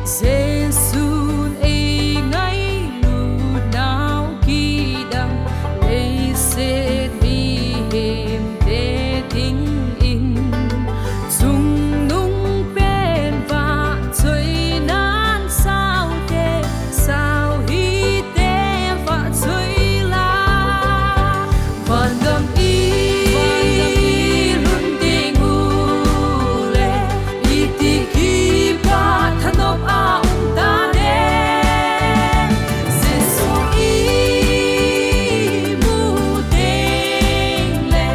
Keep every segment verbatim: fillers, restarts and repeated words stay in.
Jesu'n ei ngailut nau kidang, leiset mihemte dingin, chungnung pen vahchoinan saute, sauhite vahchoi la. Vangam i lhun ding u le, iti kipa thanop a um ta de. Jesu i mu teng le,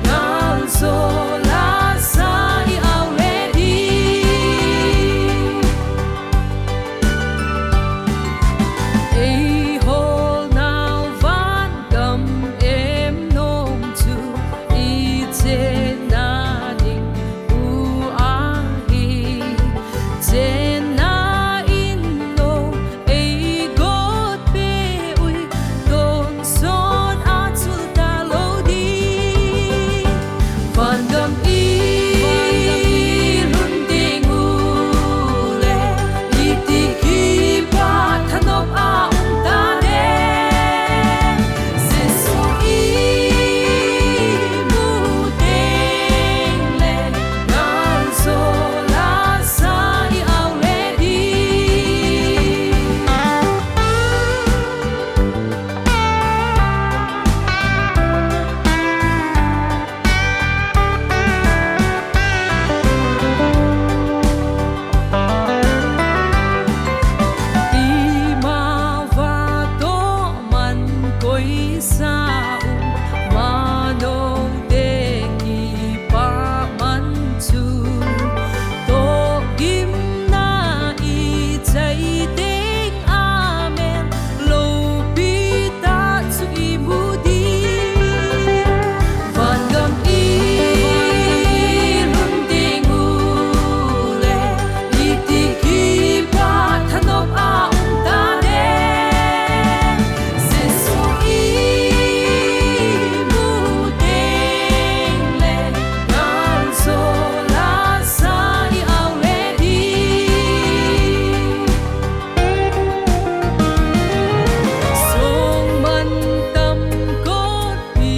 gal zo la sa i au le di. Ei hol nau van gam em nom chu i chenna ding u ahi. Chenna in lo ei got peh ui, tonsot a chul ta lo ding. Vangam i lhun ding u le, iti kipa thanop a um ta de. Jesu i mu teng le, gal zo la sa i au le di. Ima vah toh man koisa um, manote kipah man chu, tohgimna i chai teng a mel lopi tah chu i mu ding. Vangam i lhun ding u le, iti kipa thanop a um ta de. Jesu i mu teng le, gal zo la sa i au le di. Song man tam kot pi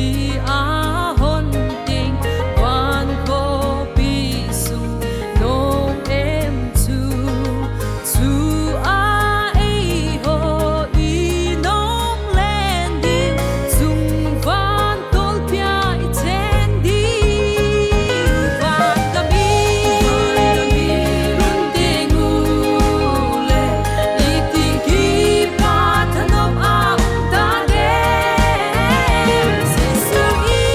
a hon ting, van khopi sung nong em chu, chu a eiho i nong len ding, chung van tolpi a i chen ding. Van gam i, van gam i lhun ding u le, iti kipa thanop a um ta de. Jesu i,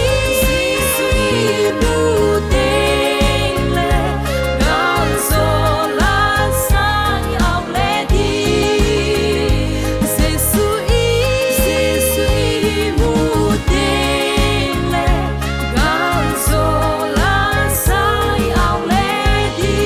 Jesu i mu teng le, gal zo la sa i au le di. Jesu i, Jesu i mu teng le, gal zo la sa i au le di.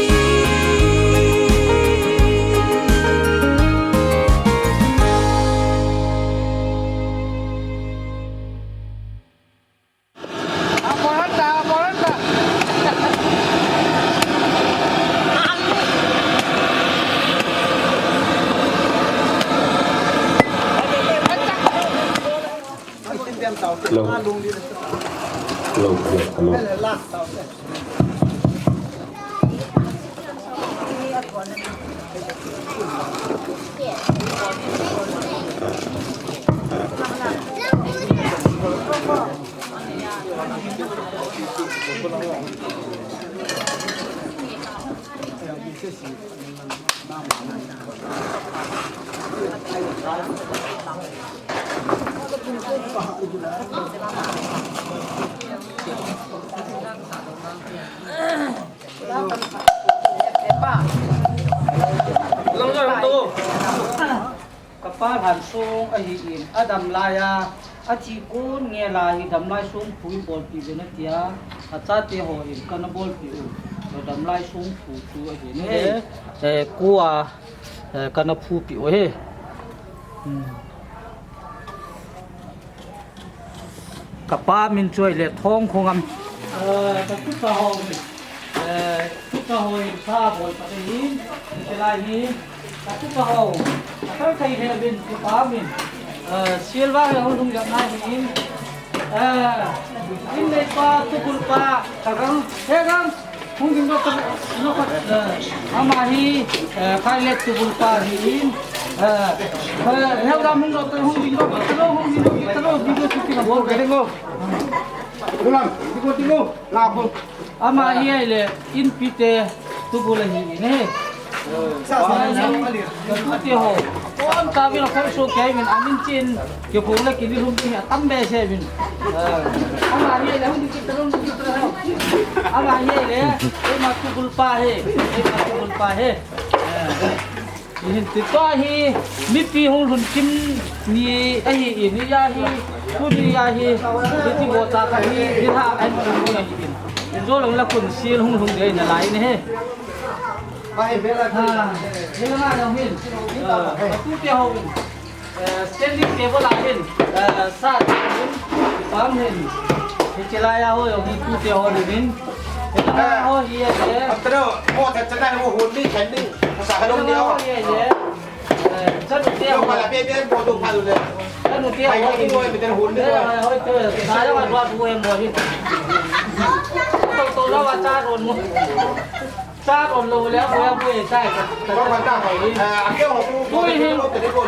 Hello. Hello, hello, hello. Ka pa Lhansong ahin, adam laiya, athi kon ngela hi damlai songphu in bolpeh uvin atia, achate ho hin kana bolpeh u, damlai songphu chu ahin. Eh, eh, kua, eh, kana phupeh u ahi. Hmm. Ka pa min chu ahile Thongkhongam. Eh, ka tuta ho, eh, tuta ho in ka bol ka te hin, te lai hin, Katupa ho, athei thei he bin, kipa min. Eh, silva he hung hung jam nai hin. Eh, in neipa, tubulpa, kagang, hegang, hung ding doh, no, eh, ama hi, eh, Khailet tubulpa hi in. Eh, eh, hegang hung doh, hung ding doh, hung ding doh, video shooting a bol ka ding o. Ulang, video shooting o, la bol. Ama hi ahile, inpi te tubul ahi in he. Sa, sa, sa. Ka tute ho. Kon ta bin a khoi so kei min amin chin. Kei khong le kei ni lum chin atam behseh bin. Ama hi ahile, ama hi ahile, eima tubulpa he. Eima tubulpa he. Hin ti pa hi, mipi hung lhun kim ni ahi in, ni ahi, tuni ahi, hiti bol ta kha hi, ni ha ai mu ni ahi in. Injo lang la kun sil hung lhun dei na lai ni he. Ha, ni la na hin. Ah, tute ho hin. Eh, standing table a hin. Eh, sa hin. Pam hin. Hiche lai a ho jong hi tute ho hin. Ho hi e. Atro, mo ta chana ho hun ni khen ni. Sa ka long ni ho. Chanu te ho. Mo la be be mo do pha le. Chanu te ho. Ai, mo mi te hun ni ho. Ho te. Sa ya wa dua bu he mo hi. To to la wa cha ron mo. Cha ron lo le mo ya bu he cha. Ko ma ta ho. A ke ho tu. Tu hi.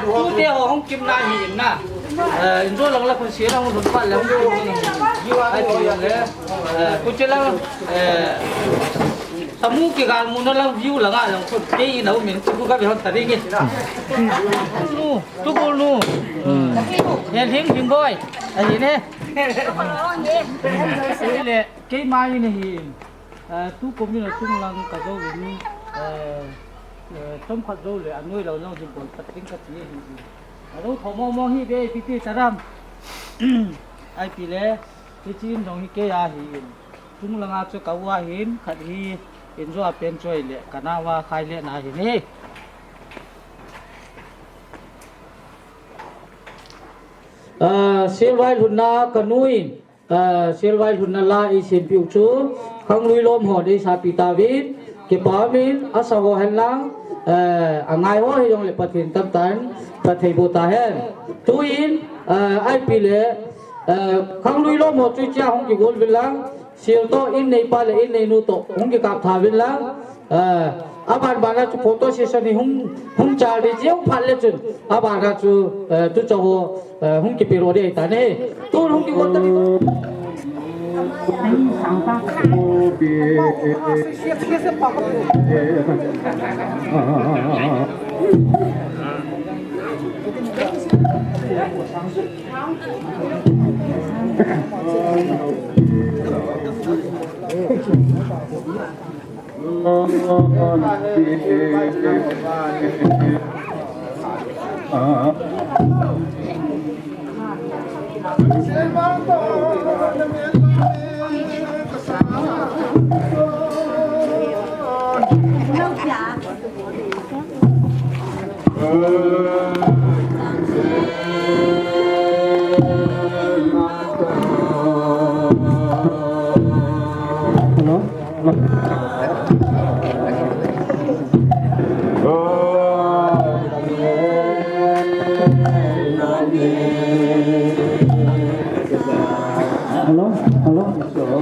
Tu te ho hung kim na hi na. Eh, injo lang la kun si lang hung pa lang. Ai tu le. Eh, ku che lang. Eh, Tamu kigal mu na lang view lang a lang ko kei na u min ku ka bi hon ta ding e. Nu, tu ko nu. Hmm. He hing hing boy. Ahi ne. Ahi le, kei mai ne hi. Eh, tu ko mi na tung lang ka jo ni. Eh, eh, tom khat jo le, anoi lo nong hing boy, pat ding ka ti hi. Alo tho mo mo hi be, pi ti taram. Ai pi le, ti chin dong hi kei a hi. Chung langa chu ka u ahin, khat hi injo a pen choi le, ka nao a Khailet na ahin e. Ah, silvai lhunna ka nu in, ah, silvai lhunna la i simpiu chu, khanglui lom ho dei sa pi ta vin, kipa min, asa ho hen lang, eh, angai ho hi jong le Pathen tam tan, Pathen bo ta hen. Tu in, eh, ai pi le, eh, khanglui lom ho chu chia hong ki gol vin lang, Sil to in nei pa le in nei nu to hung kikap tha vin lang. Eh, aban ban a chu photo session hi hung, hung chal di chiu phat le chun. Aban a chu, eh, tu cho ho, eh, hung kipe ro di ta ne. Tu hung kikot ta ni. Hello? Hello? Hello?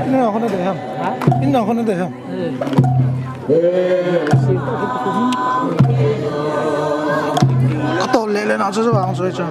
Ina kona de ham. Ina kona de ham. Ato le le na chu chu bang chu chu.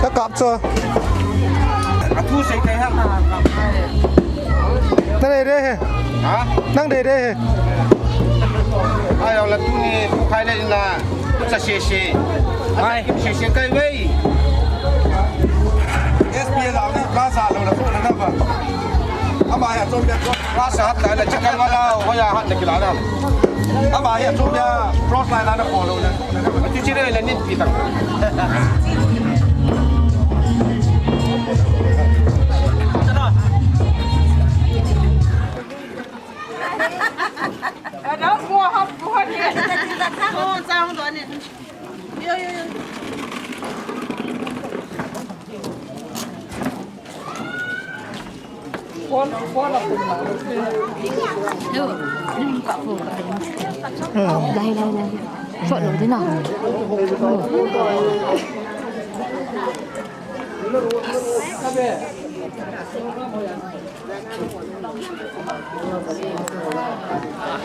Ka kap chu. A thu sei thei ham? Nang dei dei he. Ha? Nang dei dei he. Ai, au la tuni, thu khai le na. Sa se se. Ai. Kim se se kai wei. S P la ni ka sa lo la ko na ba. Ama ya chom ya ko. Ka sa hat la na chicken wala, ho ya hat na kila na. Ama ya chom ya cross line na ko lo na. Ti chi le le ni pi ta.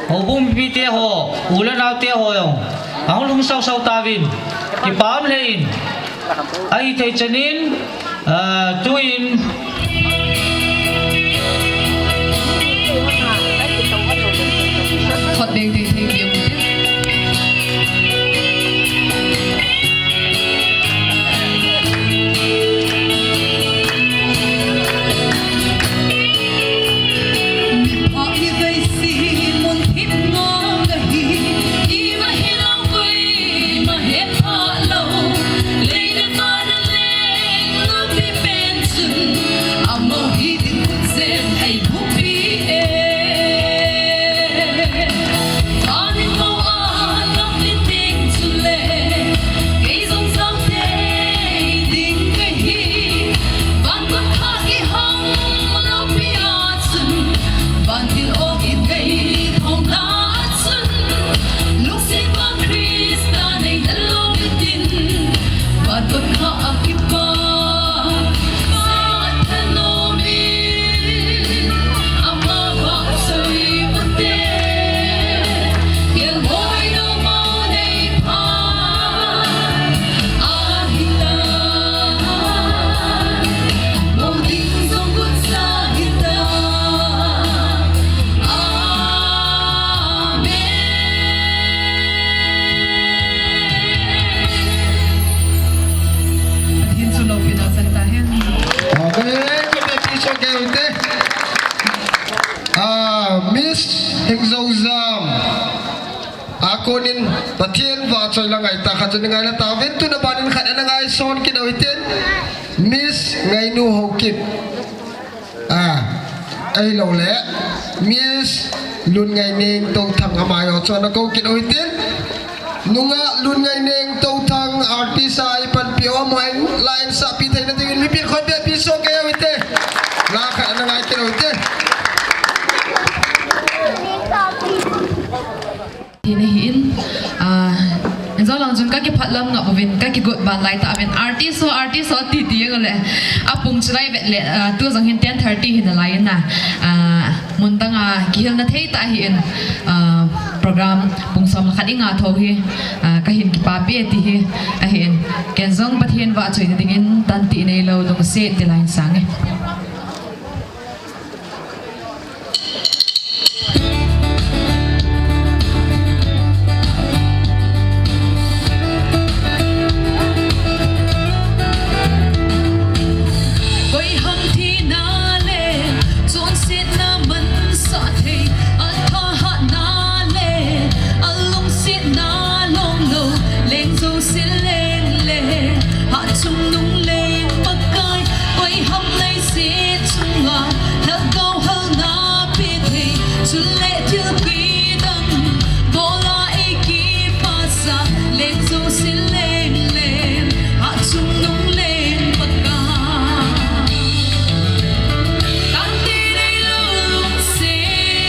Houbung mipite ho, u le naote ho jong, ahung lhung sausau tauvin, kipa um lheh in, ahithei chan in, ah, tuin, Amen. Amen. Ka be pi so ke u te. Ah, Miss Hengzojam. A konin Pathen vahchoi la ngai ta khat chu ni ngai la tauvin, tuna banin khat ana ngaison kit u hitin, Miss Ngainu Haokip. Ah, ahilou le, Miss Lunngaineng Touthang, amaho chu ana kou kit u hitin. Nungah Lunngaineng Touthang, artist a ipanpi u, amaho in la isahpi theina dingin mipin khut beh pi so ke u hite. La khat ana ngai kit u hite. Hina hin, ah, injo lang chun ka phat lam ngap uvin, ka kigot ban lai ta uvin, "Artist ho, artist ho," ti ti jeng le. Apung chu lai vet le, ah, tu jong hin ten thirty hi nalai in na. Ah, mun dang a kihilna thei tah ahin, ah, program pung som le khat i nga tho hi, ah, ka hin kipapi e ti hi ahin. Ken jong Pathen vahchoina dingin tan tih neilou lungset ti lai in sang e. Koi ham thina le chonsetna mansah thei, athahatna le alungsetna lom lou, leng jouse leng le, hatchungnung leng Pakai, koi ham leiset chunga lhagao halna pe thei, chule thil kidang bola eikipasah, leng jouse leng le, hatchungnung leng Pakai. Tante neilou lungset,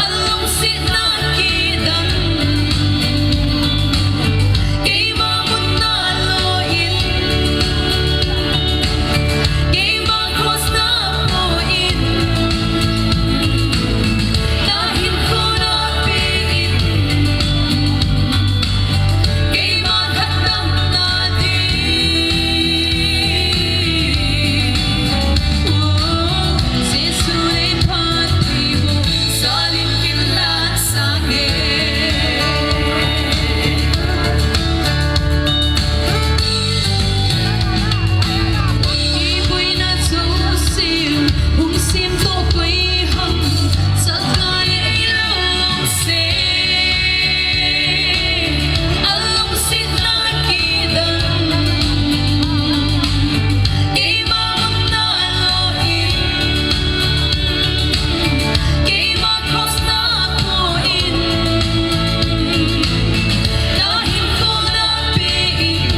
alungsetna kidang, keima munna lou in, keima cross na po in, na hinkho na pe in, keima lhatdamna ding. Oh, Jesu neiphatthei bou, jalin kin lan sang e. Iboina jouse, hung semdoh koi ham, sahgal le ilungset. Alungsetna kidang, keima munna lou in, keima cross na po in, na hinkho na pe in,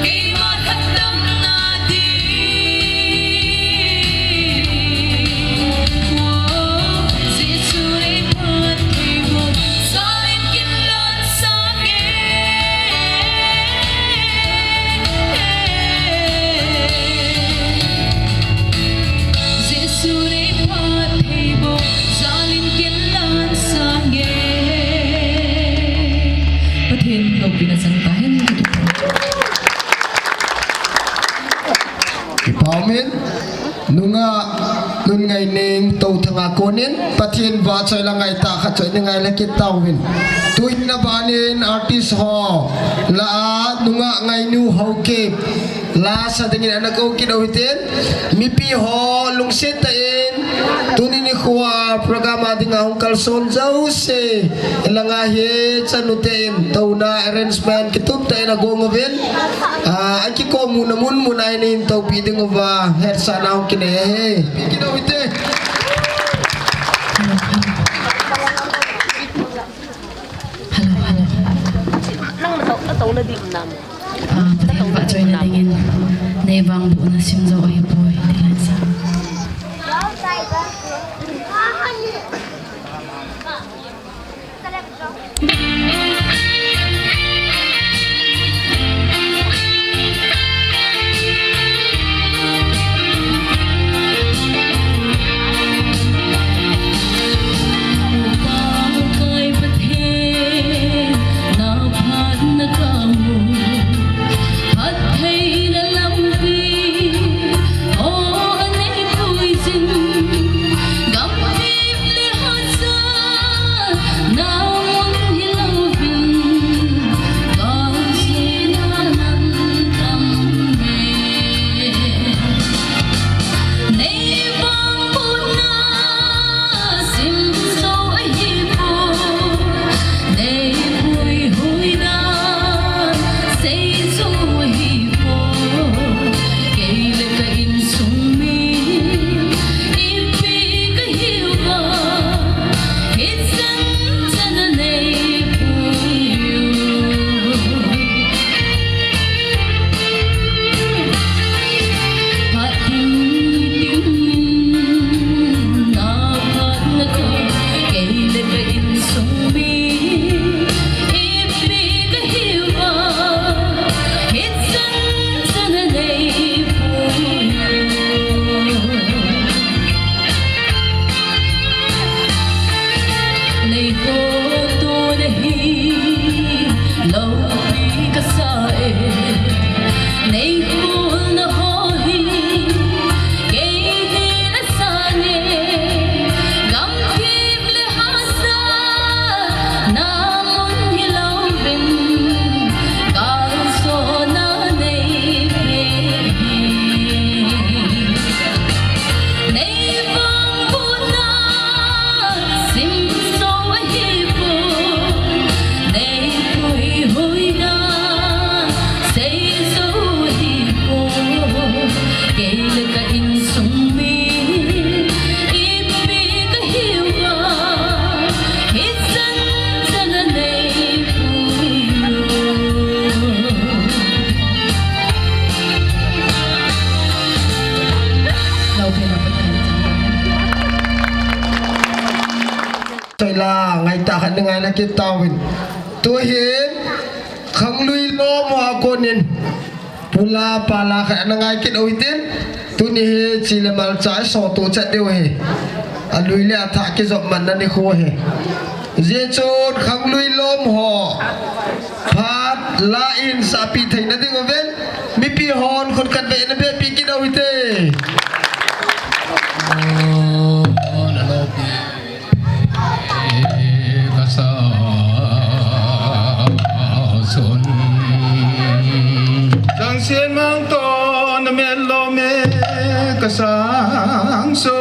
keima lhatdamna ding. Oh, Jesu neiphatthei bou, jalin kin lan sang e. Jesu neiphatthei bou, jalin kin lan sang e. Pathen loupina chang tahen. Kipa um in, nungah Nunngaineng Touthang a konin Pathen vahchoi la ngaitah khat choi ni ngai le kit tauvin. Tuhin aban in artist ho lah a nungah Ngainu Haokip la sa dingin ana kou kit u hitin. Mipi ho lungset tah in tuni nikho a program a dinga hung kalson jouse, ilanga hi chanu te in touna arrangement kitup tah in agong uvin. Ah, akikom muna mun mun a hin toupi ding uva hetsahna hung kinei ahi. Pi kit u hite. Hello, hello. Nang na to, na to na di nam. Ah, Pathen vahchoina dingin, nei vangbohna sim jou ahipoi, ti lai sa. Ngaina kit tauvin. Tuhin, Khanglui lom hoa konin. Pula pala khat ana ngai kit u hitin. Tuni hi chi le mal cha i sotu chat diu hi. Alui le athah kijop man na ni khu hi. Jeh chun Khanglui lom ho. Phat la in sapi theina ding uvin. Mipi hon khut khat vei na beh pi kit u hite. Changsien mang to na mel lom e ka sangson.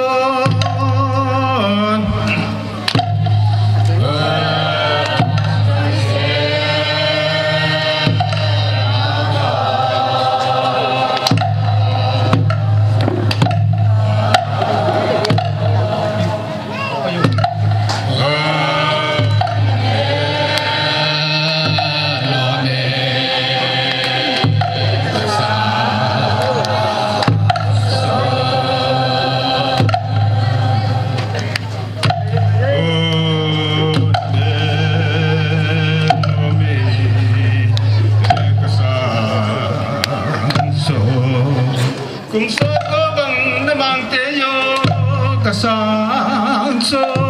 Kum sot ko bang na mang te yo ka sangson.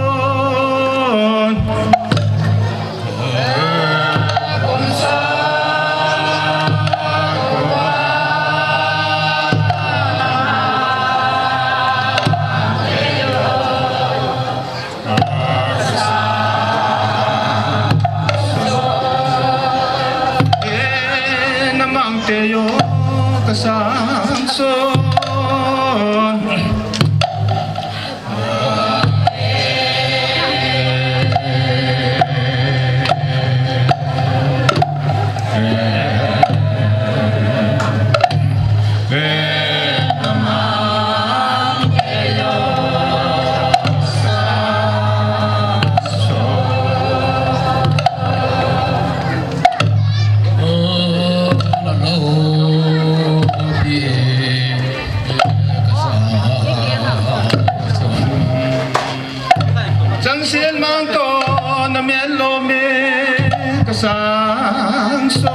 Changsien mang to na mel lom e ka sangson.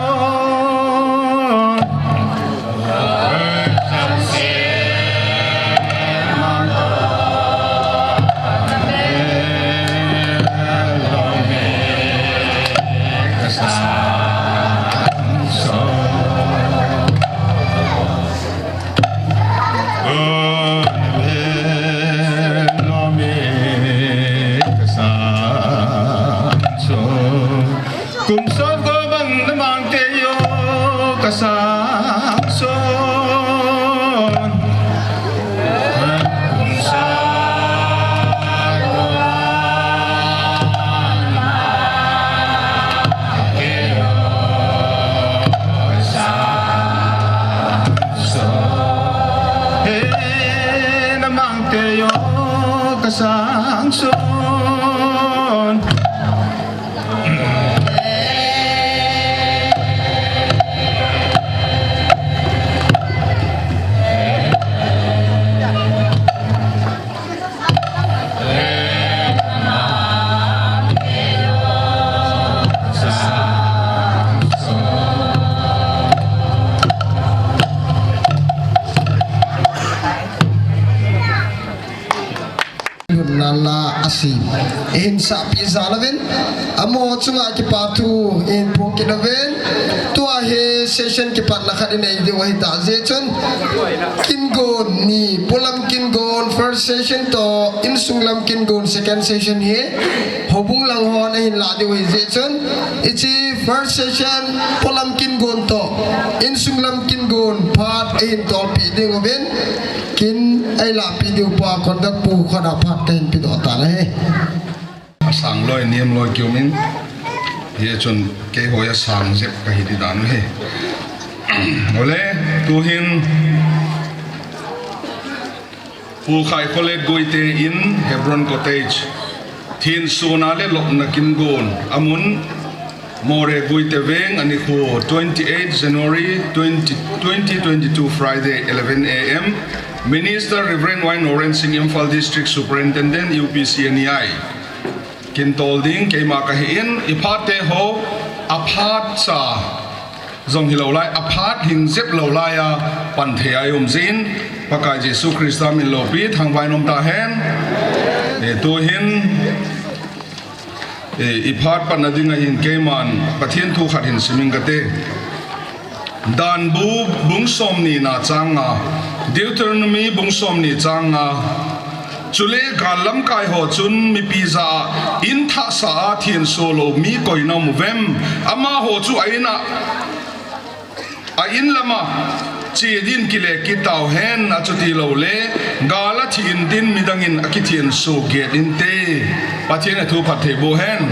Kum sot ko bang na mang te yo ka sangson. He na mang te yo ka sangson. Lhunna la a si. Eihin sahpi jal uvin. Amaho chunga kipa thu eihin phong kit uvin. Tua hi session kipatna khat inei diu ahi tah jeh chun. Kingon ni, Polam Kingon first session toh, insung lam Kingon second session hi. Houbung lang hon ahin lah diu ahi jeh chun. Hiche first session, Polam Kingon toh, insung lam Kingon phat eihin tolpeh ding uvin. Kin eilahpeh diu pa conduct pu khut a phat kahin pedoh tan ahi. Asang loi, niam loi kium in. Hijeh chun keiho asang jep kahi ding dan ahi. Ole, tuhin Pu Khai Kholet Guite in Hebron Cottage. Thin sona le lopna Kingon amun. Moreh Guite Veng anikho, twenty-eight January twenty, twenty twenty-two, Friday, eleven A M. Minister Reverend Y Noren Singh, Imphal District Superintendent, U P C N E I. Kintol ding keima kahin, i phat te ho, a phat cha jong hilou lai, a phat hing jep lou lai a pan thei a i um jin, Pakai Jesu Christa min loupi thangvah in um ta hen. E, tuhin, e, i phat patna ding ahin keiman Pathen thu khat hin siming kate. Danbu bung somni na chang nga, Deuteronomy bung somni chang nga. Chule gal lamkai ho chun mipi jah a in thah sa a thenso lou mi koi na um uvem? Amaho chu a in a, a in lama che din kile kit tau hen, achuti lou le gal a thi intin midang in akithenso get inte. Pathen in athu phatthei boh hen.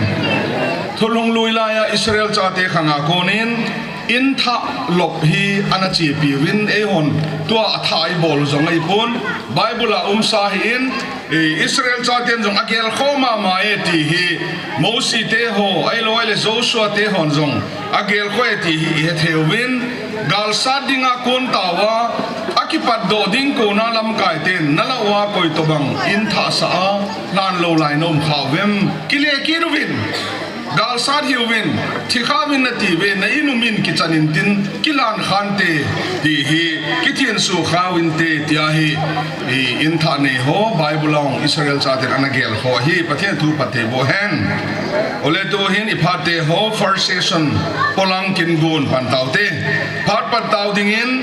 Thulhun lui lai a Israel chate khang a kon in in thah lop hi ana chepi uvin, eihon tua a thah i bol u jong ahi pon, Bible a um sa ahin, i Israel chaten jong a gelkhoh mama e ti hi Mosi te ho, ahilou le Joshua te hon jong a gelkhoh e ti hi i hethei uvin, gal sat dinga kon tauva, a kipat doh ding kona lamkai ten, na lah uva koi tobang in thah sa a lhan lou lai na um kha uvem? Kile kit uvin. Gal sat hih uvin, thi kha uvin nati uve, na in um in kichan intin, kilhan khante, ti hi, kithenso kha uvinte, tia hi, i in thah nei ho, Bible a hung Israel chaten ana gelkhoh hi, Pathen thu phatthei boh hen. Ole tuhin i phat te ho, first session, polang kin gon pan taute. Phat pat tau dingin,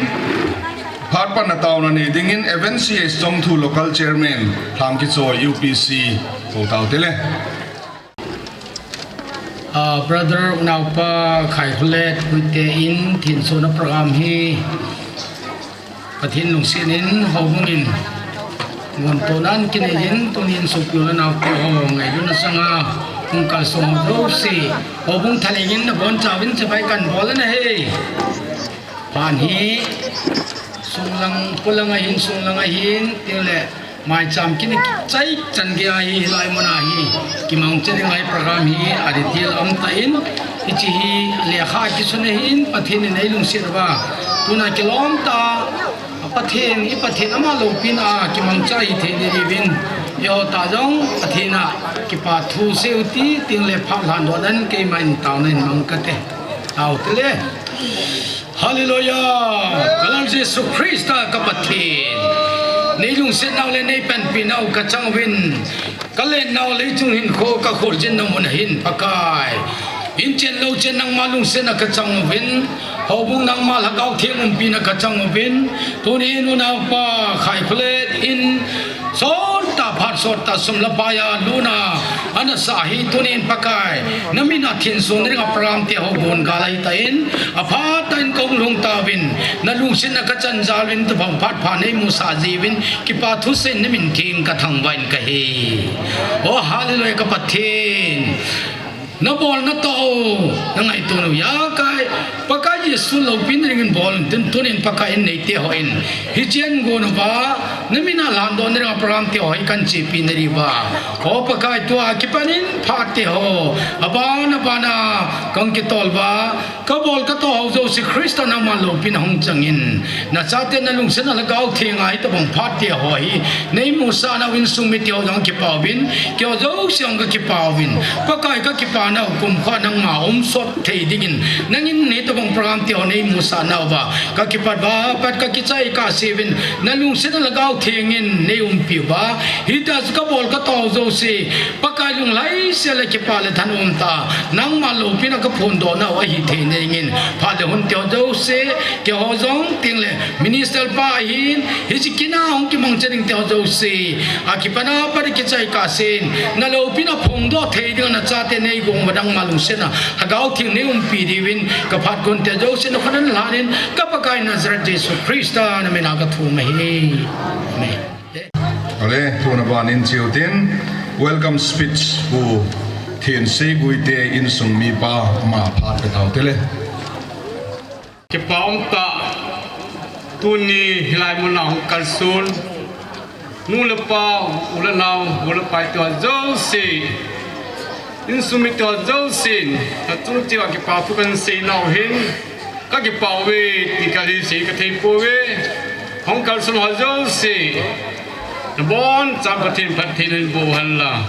phat patna taona nei dingin, Evan C H Chongthu Local Chairman, Lhangkichoi U P C, kou taute le. Ah, Brother Unaupa Khaikholet Guite in thensona program hi Pathen lungset in houbung in gontohna kinei in, tunin sopi u le naote ho ngailutna sanga hung kalsong ho jouse houbung thalheng in nabonchauvin chibai kahin bol ahi. Phat hi sunglang, polang ahin, sunglang ahin, tin le maicham kin kichai chan gei ahi, hilai mun a hi kimangcha ding ahi, program hi a detail um tan, hiche hi lekha kisun ahin, Pathen in eilungset uva, tuna kilom tah a Pathen, i Pathen ama loupina a kimangcha hithei diuvin, eiho tah jong Pathen a kipa thu seiyu ti, tin le phat lhandoh nan keiman taona in mang kate. Taute le. Hallelujah! Ka Lord Jesu Christa ka Pathen. Nei lungsetnau le nei panpinau ka chang uvin. Ka lennau leichung hinkho ka kholjinna mun a hin Pakai. In chen lou chen nangma lungsetna ka chang uvin. Houbung nangma Lhagao Theng umpina ka chang uvin. Tunin unaupa Khaikholet in Sot tah phat sot tah sum le pai a lutna ana sah hi tunin Pakai, na min a thensona dinga program te ho gon gal ahi tan, aphat tah in ka hung lhung tauvin, na lungsetna ka chan jal uvin, tobang phat pha nei musah jiuvin, kipa thusei in na min theng ka thangvah in ka he. Oh, hallelujah, ka Pathen. Na bolna toh, na ngaito nau ahi kai. Pakai Jesu loupina dingin bol, tun, tunin Pakai in neite hon. Hichea gon uva, na min a lhandohna dinga program te ho hi kahin chepi nadiuva. O Pakai tua kipan in phat te ho. Aban, aban a, kahung kitol uva. Ka bol ka toh ho jouse Christa nangma loupina hung chang in. Na chate na lungsetna Lhagao Theng a hitobang phat te ho hi. Nei musah nau insung mite ho jong kipa uvin. Keiho jouse jong ka kipa uvin. Pakai ka kipa nau kumkha nangma um sot thei dingin. Nangin hitobang program te ho nei musah nauva. Ka kipat uva, pat ka kichai kahse uvin. Na lungsetna Lhagao Theng in nei umpi uva. Hita chu ka bol ka toh ho jouse. Pakai lunglhaisel a kipa le thanom tah a, nangma loupina ka phondoh nau ahi thei dingin, phat le hun te ho jouse, keiho jong tin le, minister pa ahin, hiche kin a hung kimangcha ding te ho jouse, akipat a pat kichai kahse in, na loupina phongdoh thei ding a na chate nei gon uva nangma lungsetna, Lhagao Theng nei umpi diuvin, ka phat kon te jouse na khut a lhan in, ka Pakai Nazareth Jesu Christa na min a ka thum ahi. Amen. Ale, tuna ban in cheu tin, welcome speech Pu Thensei Guite insung mipa ama phat pe taute le. Kipa um tah, tuni hilai mun a hung kalson, nu le pa, u le nao, u le pai te ho jouse, insung mite ho jousen, ka chung cheh uva kipa thu kahin sei nau hin, ka kipa uve, ti ka hi sei ka thei pouve. Hung kalson ho jouse, nabonchauvin Pathen phatthei nahin boh hen lang.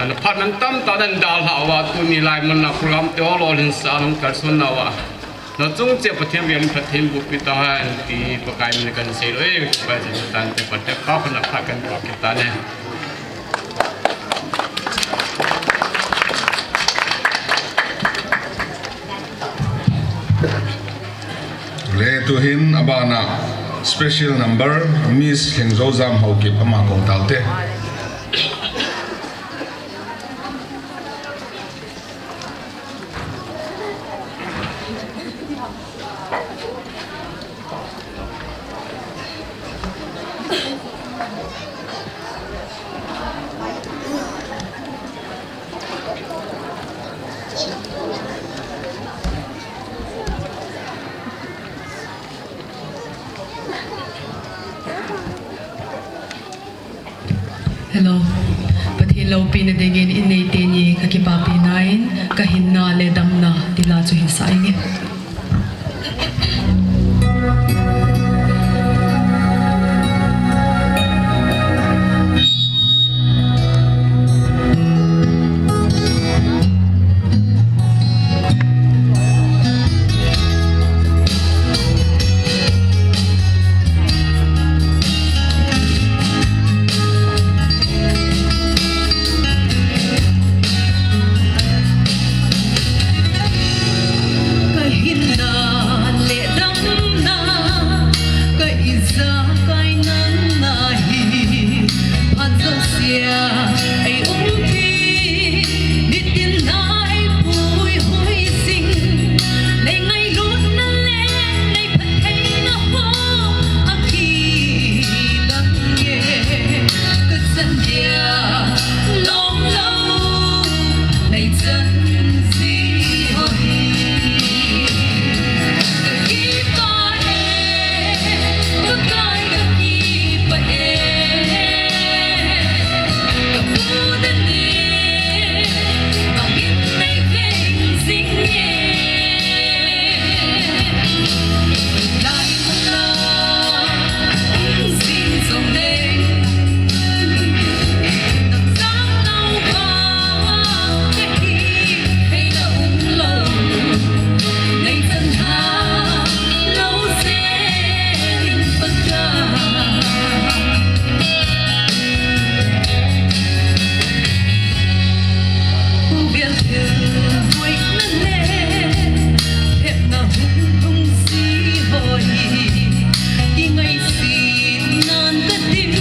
Ana phat man tamtah ana dalhah uva, tuni lai mun a program te ho lolhinsa a hung kalson nauva, nachung cheh Pathen velin phatthei boh peh tahen ti Pakai min a kahin sei loi, Pakai jal tante pate pa khun a phat kahin pe kit tan e. Le tuhin abana special number, Miss Lhingzojam Haokip, ama kou taute. Hello. Pathen loupina dingin in nei teni kakipapi nan, kahinna le damna ti la chu hin sa inge. Kahinna le damna, ka ijakai nang nahi, phat jousea ei umpi, nitin na ei puihoi jing, nei ngailutna le nei phattheina ho, akidang e, kachan dia, long lou, nei chan ji ho hi. Ka kipa e, ka kai ka kipa e, ka pu dan e, bangin nei veng jing e. Lai mun a um jing jong leng, nang jal lou vang kahi thei na um lou, nei chan ha lou jeng in Pakai. Uvia thil boina le thepna hung lhung ji ho hi, kingaisih nan kadim,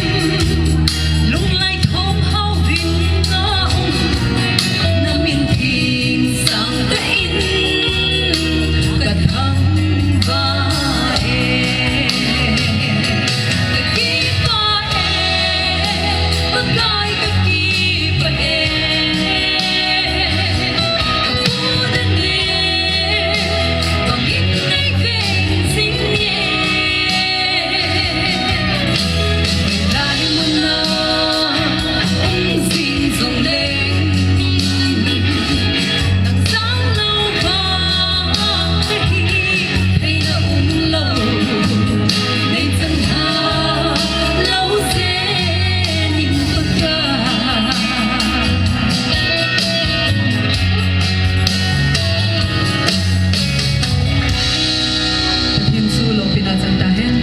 lunglai thom hao vin ka um, na min theng sang ka in, ka thangvah e. Ka kipa e, Pakai ka kipa e. Ka pu dan e, bangin nei veng jing e. Lai mun a um jing jong leng, nang jal lou vang kahi thei na um lou, nei chan ha lou jeng in Pakai. Pathen chu loupina chang tahen.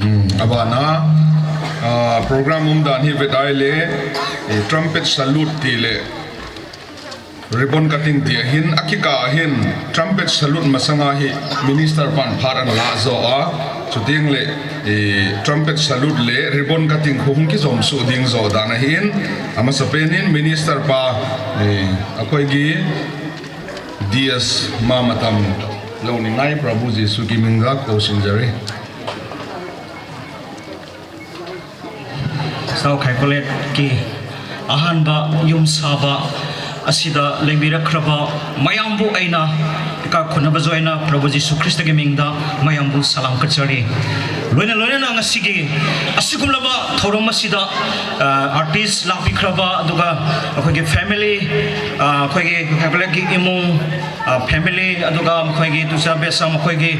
Hmm, abana, ah, program umdan hi vet a ahile, eh, trumpet salute ti le ribbon cutting ti ahin, akikah a hin trumpet salute masanga hi minister pan phat ana lah jo a, chuteng le, eh, trumpet salute le ribbon cutting khu hung kijom suh ding jo dan ahin, amasapen in minister pa, eh, akoi gi D S Mamatam Lou ni ngai, Prabhu Jisu ki min a kou sin jare. Saokhai College ki ahanba, yumsaba, ꯑꯁꯤꯗ ꯂꯦꯡꯕꯤꯔꯛꯈ꯭ꯔꯕ ꯃꯌꯥꯝꯕꯨ ꯑꯩꯅ ꯏꯀꯥꯏ ꯈꯨꯝꯅꯕ ꯑꯣꯏꯅ ꯄ꯭ꯔꯚꯨ ꯖꯤꯁꯨ ꯈ꯭ꯔꯤꯁꯇꯒꯤ ꯃꯤꯡꯗ ꯃꯌꯥꯝꯕꯨ ꯁꯂꯥꯝ ꯀꯠꯆꯔꯤ꯫ ꯂꯣꯏꯅ ꯂꯣꯏꯅꯅ ꯉꯁꯤꯒꯤ ꯑꯁꯤꯒꯨꯝꯂꯕ ꯊꯧꯔꯝ ꯑꯁꯤꯗ, ꯑ, ꯑꯥꯔꯇꯤꯁ ꯂꯥꯛꯄꯤꯈ꯭ꯔꯕ, ꯑꯗꯨꯒ ꯑꯩꯈꯣꯏꯒꯤ ꯐꯦꯃꯤꯂꯤ, ꯑ, ꯑꯩꯈꯣꯏꯒꯤ ꯍꯦꯒꯂꯦꯠꯀꯤ ꯏꯃꯨꯡ, ꯑ, ꯐꯦꯃꯤꯂꯤ, ꯑꯗꯨꯒ ꯃꯈꯣꯏꯒꯤ ꯇꯨꯆꯥ ꯕꯦꯁꯥ, ꯃꯈꯣꯏꯒꯤ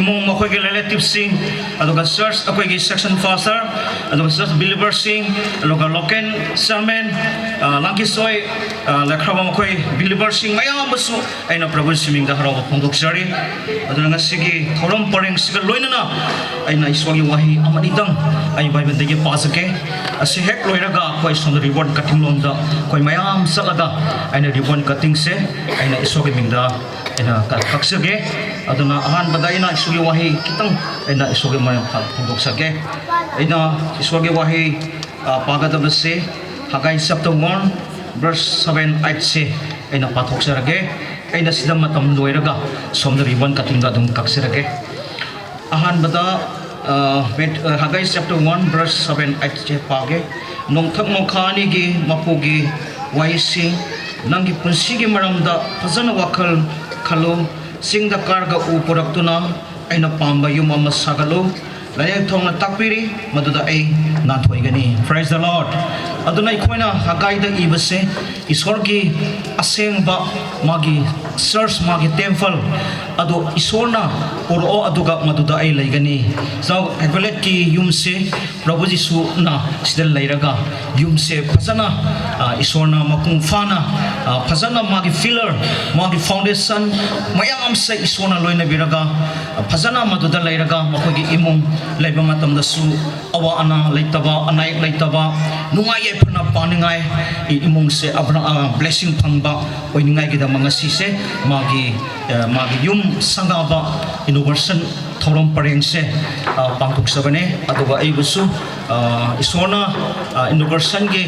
ꯏꯃꯨꯡ, ꯃꯈꯣꯏꯒꯤ ꯔꯤꯂꯦꯇꯤꯚꯁꯤꯡ, ꯑꯗꯨꯒ ꯆꯔꯆ, ꯑꯩꯈꯣꯏꯒꯤ ꯁꯦꯛꯁꯟ ꯄꯥꯁꯇꯔ, ꯑꯗꯨꯒ ꯆꯔꯆ ꯕꯤꯂꯤꯚꯔꯁꯤꯡ, ꯑꯗꯨꯒ ꯂꯣꯀꯦꯜ ꯆꯤꯌꯔꯃꯦꯟ, ꯑ, ꯂꯥꯡꯀꯤꯁꯣꯏ, ꯑ, ꯂꯩꯈ꯭ꯔꯕ ꯃꯈꯣꯏ ꯕꯤꯂꯤꯚꯔꯁꯤꯡ ꯃꯌꯥꯝ ꯑꯃꯁꯨ ꯑꯩꯅ ꯄ꯭ꯔꯚꯨ ꯖꯤꯁꯨ ꯃꯤꯡꯗ ꯍꯔꯥꯎꯕ ꯐꯣꯡꯗꯣꯛꯆꯔꯤ꯫ ꯑꯗꯨꯅ ꯉꯁꯤꯒꯤ ꯊꯧꯔꯝ ꯄꯔꯦꯡꯁꯤꯒ ꯂꯣꯏꯅꯅ ꯑꯩꯅ ꯏꯁꯣꯔꯒꯤ ꯋꯥꯍꯩ ꯑꯃꯅꯤꯇꯪ ꯑꯩ ꯕꯥꯏꯕꯜꯗꯒꯤ ꯄꯥꯖꯒꯦ꯫ ꯑꯁꯤ ꯍꯦꯛ ꯂꯣꯏꯔꯒ ꯑꯩꯈꯣꯏ ꯁꯣꯝꯗ ꯔꯤꯕꯣꯟ ꯀꯠꯇꯤꯡ ꯂꯣꯝꯗ ꯑꯩꯈꯣꯏ ꯃꯌꯥꯝ ꯆꯠꯂꯒ ꯑꯩꯅ ꯔꯤꯕꯣꯟ ꯀꯠꯇꯤꯡꯁꯦ ꯑꯩꯅ ꯏꯁꯣꯔꯒꯤ ꯃꯤꯡꯗ ꯑꯩꯅ ꯀ-, ꯀꯛꯆꯒꯦ꯫ ꯑꯗꯨꯅ ꯑꯍꯥꯟꯕꯗ ꯑꯩꯅ ꯏꯁꯣꯔꯒꯤ ꯋꯥꯍꯩ ꯈꯤꯇꯪ ꯑꯩꯅ ꯏꯁꯣꯔꯒꯤ ꯃꯔꯝ ꯐ-, ꯐꯣꯡꯗꯣꯛꯆꯒꯦ꯫ ꯑꯩꯅ ꯏꯁꯣꯔꯒꯤ ꯋꯥꯍꯩ, ꯑ, ꯄꯥꯒꯗꯕꯁꯦ ꯍꯒꯥꯏ chapter one verse seven, eight ꯁꯦ ꯑꯩꯅ ꯄꯥꯊꯣꯛꯆꯔꯒꯦ꯫ ꯑꯩꯅ ꯁꯤꯗ ꯃꯇꯝ ꯂꯣꯏꯔꯒ ꯁꯣꯝꯗ ꯔꯤꯕꯟ ꯀꯠꯇꯤꯡꯗ ꯑꯗꯨꯝ ꯀꯛꯆꯔꯒꯦ꯫ ꯑꯍꯥꯟꯕꯗ, ꯑ, ꯃꯦꯠ-, ꯑ, ꯍꯒꯥꯏ chapter one verse seven, eight ꯁꯦ ꯄꯥꯒꯦ꯫ ꯅꯣꯡꯊꯛ ꯅꯣꯡꯈꯥ ꯑꯅꯤꯒꯤ ꯃꯄꯨꯒꯤ ꯋꯥꯍꯩꯁꯤꯡ, ꯅꯪꯒꯤ ꯄꯨꯟꯁꯤꯒꯤ ꯃꯔꯝꯗ ꯐꯖꯅ ꯋꯥꯈꯜ ꯈꯜꯂꯨ꯫ ꯆꯤꯡꯗ ꯀꯥꯔꯒ ꯎ ꯄꯨꯔꯛꯇꯨꯅ ꯑꯩꯅ ꯄꯥꯝꯕ ꯌꯨꯝ ꯑꯃ ꯁꯥꯒꯠꯂꯨ꯫ ꯂꯥꯏꯔꯤꯛ ꯊꯣꯡꯅ ꯇꯥꯛꯄꯤꯔꯤ, ꯃꯗꯨꯗ ꯑꯩ ꯅꯥꯟꯊꯣꯛꯏꯒꯅꯤ꯫ Praise the Lord꯫ ꯑꯗꯨꯅ ꯑꯩꯈꯣꯏꯅ ꯍꯒꯥꯏꯗ ꯏꯕꯁꯦ ꯏꯁꯣꯔꯒꯤ ꯑꯁꯦꯡꯕ ꯃꯥꯒꯤ ꯆꯔꯆ, ꯃꯥꯒꯤ ꯇꯦꯝꯄꯜ ꯑꯗꯨ ꯏꯁꯣꯔꯅ ꯄꯨꯔꯛꯑꯣ, ꯑꯗꯨꯒ ꯃꯗꯨꯗ ꯑꯩ ꯂꯩꯒꯅꯤ꯫ ꯆꯥꯎ, ꯍꯦꯒꯂꯦꯠꯀꯤ ꯌꯨꯝꯁꯦ ꯄ꯭ꯔꯚꯨ ꯖꯤꯁꯨꯅ ꯁꯤꯗ ꯂꯩꯔꯒ ꯌꯨꯝꯁꯦ ꯐꯖꯅ, ꯑ, ꯏꯁꯣꯔꯅ ꯃꯄꯨꯡ ꯐꯥꯅ, ꯑ, ꯐꯖꯅ ꯃꯥꯒꯤ ꯄꯤꯂꯔ, ꯃꯥꯒꯤ ꯐꯥꯎꯟꯗꯦꯁꯟ ꯃꯌꯥꯝꯁꯦ ꯏꯁꯣꯔꯅ ꯂꯣꯏꯅꯕꯤꯔꯒ, ꯑ, ꯐꯖꯅ ꯃꯗꯨꯗ ꯂꯩꯔꯒ ꯃꯈꯣꯏꯒꯤ ꯏꯃꯨꯡ ꯂꯩꯕ ꯃꯇꯝꯗꯁꯨ ꯑꯋꯥ ꯑꯅꯥ ꯂꯩꯇꯕ, ꯑꯅꯥ ꯑꯌꯦꯛ ꯂꯩꯇꯕ, ꯅꯨꯡꯉꯥꯏ ꯌꯥꯏꯐꯅ ꯄꯥꯅꯤꯡꯉꯥꯏ, ꯏ-, ꯏꯃꯨꯡꯁꯦ ꯑꯕ꯭ꯔ-, ꯑ, ꯕ꯭ꯂꯦꯁꯤꯡ ꯐꯪꯕ ꯑꯣꯏꯅꯤꯡꯉꯥꯏꯒꯤꯗꯃꯛ ꯉꯁꯤꯁꯦ ꯃꯥꯒꯤ, ꯑ, ꯃꯥꯒꯤ ꯌꯨꯝ ꯁꯪꯒꯥꯕ inauguration ꯊꯧꯔꯝ ꯄꯔꯦꯡꯁꯦ, ꯑ, ꯄꯥꯡꯊꯣꯛꯆꯕꯅꯦ꯫ ꯑꯗꯨꯒ ꯑꯩꯕꯨꯁꯨ, ꯑ, ꯏꯁꯣꯔꯅ, ꯑ, inaugurationꯒꯤ,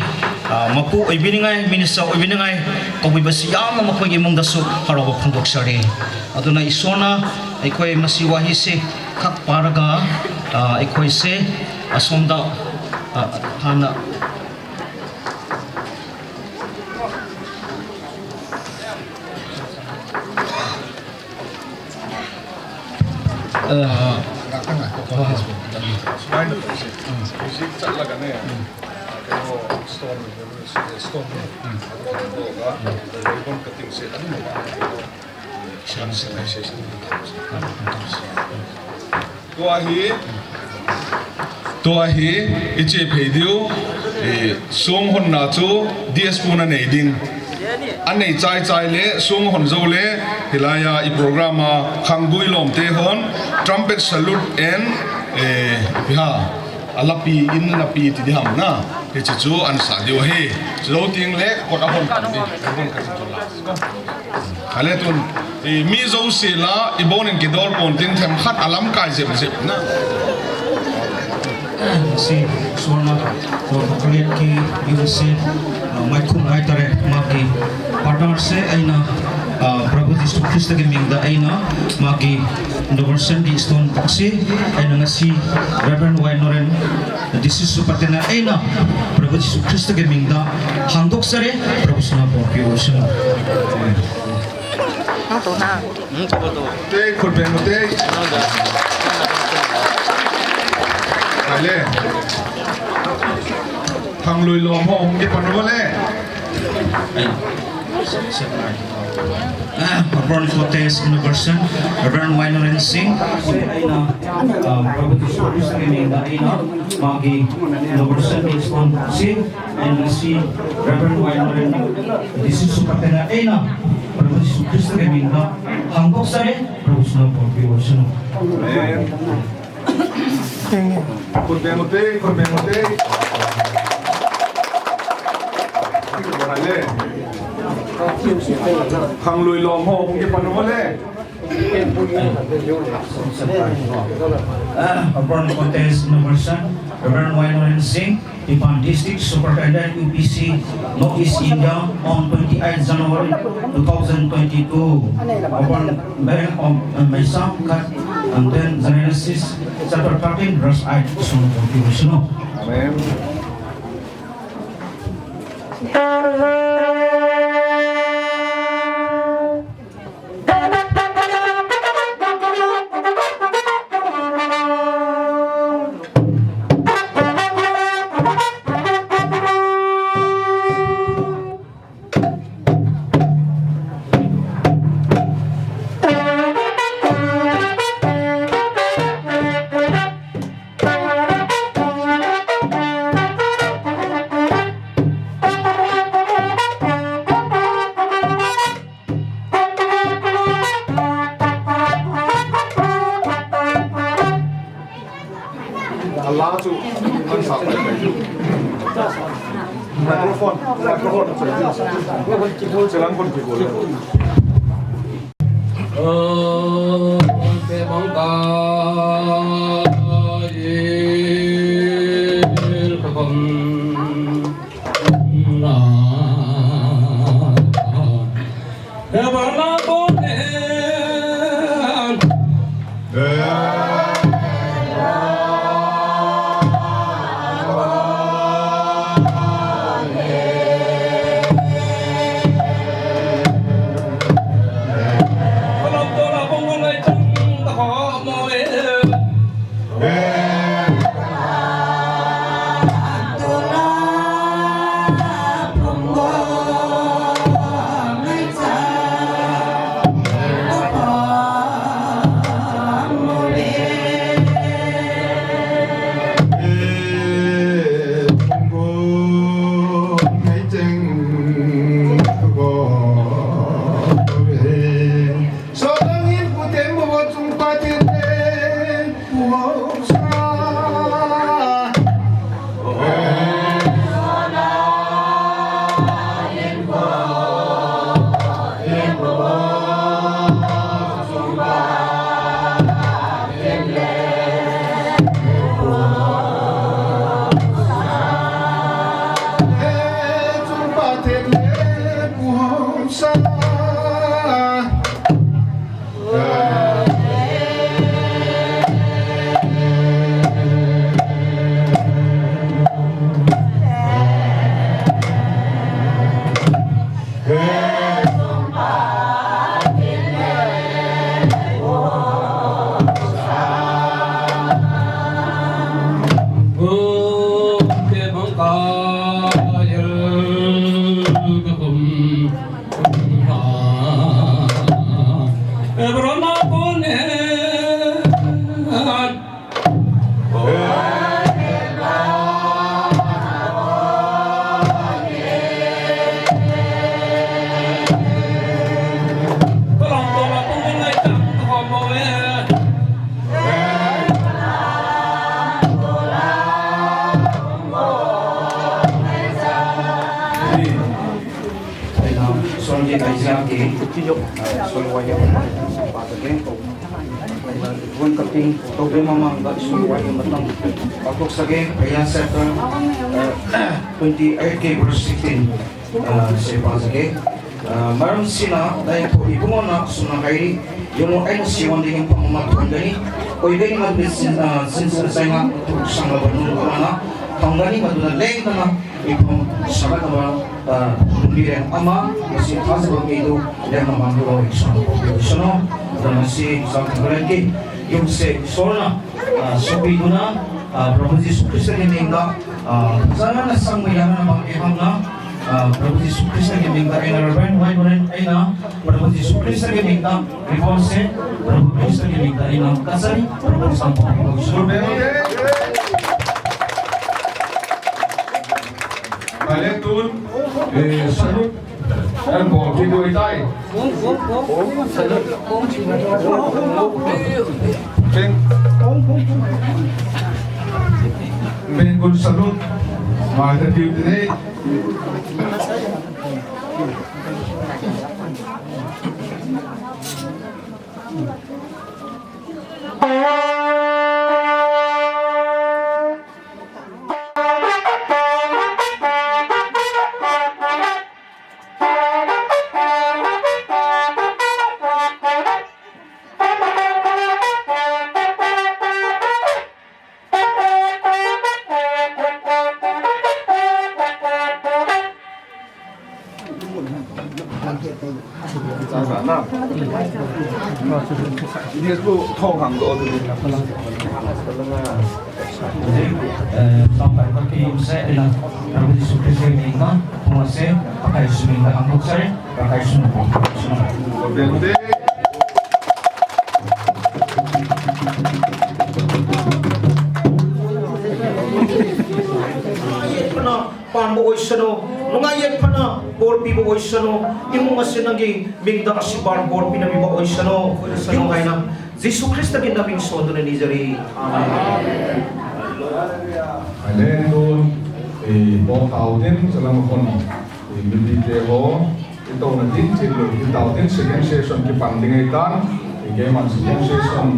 ꯑ, ꯃꯄꯨ ꯑꯣꯏꯕꯤꯅꯤꯡꯉꯥꯏ, minister ꯑꯣꯏꯕꯤꯅꯤꯡꯉꯥꯏ ꯀꯧꯕꯤꯕꯁꯤ ꯌꯥꯝꯅ ꯃꯈꯣꯏꯒꯤ ꯏꯃꯨꯡꯗꯁꯨ ꯍꯔꯥꯎꯕ ꯐꯣꯡꯗꯣꯛꯆꯔꯤ꯫ ꯑꯗꯨꯅ ꯏꯁꯣꯔꯅ ꯑꯩꯈꯣꯏ ꯃꯁꯤ ꯋꯥꯍꯩꯁꯦ ꯈꯛ ꯄꯥꯔꯒ, ꯑ, ꯑꯩꯈꯣꯏꯁꯦ ꯑꯁꯣꯝꯗ, ꯑ, ꯍꯥꯟꯅ ꯑ, ꯉꯥꯛꯇꯪ ꯉꯥꯏꯈꯣ꯫ ꯍꯣꯏ, ꯍꯣꯏ꯫ ꯁꯨꯃꯥꯏꯅ ꯇꯧꯁꯦ꯫ ꯍꯧꯖꯤꯛ ꯆꯠꯂꯒꯅꯦ, ꯀꯩꯅꯣ, stone, stone, ꯑꯗꯨꯒ ribbon cuttingꯁꯦ ꯑꯗꯨꯝ ꯃꯃꯥꯡꯗ ꯀꯩꯅꯣ, tua hi, tua hi, iche phei diu, eh, song honna chu D S puna nei ding. Anei chai chai le, song hon jou le, hilaiya i program a khanggui lomte hon, trumpet salute and, eh, ipi ham, alapi in lapi ti diham na. Hiche chu ansa diu ahi. Chujou teng le, kot ahon pan ding. Ahon ka chu la. Ale tun, eh, mi jouse la, ibon in kidol pon tin themkhat alamkai jep jep na. Si, sona, sona kaliat ki, yun si, uh, mai khum mai tare, maki, partner se, aina, uh, Prabhu Jisu Krista ki mingda, aina, maki, inauguration ki stone box se, aina ngasi, Reverend Wainoren, Jisu Superintendent, aina, Prabhu Jisu Krista ki mingda, handok sare, Prabhu suna por pi ocean. Te, khut beng u te. Kale. Thanglui lom ho, hung kipan u le. Ah, Reverend Fortes University, Reverend Wainoren Singh, aina, ah, Prabhu Jisu Krista ki mingda aina, maki University Singh, N B C, Reverend Wainoren, Jisu Superintendent aina, Prabhu Jisu Krista ki mingda, handok sare, Prabhu suna por pi ocean. Amen. Khut beng u te, khut beng u te. Ale. Thanglui lom ho, hung kipan u le. Ah, Reverend Fortes University, Reverend Wainoren Singh, Imphal District Superintendent U P C North East India on twenty-eight January two thousand twenty-two. Upon bearing of, uh, my son cut and then Genesis chapter thirteen verse eight. Amen. Aina, Sunday kaija ke, ah, Sunday wai ke, pa ta ke, aina, gun kaping, to be mama, ga Sunday wai ke matang, pa kok sake, kaija saka, ah, twenty-eight ke verse sixteen, ah, se pa sake, ah, maram sina, dai ko ibungona, suna kairi, yomo aina siwan ding pang ma tuan dani, koi dai ma be sin, ah, sin sa sai nga, tu sang la banun ko na, tang dani ma tu na leng na, Iphong sabat ama, ah, lungbi leng ama, masi thase bang itu, leng ama lo isan po isono, dan masi sa kagalen ki, yung se isono, ah, sopi duna, ah, Prabhu Jisu Krista ke name da, ah, sana na sang mo yana na bang iham na, ah, Prabhu Jisu Krista ke name da, ina Reverend White Reverend, ina, Prabhu Jisu Krista ke name da, Report se, Prabhu Krista ke name da, ina, kasari, Prabhu Sampo, Prabhu Sampo. Male tun, eh, salute. An bol kit u ahitai. Thank, thank you, salute. Male tun today. Pan bo oisano, nunga yet pana, bolpi bo oisano, imu ngase nangin, mingda asibar bolpi na mi bo oisano, oisano ngaina. Jisu Krista gin na min so tu na nijari. Amen. Amen. Bo tau den, salam kon. Mipite ho, i touna ding thil lou, i tao ding second session kipan ding ahitan, i keiman second session,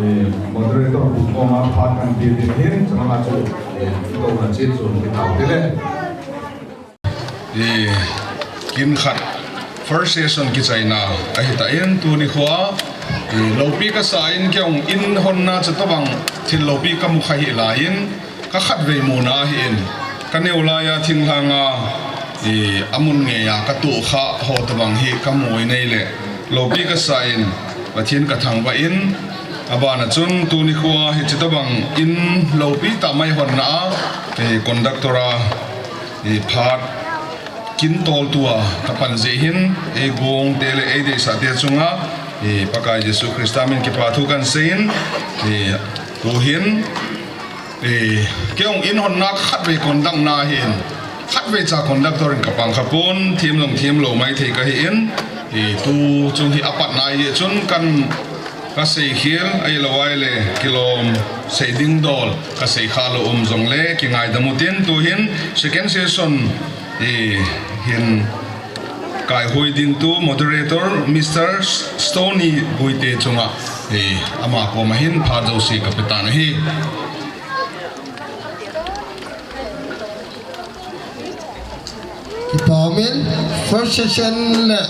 eh, moderator bu koma phat kan pe ding hin, chulanga chu, eh, i touna chit chu i tao ding le. Eh, kin khat, first session kichaina ahitan, tuni khoa, eh, loupi kasa in kei jong in honna chu tobang thil loupi kamu kha hi lai in, ka khatvei muna ahin, ka neo laiya thinglhanga, eh, amun ngeiya ka tohkha ho tobang hi kamu in ahile, loupi kasa in, Pathen ka thangvah in, abana chun tuni khoa hiche tobang in loupi tah mai honna a, eh, conductor a, eh, phat kin toltua kapan jeh hin, ei gongte le ei deisahte chunga, eh, Pakai Jesu Christa min kipathu kan seiyin, eh, tuhin, eh, kei jong in honna khatvei conduct na hin, khatvei cha conductor in kapang khapon, them jong themlou maithei kahin, eh, tu chung hi apatna ahi chun kan kaseikhel, ahilou ahile kilom sei ding dol, kasei khalou um jongle kingaidam utin, tuhin second session, eh, hin kaihui ding tu moderator Mister Stony Guite chunga, eh, ama koma hin phat jouse kapetan ahi. Kipa umin, first session le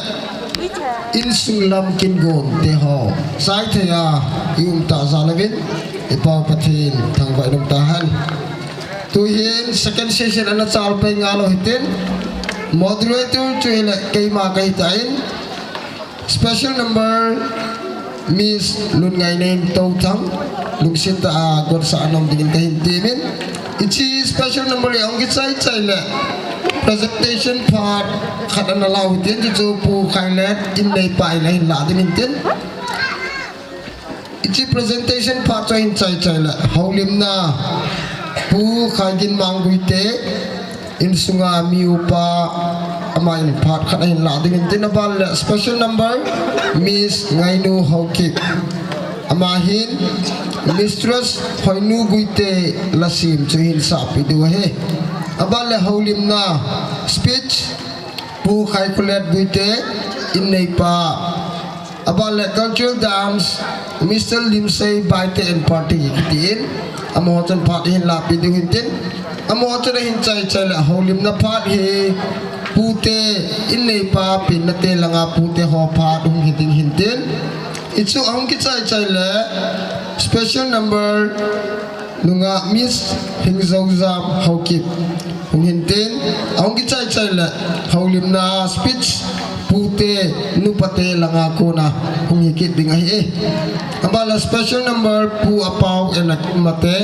insung lam kin gonte ho, saithei a i um tah jal uvin, i Pau Pathen thangvah in um tahen. Tuhin second session ana chalpeh ngalou hitin, moderator chu hile keima kahitan, special number Miss Lunngaineng Touthang, lungset tah a gotsa anom dingin kahin temin. Hiche special number hi ahung kichai chai le presentation phat khat ana lau hitin, chuchu Pu Khailet in neipa in ahin la ding hitin. Hiche presentation phat chu ahin chai chai le houlimna Pu Khaiginmang Guite, insunga mi upa, ama in phat khat ahin la ding hitin, aban le special number Miss Ngainu Haokip, ama hin Mistress Hoinu Guite lasem chu ahin sahpeh diu ahi. Aban le houlimna speech Pu Khaikholet Guite, in neipa. Aban le cultural dance Mister Limsei Baite and party kitin, amaho chun phat ahin lapi diu hintin, amaho chun ahin chai chai le houlimna phat hi pute, in neipa, penna te langa pute ho phat hung hi ding hintin. Hichu ahung kichai chai le special number nungah Miss Hingzoujam Haokip hung hintin, ahung kichai chai le houlimna speech pute, nupate langa kona hung hi kit ding ahi e. Aban le special number Pu Apau and Akimate.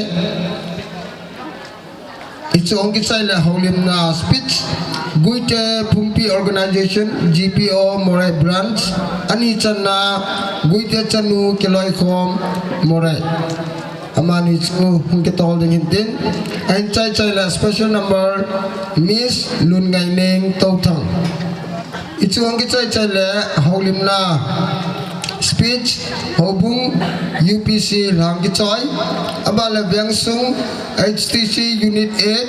Hichu ahung kichai le houlimna speech Guite Phungpi Organization, G P O Moreh Branch, ani channa Guite chanu kiloikhom Moreh. Amani chu hung kitol ding hintin, ahin chai chai le special number Miss Lunngaineng Touthang. Hichu ahung kichai chai le houlimna speech Houbung U P C Lhangkichoi, aban le Vengsung H T C Unit eight,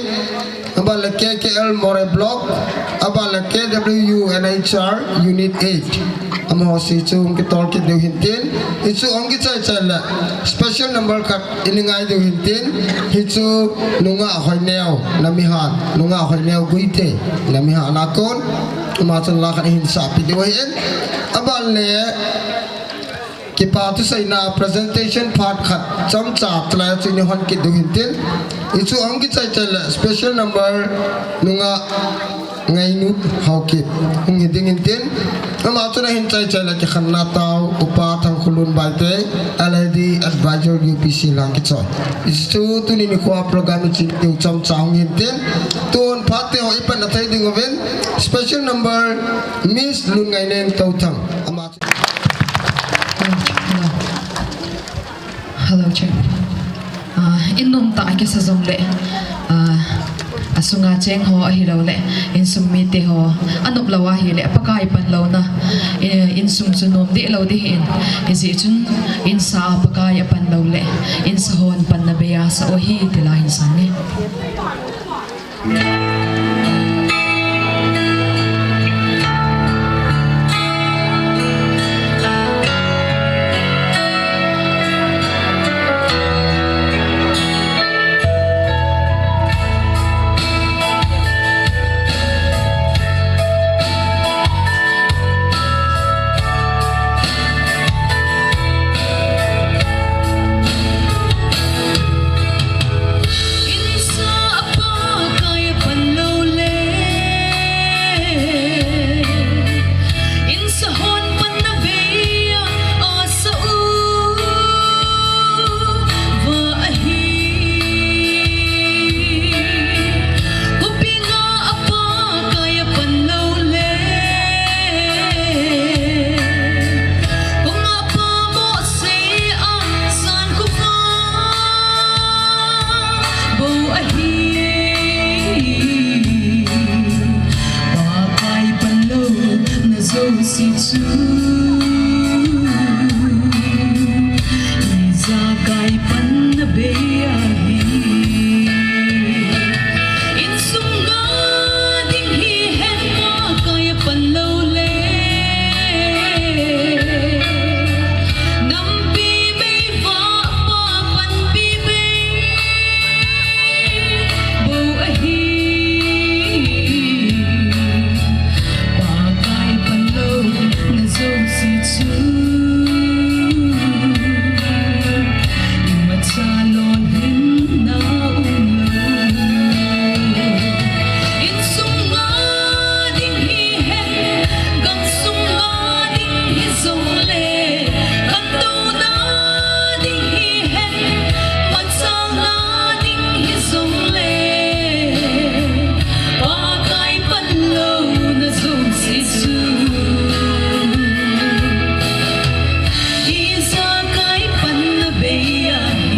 aban le K K L Moreh Block, aban le K W U N H R Unit eight. Amaho jouse chu hung kitol kit diu hintin. Hichu ahung kichai chai le special number khat in ngai diu hintin. Hichu nungah Hoineo, Namihan, nungah Hoineo Guite, Namihan a kon, ama chun la khat ahin sahpi diu ahin. Aban le kipa thuseina presentation phat khat chomcha tulai a chu in hon kit diu hintin. Hichu ahung kichai chai le special number nungah Ngainut Haokip hung hi ding hintin. Ama chun ahin chai chai le kikhenna tao Upa Thangkholun Baite, L A D Advisor U P C Lhangkichoi. Hichu tuni nikhoa program i chin diu chomcha hung hintin. Tun phat te ho i panna thei ding uvin special number Miss Lunngaineng Touthang. Ama Hello. Hello, check. Ah, in nomtah a kisa jongle, ah, asunga cheng ho ahilou le, insung mite ho, anop lou ahile, Pakai panlouna, eh, insung chu nom deh lou ding ahin, hijeh chun, insa a Pakai apanlou le, insa hon panna bei a sa u ahi, ti la hin sang e. Jouse chu ijakai panna bei ahi. Insung a ding hihen, pakai pan lou le. Nampi bei vah, pa panpi bei bou ahi. Pakai pan louna jouse chu imacha lolhinna umlou. Insung a ding hihen, gamsung a ding hijongle, khantouna ding hihen, machalna ding hijongle, pakai pan louna jouse chu ijakai panna bei ahi.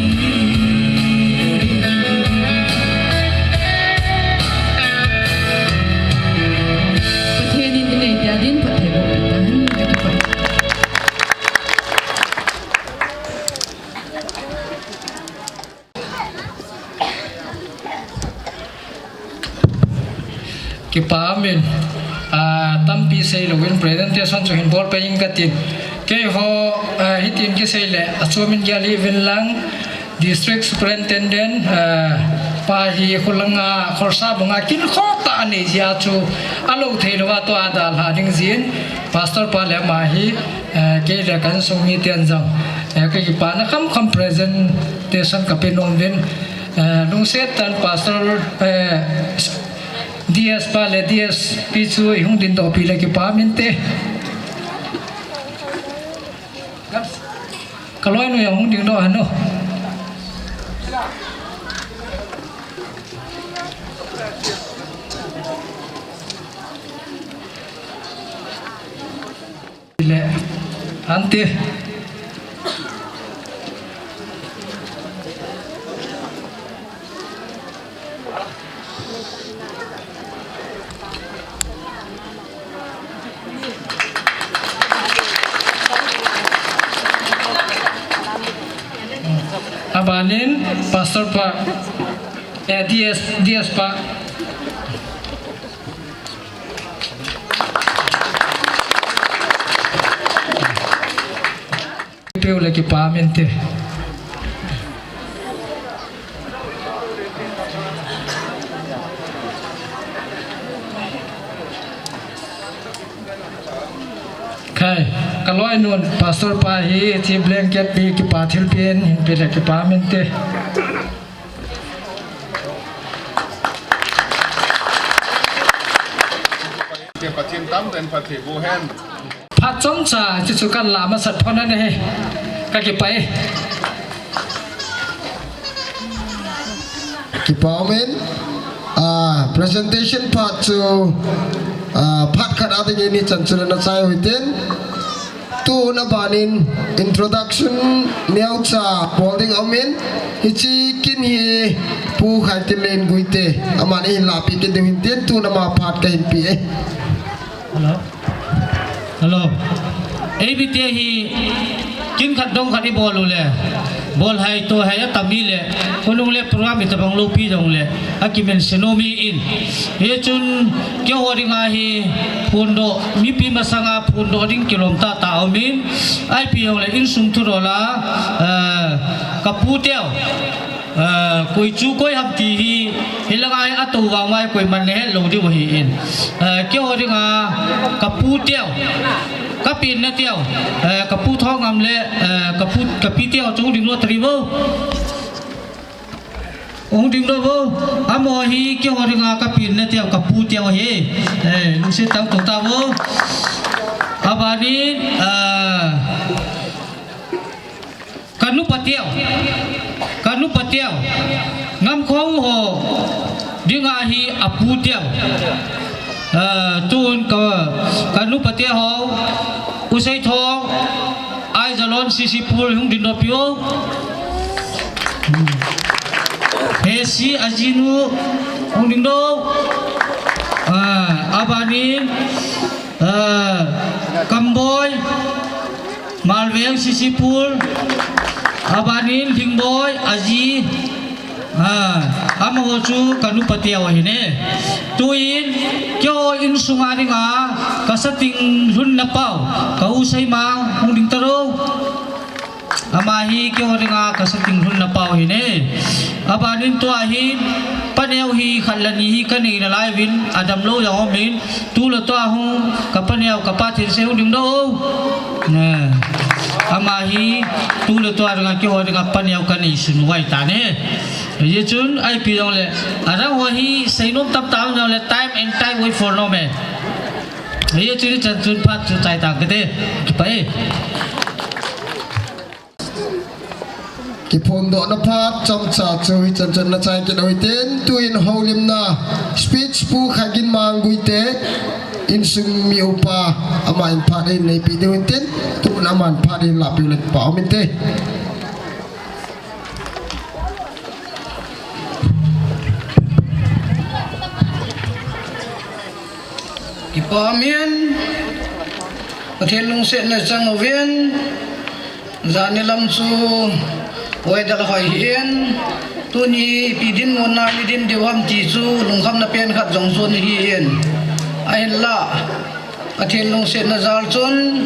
Pathen in inei dia din phattheiboh peh tahen, kakipah. Kipa umin, ah, tampi seilouvin presentation chu hin bolpeh inge katin. Keiho, ah, hitin kisei le, achomin gel hih uvin lang, District Superintendent, ah, pa hi kholanga, kholsa banga kinkho tah anei jeh a chu, alou theilouva tua dalha ding jin, Pastor pa le ama hi, eh, kei le ka insung miten jong, eh, kakipana khamkham presentation kape nom uvin, eh, lungset tah in Pastor, eh, D S pa le D S P chu ihung dindoh peh le kipa umin te. Kaloinu jong hung dingdoh hen o. Le, ante. Abanin Pastor pa, eh, D S, D S pa. Peu le kipa umin te. Khai, kaloinun Pastor pa hi, hiche blanket hi kipa thilpeh in hinpe le kipa umin te. Pathen tamtah in phatthei boh hen. Phat chomcha, chuchu kalah masat phot ahi. Kakipah e. Kipa umin, ah, presentation part chu, ah, part khat a dingin ichan chule nachai uhitin. Tun abanin introduction neocha bol ding aumin, hiche kin hi Pu Khaitile Guite, aman eihin lahpeh kit diu hintin, tun ama phat kahin pe e. Hello. Hello. Eimite hi kin khat dong khat ibol u le, bol hai to hai atam hile, khonung le program itobang loupi jongle, akimin senomi in. Hichun keiho dinga hi phondoh, mipi masanga phondoh ding kilom tahtah aumin, ipi jongle insung thudol a, eh, kapu teu, eh, koi chu koi ham ti hi, hilanga hi atou vangma hi koiman nahet lou diu ahin. Eh, keiho dinga kapu teu, kapenna teu, eh, kapu Thongam le, eh, kapu, kapi teu chu ding lo tari vo. Hung ding doh vo. Amaho hi keiho dinga kapenna teu, kapu teu ahi. Eh, lungset tah in tou tauvo. Abanin, ah, kanupa teu. Kanupa teu. Ngamkhou ho dinga hi apu teu. Ah, tun ka, kanupa teu ho. U Seithong, Aijalon C C Pool hung dingdoh peh o. Hesi ajinu hung dingdoh. Ah, abanin, ah, Kamboi, Malveng Sisipul, abanin Lingboi, aji, ah, amaho chu kanu pateu ahi ne. Tuin, keiho insunga dinga, kasating lhunna pau, ka u Seimang, hung ding taro. Ama hi keiho dinga kasating lhunna pau hi ne. Abanin tua hi, paneo hi khat le ni hi kanei nalai uvin, adamlou jong umin, tu le tua hung, ka paneo, ka pa Thinsei hung ding do. Ne. Ama hi, tu le tua dinga keiho dinga paneo kanei sun uva ahi ta ne. Hijeh chun, ipi jongle, adang ho hi, seinom tamtah jongle, time and tide wait for no man. Hijeh chun, ichan chun phat chu chai tang kate. Kipah e. Kiphondohna phat chomcha chu hichan chun nachai kit u hitin, tuin houlimna speech Pu Khaginmang Guite, insung mi upa, aman phat in neipi diu hitin, tun aman phat in lapiu le pa um inte. Kipah umin, Pathen lungsetna chang uvin, jani lam chu weather hoi hin, tuni ipi dinmun a i din diu ham ti chu lungkhamna pen khat jong chu ahin, ahinla, Pathen lungsetna jal chun,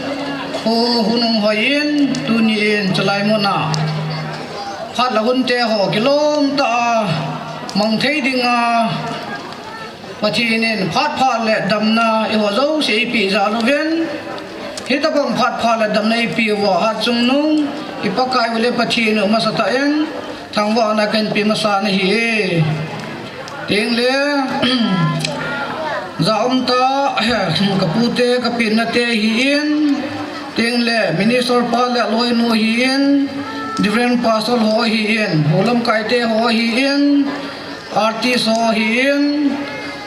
hu, hun hung hoi in, tuni in, chulai mun a, phat le hun te ho kilom tah a, mang thei dinga, Pathen in phat pha le damna eiho jouse eipeh jal uvin, hitabang phat pha le damna eipeh uva hatchungnung i Pakai u le Pathen u masatah in thangvahna kahin pe masa nahi e. Tengle, ja um tah, ka pute, ka penna te ahin, tengle, minister pa le loinu ahin, Reverend Pastor ho ahin, ho lamkai te ho ahin, artist ho ahin,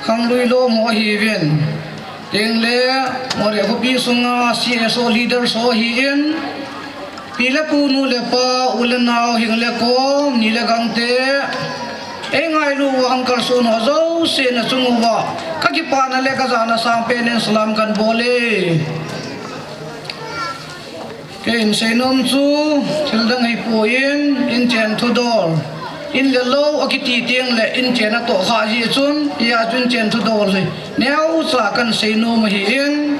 khanglui lom ho ahiuvin. Tengle, Moreh khopi sunga C S O leaders ho ahin, pi le pu, nu le pa, u le nao, hing le kom, ni le gangte, eingailu uva hung kalson ho jouse nachung uva, kakipana le kajana sangpen in salam kahin bol e. Kei in seinom chu, thil dang ahipoi, in chen thudol. In le lou akiti tengle, in chen atoh kha jeh chun, hia chun chen thudol hi neocha kahin seinom ahin.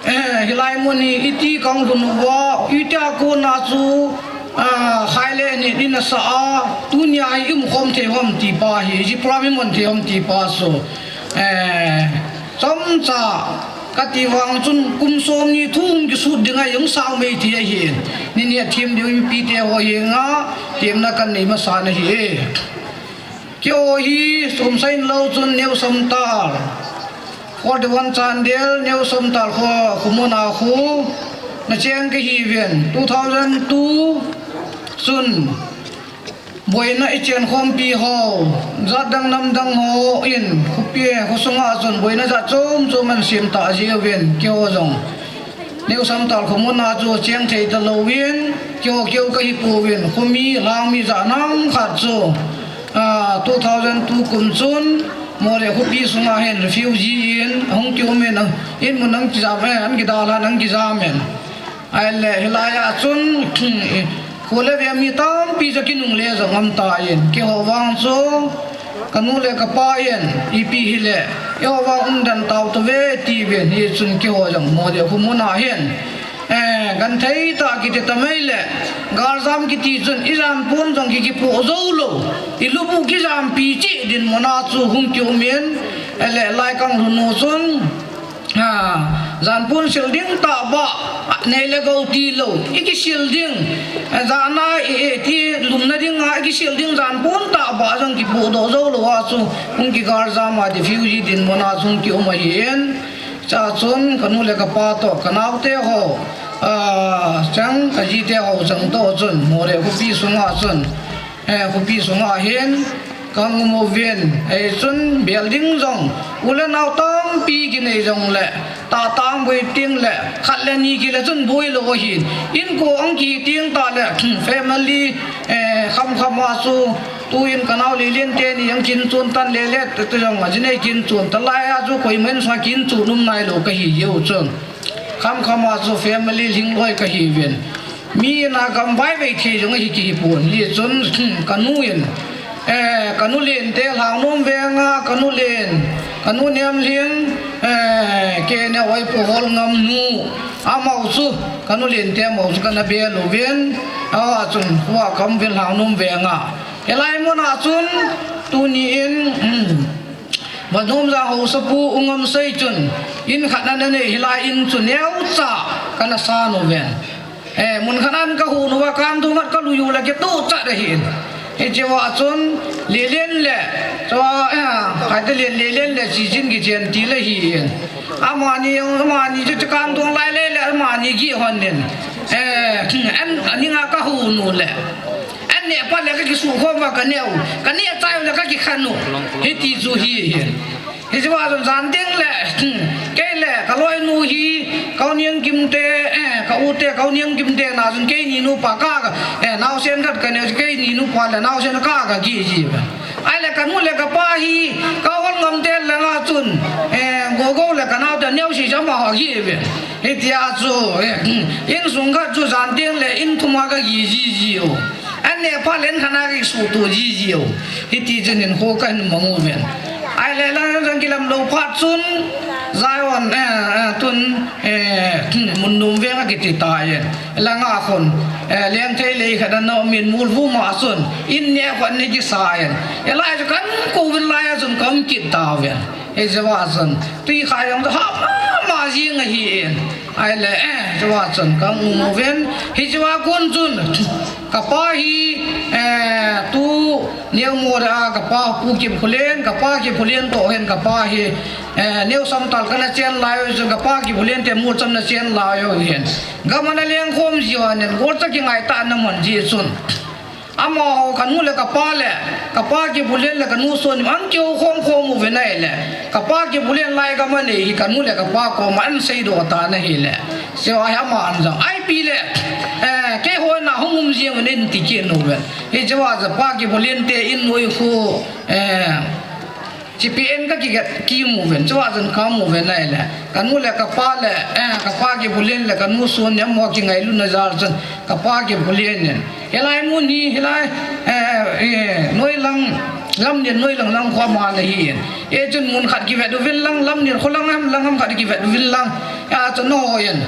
Eh, hilai mun hi iti kahung lhun uva, itia kona chu, ah, khai le ni, ni nasa a, tunia hi i umkhom thei ham ti pa hi, ji program i man thei ham ti pa chu, eh, chomcha kati vang chun kum som ni thum kisut ding ahi, hung sao mei thei ahin, ni ni a thim ding mipi te ho henga, themna kahin nei masa nahi e. Keiho hi Somsei in lou chun New Samtal, forty-one Chandel, New Samtal kho, khomun a khu, nacheng kahiuvin, two thousand two chun, boina i chen khompi ho, jat dang nam dang ho in, khopi, khosunga chun, boina jat chom chom ahin sem ta jiuvin, keiho jong. New Samtal khomun a chu cheng thei talouvin, keiho keu kahipouvin, khomi, lhangmi jat nam khat chu, ah, two thousand two kum chun, Moreh khopi sunga hin refugee in, ahung kium in, ah, in mun ahung kijam in, ahung kidalhan, ahung kijam in. Ahile, hilai a chun, kho le veng mi tampi chu kinungle jong um tan, keiho vang chu, kanu le kapa in, ipi hile, eiho vang umden tau tave, tiuvin, hichun keiho jong Moreh khomun a hin, eh, genthei tah kiti tamei le, galjam kiti chun, i janpon jong ki, kipoh jou lou, i lubu kijampi cheh dinmun a chu hung kium in, ahile, lai kahung lhun u chun, Ah, janpon sil ding tahbeh, nei le gou tilou, i kisil ding, ah, jana i, i, ti lumna dinga, i kisil ding janpon tahbeh jong kipohdoh jou lou a chu, hung kigaljam a refugee dinmun a chu hung kium ahin, chua chun kanu le kapa toh, kanaote ho, ah, chang, kajite ho chang toh chun, Moreh khopi sunga chun, eh, khopi sunga hin, kahung um uvin, hichun building jong, u le nao tampi kinei jongle, tah tah boi tengle, khat le ni kile chun boi lou ahin, inko ahung kihi teng tahle, family, eh, kham kham a chu, tuin kanao Lelen teni ahung kin chon tan lele, tu, tu jong ajinei kin chon tan lai a chu koiman sa kin chon um nailou kahi jeh u chun. Khamkham a chu family lhingloi kahiuvin. Mi in a gamvai vei thei jong ahi kihipon. Hichun, kanu in, eh, kanu lente Lhangnom veng a, kanu len, kanu Nemlhing, eh, kei neo Aipu Holngam nu, amau chu, kanu lente amau chu kana bel uvin. Awa chun, hua kaum uvin Lhangnom veng a. Hilai mun a chun, tuni in, Vanom Jang Haosapu U Ngamsei chun, in khat ana nei, hilai in chu neocha kana san uvin. Eh, mun khat an kahung uva, kan thum khat kalui u le kituh chat ahin. Hichea chun, Lelen le, chua, eh, Haite Len, Lelen le Chichin kichen til ahin. Amani, amani chu kan thum lai le le, amani gih hon in. Eh, an, aning a kahung u le. An neh phat le kakisukhom uva kaneo. Kaneh chai u le kakikhen u. Hiti chu hi hin. Hichea chun jan teng le, kei le kaloinu hi, ka u Niangkim te, eh, ka u te, ka u Niangkim te na chun keini nupa ka, ka, eh, naosen khat kaneo, keini nupa le naosen ka, kagih ji uve. Ahile kanu le kapa hi, ka Holngam te langa chun, eh, Gogo le kanao te neo si jama ho gih uve. Hitia chu, eh, insung khat chu jan teng le in thum a kagih ji ji u. An neh phat le in khat a kisuhto ji ji u. Hiti chun hinkho kahin mang uvin. Ahile lang jong kilam lou phat chun, Zion, eh, eh, tun, eh, Munnom veng akiti tan. Langa khun, eh, Lengthei lei khat ana um in Molvu ma chun, in neo khat ana kisa in. Hilai chu kakou uvin lai a chun kaum kit tauvin. Hichea chun, Tuikhai jong chu hah mama jing ahin. Ahile, eh, chua chun kaum uvin. Hichea kon chun, kapa hi, eh, tu, New Moreh a kapa Pu Kipkholen, kapa Kipkholen toh hin kapa hi, eh, New Samtal kana chen lai u chun kapa Kipkholen te Molcham na chen lai u hin. Gam ana lengkhom ji u ahin, golcha kingai tah ana man ji chun. Amaho kanu le kapa le, kapa Kipkholen le kanu Sonim an kihou khom khom uvin ahile. Kapa Kipkholen lai gam anei hi kanu le kapa koma ana seidoh tan ahile. Chua hi aman jong. Ipi le, eh, keiho na hung um jing un ahin ti kit uvin. Hichea chu pa Kipkholen te in noi khu, eh, Chipi in kakigat kimu uvin, chua chun kamu uvin ahile. Kanu le kapa le, eh, kapa Kipkholen le kanu Sonim amaho kingailutna jal chun kapa Kipkholen in. Hilai mun hi, hilai, eh, eh, noilang, Lamnit noilang lang khu ama ana hin. Hichun mun khat kivet uvin lang, Lamnit kho lang ham, lang ham khat kivet uvin lang. Hichun nangho in.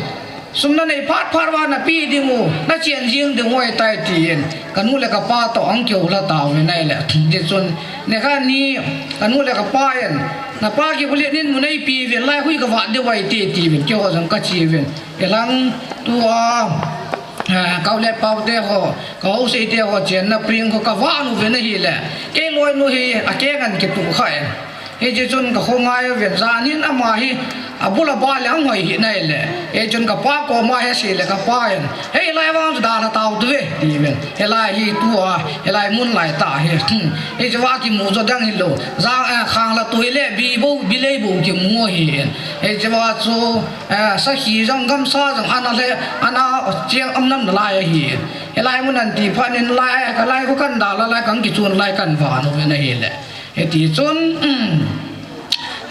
Sum nanei phat phat uva nape ding u, nachen jing ding u ahitai tin, kanu le kapa toh ahung kihou lha tauvin ahile. Hichun, nikhat ni, kanu le kapa in, napa Kipkholen in mun eipe uvin, lai hui kavah diu ahi ti, tiuvin, keiho jong kache uvin. Hilang tua, ah, ka u le pau te ho, ka u sei te ho chenna pring ho kavah uvin ahile. Kei loinu hi, akeng ahin kituh kha in. Hiche chun ka khongai uvin, jan hin ama hi, abul abah le ahung hoi hih nai le. Hichun kapa koma he sei le kapa in, "Hilai vang chu dalha tau tu ve," tiuvin. Hilai hi tua, hilai mun lai tah hi. Hichea kimu jo dang hilou. Jang, eh, khang la tui le bi bou, bilei bou kimu ahin. Hichea chu, eh, sakhi jong gamsa jong ana le, ana cheng um nam nalai ahin. Hilai mun ahin ti phat in lai, ka lai khu kan dalha lai kan kichun lai kan vah uvin ahile. Hiti chun, um,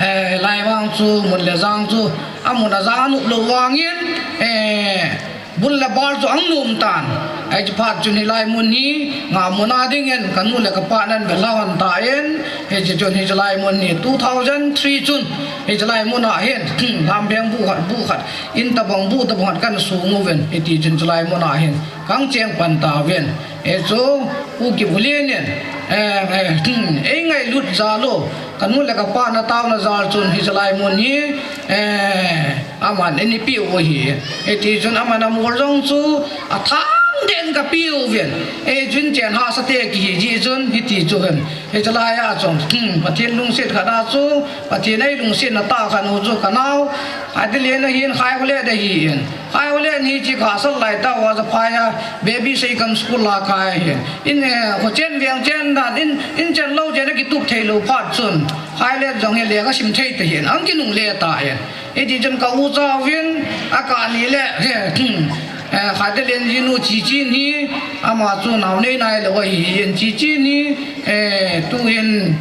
eh, lai vang chu, mun le jang chu, amun ajang anop lou vangin, eh, bul le bal chu ahung nom tan. Hiche phat chun hilai mun hi, ngah mun a dingin, kanu le kapa in ahin ve lhon tan, hiche chun hilai mun hi, two thousand three chun, hilai mun a hin, lam beng bu khat, bu khat, in tabang bu tabang khat kana sung uvin, hiti chun hilai mun a hin, Kang cheng pan tauvin. Hichu, Pu Kipkholen in, eh, eh, ei ngailut jal u, kanu le kapa na taona jal chun hichelai mun hi, eh, aman eipeh u ahi. Hiti chun aman amol jong chu, athang den kapeh uvin. Hichun chen hahsa te kihi jeh chun, hiti chu hin. Hichelai a chun, hmm, Pathen lungset khat a chu, Pathen eilungset na tah khat u chu, kanao, Haite Len ahin, Khaikholen ahin. Khaikholen hi chi kasal lai tah uva, Japhai a, baby Seikan school a kai ahin. In, eh, kho chen veng chen dan, in, in chen lou chen akitup thei lou phat chun. Khailet jong hi lekha sim thei ta ahin, ahung kinungle ta ahin. Hiti chun ka ucha uvin, akah ni le, he, hmm, eh, Haite Len jinu Chichin hi, ama chu nao nei nailou ahin, Chichin hi, eh, tuhin,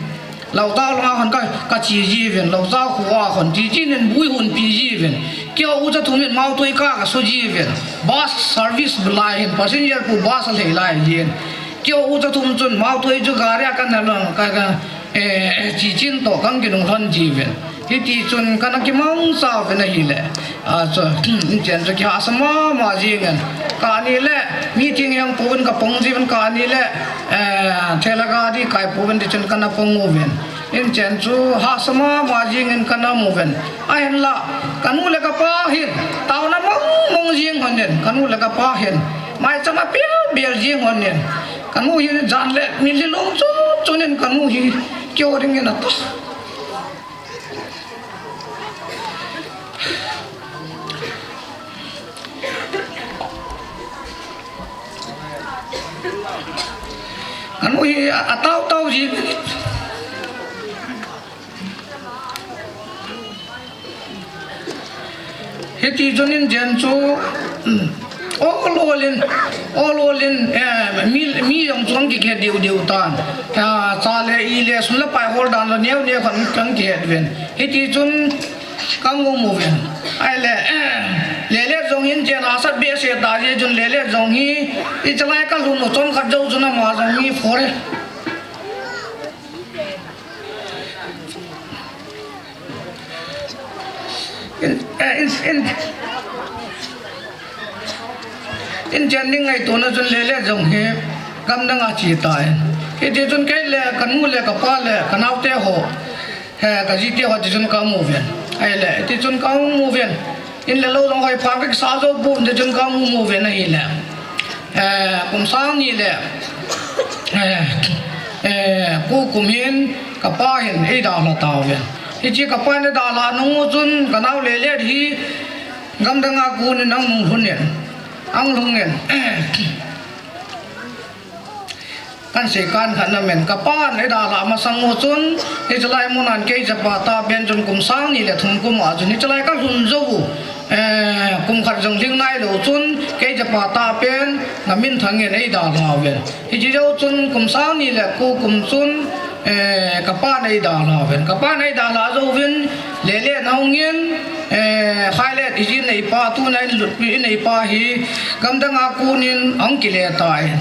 Lautao langa hon ka, ka chi jiuvin, Lautao khu a hon chi chi nin bui hon pi jiuvin. Keo u cha thum in Mautoi ka ka so jiuvin. Bus service bulai hin passenger pu bus a lhei lai jin. Keo u cha thum chun Mautoi chu gari a kan na lang ka, ka, eh, chi chin to kan ki lung lhon jiuvin. Hiti chun kana kimang sa uvin ahile. A chu, in chen chu kihahsa mama jingin. Kani le, meeting heng puvin ka pong jiuvin kani le, eh, thela gari kai puvin ti chun kana pong uvin. In chen chu hahsa mama jingin kana um uvin. Ahinla, kanu le kapa hin, taona mong mong jing hon in, kanu le kapa hin. Mai chama pial bial jing hon in. Kanu hi jan le, mi lilung chun chun in kanu hi, kio ring in ata. Kanu hi a, a tau tau ji. Hiti chun in chen chu, um, ol ol in, ol ol in, eh, mi, mi jong chu kan kikhe diu diu tan. Ah, cha le i le sum le pai hol dan le neo neo kan, kan kihet uvin. Hiti chun kan um uvin. Ahile, eh, Lele jong in chen a sat be se ta je chun Lele jong hi, i chalai ka lhun u chom khat jou chun ama jong hi fore. In, eh, in, in, in chen ding ngaitona chun Lele jong hi gamdang a che tai. Hiti chun kei le, kanu le, kapa le, kanaote ho, he, kajite ho ti chun ka um uvin. Ahile, ti chun ka um uvin. In le lou jong hoi pha ka kisa jou pon ti chun ka um uvin ahile. Eh, kum sang ni le, eh, eh, ko kum hin kapa hin eidalha tauvin. Hiche kapa hin eidalha nung u chun kanao Lele hi gamdang a kon in ahung lhun in, ahung lhung in. Kan sei kan khat na men, kapan eidalha masang u chun, hichelai mun a kei chapa tah pen chun kum sang ni le thum kum a chun, hichelai ka lhun jou u, eh, kum khat jong lhing nailou chun, kei chapa tah pen, Ngaminthang in eidalha uvin. Hiche jou chun, kum sang ni le ko kum chun, eh, kapan eidalha uvin. Kapan eidalha jou uvin, Lele in ahung in, eh, Khailet ijin neipa, tuna in lutpi in neipa hi, gamdang a kon in ahung kile tai.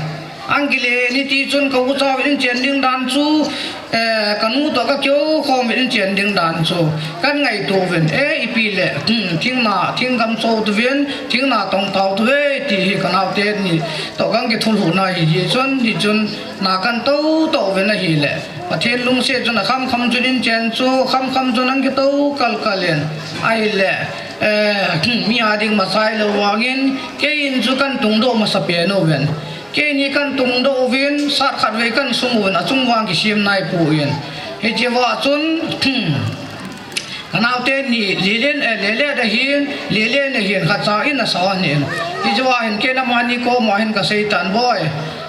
Ahung kile in hiti chun ka ucha uvin in chen ding dan chu, eh, kanu toh ka kihou khom uvin in chen ding dan chu. Kan ngaito uvin, eh, ipi le, hmm, thingna, thinggam cho tuvin, thingna tong tao tuve ti hi kanaote ni toh kan kithulhuh na hi, hi chun, hi chun na kan tou tou uvin ahile. Pathen lungset chun akham kham chun in chen chu, kham kham chun ahung kitou kal kal in. Ahile, eh, mi a ding masai lou vangin, kei in chu kan tungdoh masa pen uvin. Keini kan tungdoh uvin, sat khat vei kan sum uvin, achung vang kisem nai poi. Hiche va chun, kanaote ni, Lelen, eh, Lele da hin, Lele na hin, khat cha in asa hon in. Hiche va hin, keini amani koma hin kasei tan boi.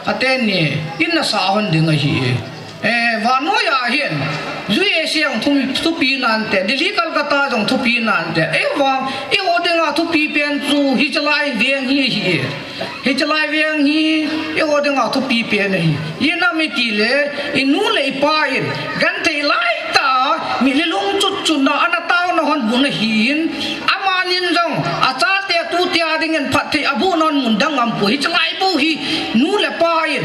Ateni, in asa hon ding ahi. Eh, vannoi a hin, U S A jong thu, thupi nante, Delhi Calcutta jong thupi nante. Eivang, eiho dinga thupi pen chu, hichelai veng hi hi. Hichelai veng hi, eiho dinga thupi pen ahi. Ijeh inem itile, inu le ipa in, genthei laitah a, mi lilung chut chut na, ana taona hon bun ahin, amanin jong, achate tute a dingin phatthei aboh na hon mun dang ngam poi. Hichelai bou hi, nu le pa in,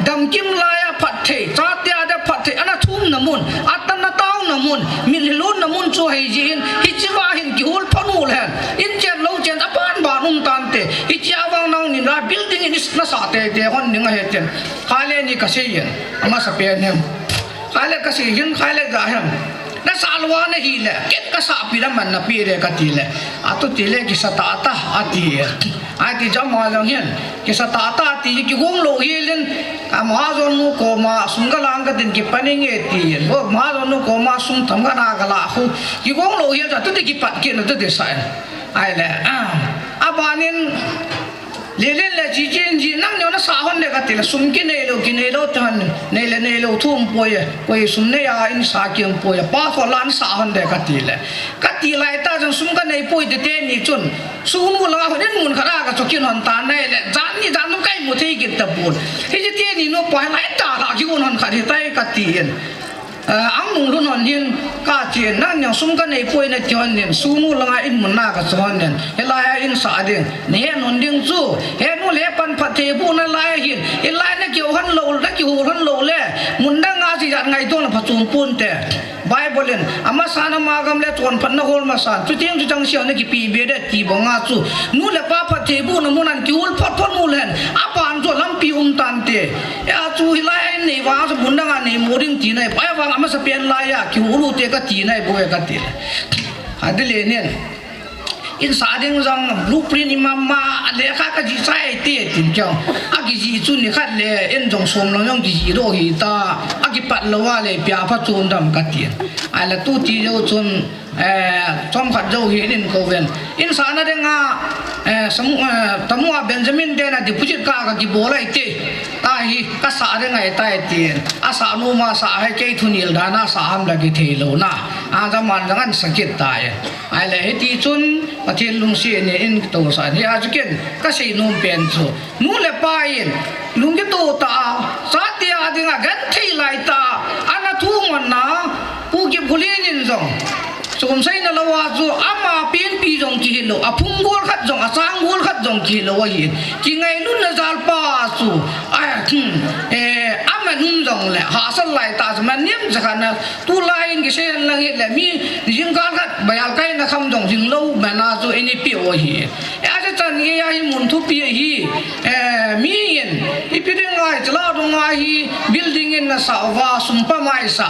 Damkim laiya phatthei, chate a dia phatthei, ana thumna mun, atan a taona mun, mitlhi lonna mun chu ahi jeh in, hiche va hin kihol phot u leh hen, in chen lou chen, aban ban um tante, hiche a vang nangni la building in nasa tei tei hon ding ahi tin, Khaile ni kasei in, amasa pen hin, Khaile kasei hin, Khaile ja hin. Nasah lou a nahi le, ken kasahpi le man napeh le kati le. Atu ti le kisa tah tah ati. Ati jong ama jong hin, kisa tah tah ati, kigong lou hel in, a mahajon nu koma sum galang katin kipan inge ti. Bo mahajon nu koma sum themkhat na galah khu, kigong lou hel ta, atu ti kipat kit na atu ti sa in. Ahile, ah, abanin, Lelen le Chichi in ji, nangni nasah hon de kati le, sum kinei lou, kinei lou te hon, nei le nei lou thu um poi, koi sum nei a in sa ki um poi, pa kho la nasah hon de kati le. Kati lai tah jong sum kanei poi te teni chun, sum nu la hon in mun khat a kacho kit hon tan ahile, jan ni jan nu ka imu thei kit tapon. Hiche teni nu pa lai tah la kigon hon khat hitai kati in. Ah, ang nung lhun hon hin, ka chi, nang niang sum ka nei poi na ti hon hin, sunu langa in mun na ka chu hon hin, hilai a in sah ding, ni he nun ding chu, he nu le pan phat thei bu na lai hin, hilai na kiu hon lo, na kiu hon lo le, mun dang a chi jat ngai dong na pha chum pun te. Bible in, ama san ama gam le chon phat na hol ma san, chu ting chu chang sia na kipi be de ti bang a chu, nu le pa phat thei bu na mun an kiu hol phat phat nu len, a pan chu lampi um tan te. Ya chu hilai a in nei vang chu mun dang a nei mo ding ti nai, pai vang ama sa pen lai a, ki ulu te ka ti nai bo e ka ti. A di le nen. In sa ding jong blueprint i mama, a lekha ka ji sai te tin kyo. A ki ji chu ni khat le, in jong som lo jong ki ji do hi ta. A ki pat lo wa le pia pha chun dam ka ti. A la tu ti jo chun, eh, chom khat jo hi in ko ven. In sa na ding a, eh, samu, eh, tamu a Benjamin te na deposit ka ka ki bo lai te. Ta hi ka sa ding ai tai tin. A sa nu ma sa hai kei thu nil da na sa ham la ki thei lo na. A zaman jang an sa kit tai. Ai le hiti chun Pathen lungsi ni in to sa ni a chu ken ka sei nom pen chu. Nu le pa in lung ki to ta. Sa ti a ding a gan thei lai ta. Ana thu ngon na. Pu ki bulin in jong. Sum sai na lo a chu ama pin pi jong ki hi lo, a phung gol khat jong, a sang gol khat jong ki hi lo a hi. Ki ngai nun na jal pa chu, a, hmm, eh, ama nun jong le, ha sal lai ta chu ma niam ja khan na, tu lai in ki se lang hi le, mi jing kal khat, bayal kai na kham jong jing lo, ma na chu ini pi o hi. E a cha chan nge a hi mun thu pi hi, eh, mi in, i pi ding ngai, chala dong ngai hi, building in na sa va, sum pa mai sa.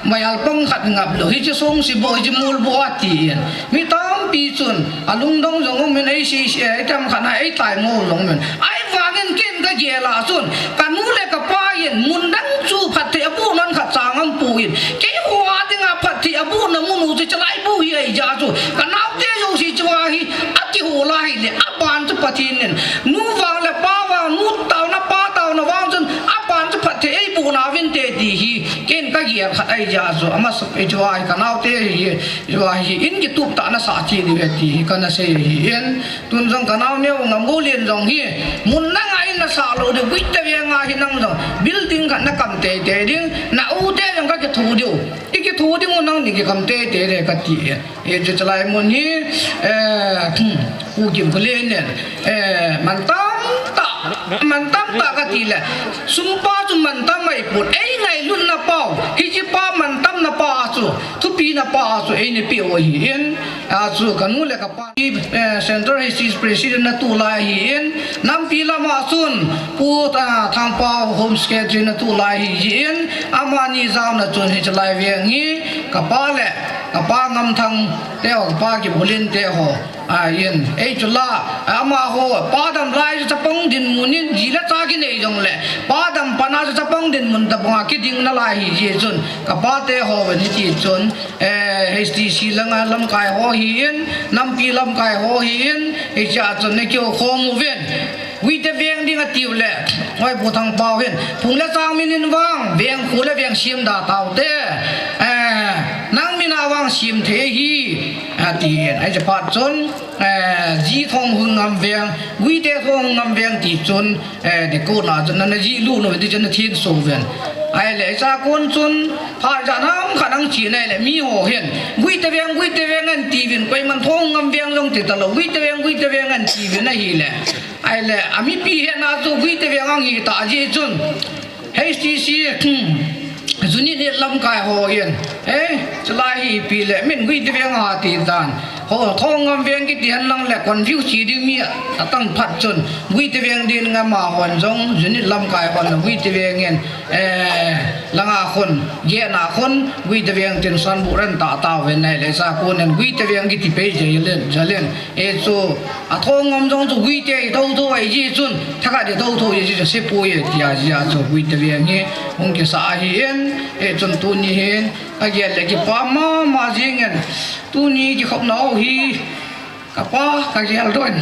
Mayal pang khat ngap lo, hiche song si bo, hiche mul bo a ti in. Mi tampi chun, a lungdong jong um in, ei si, si, ei tam khat na, ei tai mo jong um in. Ai vangin ken ka gel a chun, ka nu le ka pa in, mun dang chu phat thei a bu non khat chang am pu in. Kei ho a ding a phat thei a bu na mun u chu chalai bu hi ai ja chu. Ka nau te jo si chu a hi, a ki ho la hi le, a ban chu Pathen in. Nu vang le pa vang, nu tau na pa tau na vang chun, a ban chu phat thei ei bu na vin te ti hi. Ken ka gel khat ai ja chu, ama sap ei chu ai ka nau te hi, chu ai hi, in ki tup ta na sa chi ni ve ti hi, ka na sei hi in, tun jong ka nau neo ngam go lien jong hi, mun na ngai na sa lo de, wit te ve nga hi nang jong, building khat na kam te te ding, na u te jong ka ki thu diu, i ki thu ding u nang ni ki kam te te de ka ti e. E, chu chalai mun hi, eh, hmm, u kim ka len nen, eh, man tam ta, man tam ta ka ti le, sum pa chu man tam mai put, ei ngai lun na pau, hi chi pa man tam na pa chu, thupi na pa chu, ei ni pi o hi in, a chu ka nu le ka pa, eh, Central H C President na tu lai hi in, nampi lama chun, pu ta, Thangpao Home Secretary na tu lai hi, hi in, ama ni jao na chun hi chalai veng hi, ka pa le, ka pa Ngamthang, Te ho, pa ki bulin te ho. A in, ei chu la, ama ho, pa dam lai chu chapang din mun in, ji le cha ki nei jong le, pa dam pa na chu chapang din mun ta bang a ki ding na lai hi ji chun, ka pa te ho ven hi ti chun, eh, H T C langa lamkai ho hi in, nampi lamkai ho hi in, hi cha chun ne kyo khom u ven. Guite veng ding a tiu le, ngoi pu Thangpao hin, phung le chang min in vang, veng khu le veng siam da tau te, eh, nang min a vang siam thei hi, a ti hin, ai cha phat chun, eh, ji thong hung ngam veng, guite thong hung ngam veng ti chun, eh, de ko na chun, na, na ji lu no, ti chun na thin so ven. Ai le, cha kun chun, pha ja nam kha nang chi nai le, mi ho hin, guite veng, guite veng an ti vin, koi man thong ngam veng long ti ta lo, guite veng, guite veng an ti vin a hi le. Ai le, a mipi hena chu guite veng ang hi ta ji chun. H T C, hmm, unit ni lamkai ho in. Eh, chalai hi pi le, min guite veng a ti dan. Ho, thong ngam veng ki ti han lang le, confuse chi ding mi a tang phat chun. Guite veng din ngam a hon jong, unit lamkai hon guite veng in. Eh, langa khun, gena khun, guite veng tin san bu ran ta ta ven nai le sa kun en guite veng ki ti pe je len, ja len. E chu, a thong ngam jong chu guite i tho tho ai ji chun, thaka de tho tho ji chu se pu ye ti a ji a chu guite veng hi, hung ki sa a hi en, e chun tu ni hin, ka gel le ki pa ma ma jing en, tu ni ki khop na o hi, ka pa, ka gel doin.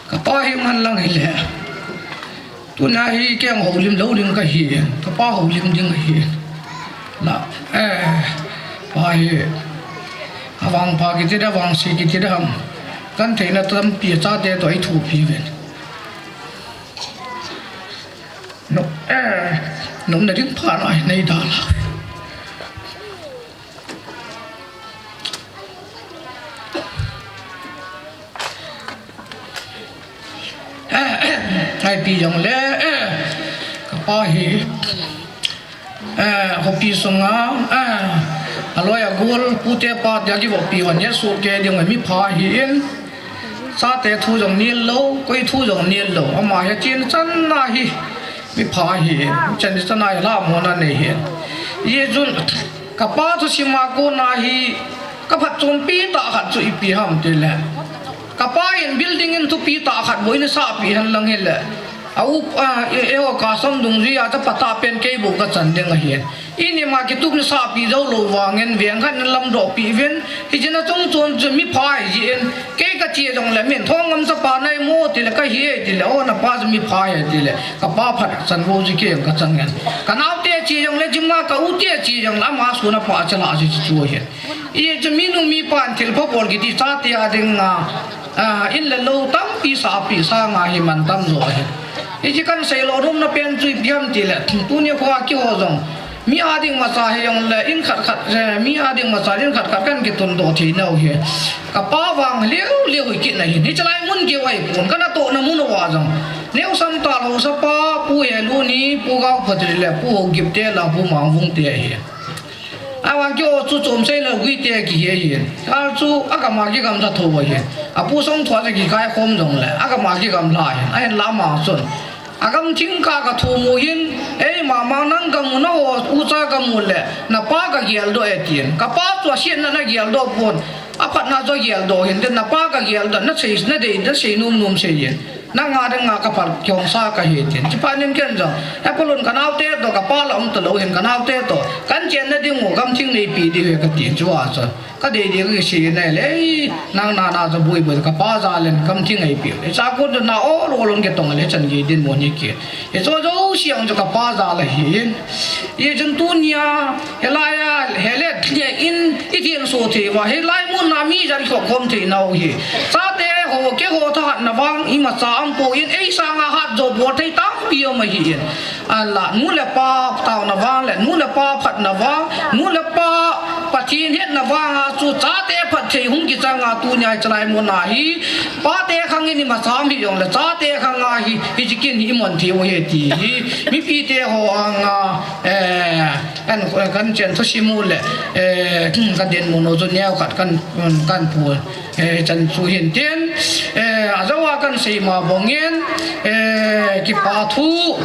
Ka pa hi man lang hi le. Tuna hi kei houlim lou ding kahi, kapa houlim ding ahi. La, eh, pa hi, avangpha kiti da, avangse kiti da ham. Kahin theina tampi chate toh eithopi uvin. No, eh, nomna ding pha na hi nei dalha. Ai pi jong le, eh, kapa hi, eh, khopi sunga, eh, aloi agol, pute pate akivohpi uva, neh soh kei ding uva mipha ahin, chate thu jong nil lou, koi thu jong nil lou, ama hi achan chan na hi, mipha ahin, chan chan na hi lamona nei ahin. Hijeh chun, kapa thusim a kona hi, kaphatchompi tah khat chu ipi ham tile. Kapa in building in thupi tah khat bou eina sahpeh hen lang hile. A up, a, e, e, o ka som dungjui a chapa tah pen kei bou kachan ding ahin. Ini ma kitup eina sahpeh jou lou vangin veng khat eina lamdoh peh uvin. Hiche na chung chon chu mipha ahi jeh in. Kei kache jongle min thong ngam chapa nai mo tile kahi e tile. O napa chu mipha ahi tile. Kapa phat chan bou ji kei kachan ngen. Kanaote che jongle jima ka u te che jongle ama suna pa chala ji chu ahin. Hichu minu mipan thilpha bol kiti chate a dinga, a, in le lou tampi sahpeh sanga hi mantam jo ahi. Hiche kahin seilou nomna pen chu ipi ham tile, tuni khoa keiho jong. Mi a ding macha hijongle in khat khat, eh, mi a ding macha in khat khat kahin kitundoh thei nau ahi. Kapa vang leu leu hi kit na ahin. Hiche lai mun keu ahipon, kanatohna mun uva jong. Neo Samtal haosapa, Pu Helun hi, Pu Gaophatri le, Pu Haogip te la, Pu Mangvung te ahi. Ahivang keiho chu chomsei le guite kihi ahin. Kal chu agam a kigamlha thou ahin. Apu Songthoa chu kikai khom jongle, agam a kigamlha ahin. Ahinla ama chun. Agam thingkah kathu mu hin, eima ma nang gam u naho ucha gam u le, napa kageldoh e tin. Kapa chu asetna nageldoh pon. Aphatna chu ageldoh hin, tin napa kageldoh, nasei, nadei, nasei nom nom sei hin. Nanga dinga kaphal kihong sa kahi tin. Chuphat in ken jong. Apolon kanaote toh, kapa la um talou hin kanaote toh. Kahin chenna ding u, gamthing neipe diu ahi katin. Chua chu. Kadei dei kisei nai le. Nang nana chu boi boi kapa jal in gamthing eipeh. Icha kon chu na ol ol in kitong le chan gei dinmun hi kit. Hiche jouse jong chu kapa jal ahin. Hichun tunia, hilai a, hele thia in, ithenso thei uva, hilai mun a mi jan khop khom thei nau hi. Chate ho, keiho thahatna vang, imacha umpon, ei sanga hatjo bol thei tampi um ahin. Ahinla, nu le pa taona vang le, nu le pa phatna vang, nu le pa Pathen hetna vanga chu chate phatthei hung kichanga tunia hichelai mun a hi. Pate khang in imacha um hijongle, chate khanga hi, hiche kin hi imon thei u ahi ti hi. Mipite ho anga, eh, kan, kan chen thusim u le, eh, ka dinmun u chu neo khat kan, kan pu, eh, chan chu hin tin, eh, ajou a kan sei ma bangin, eh, kipa thu,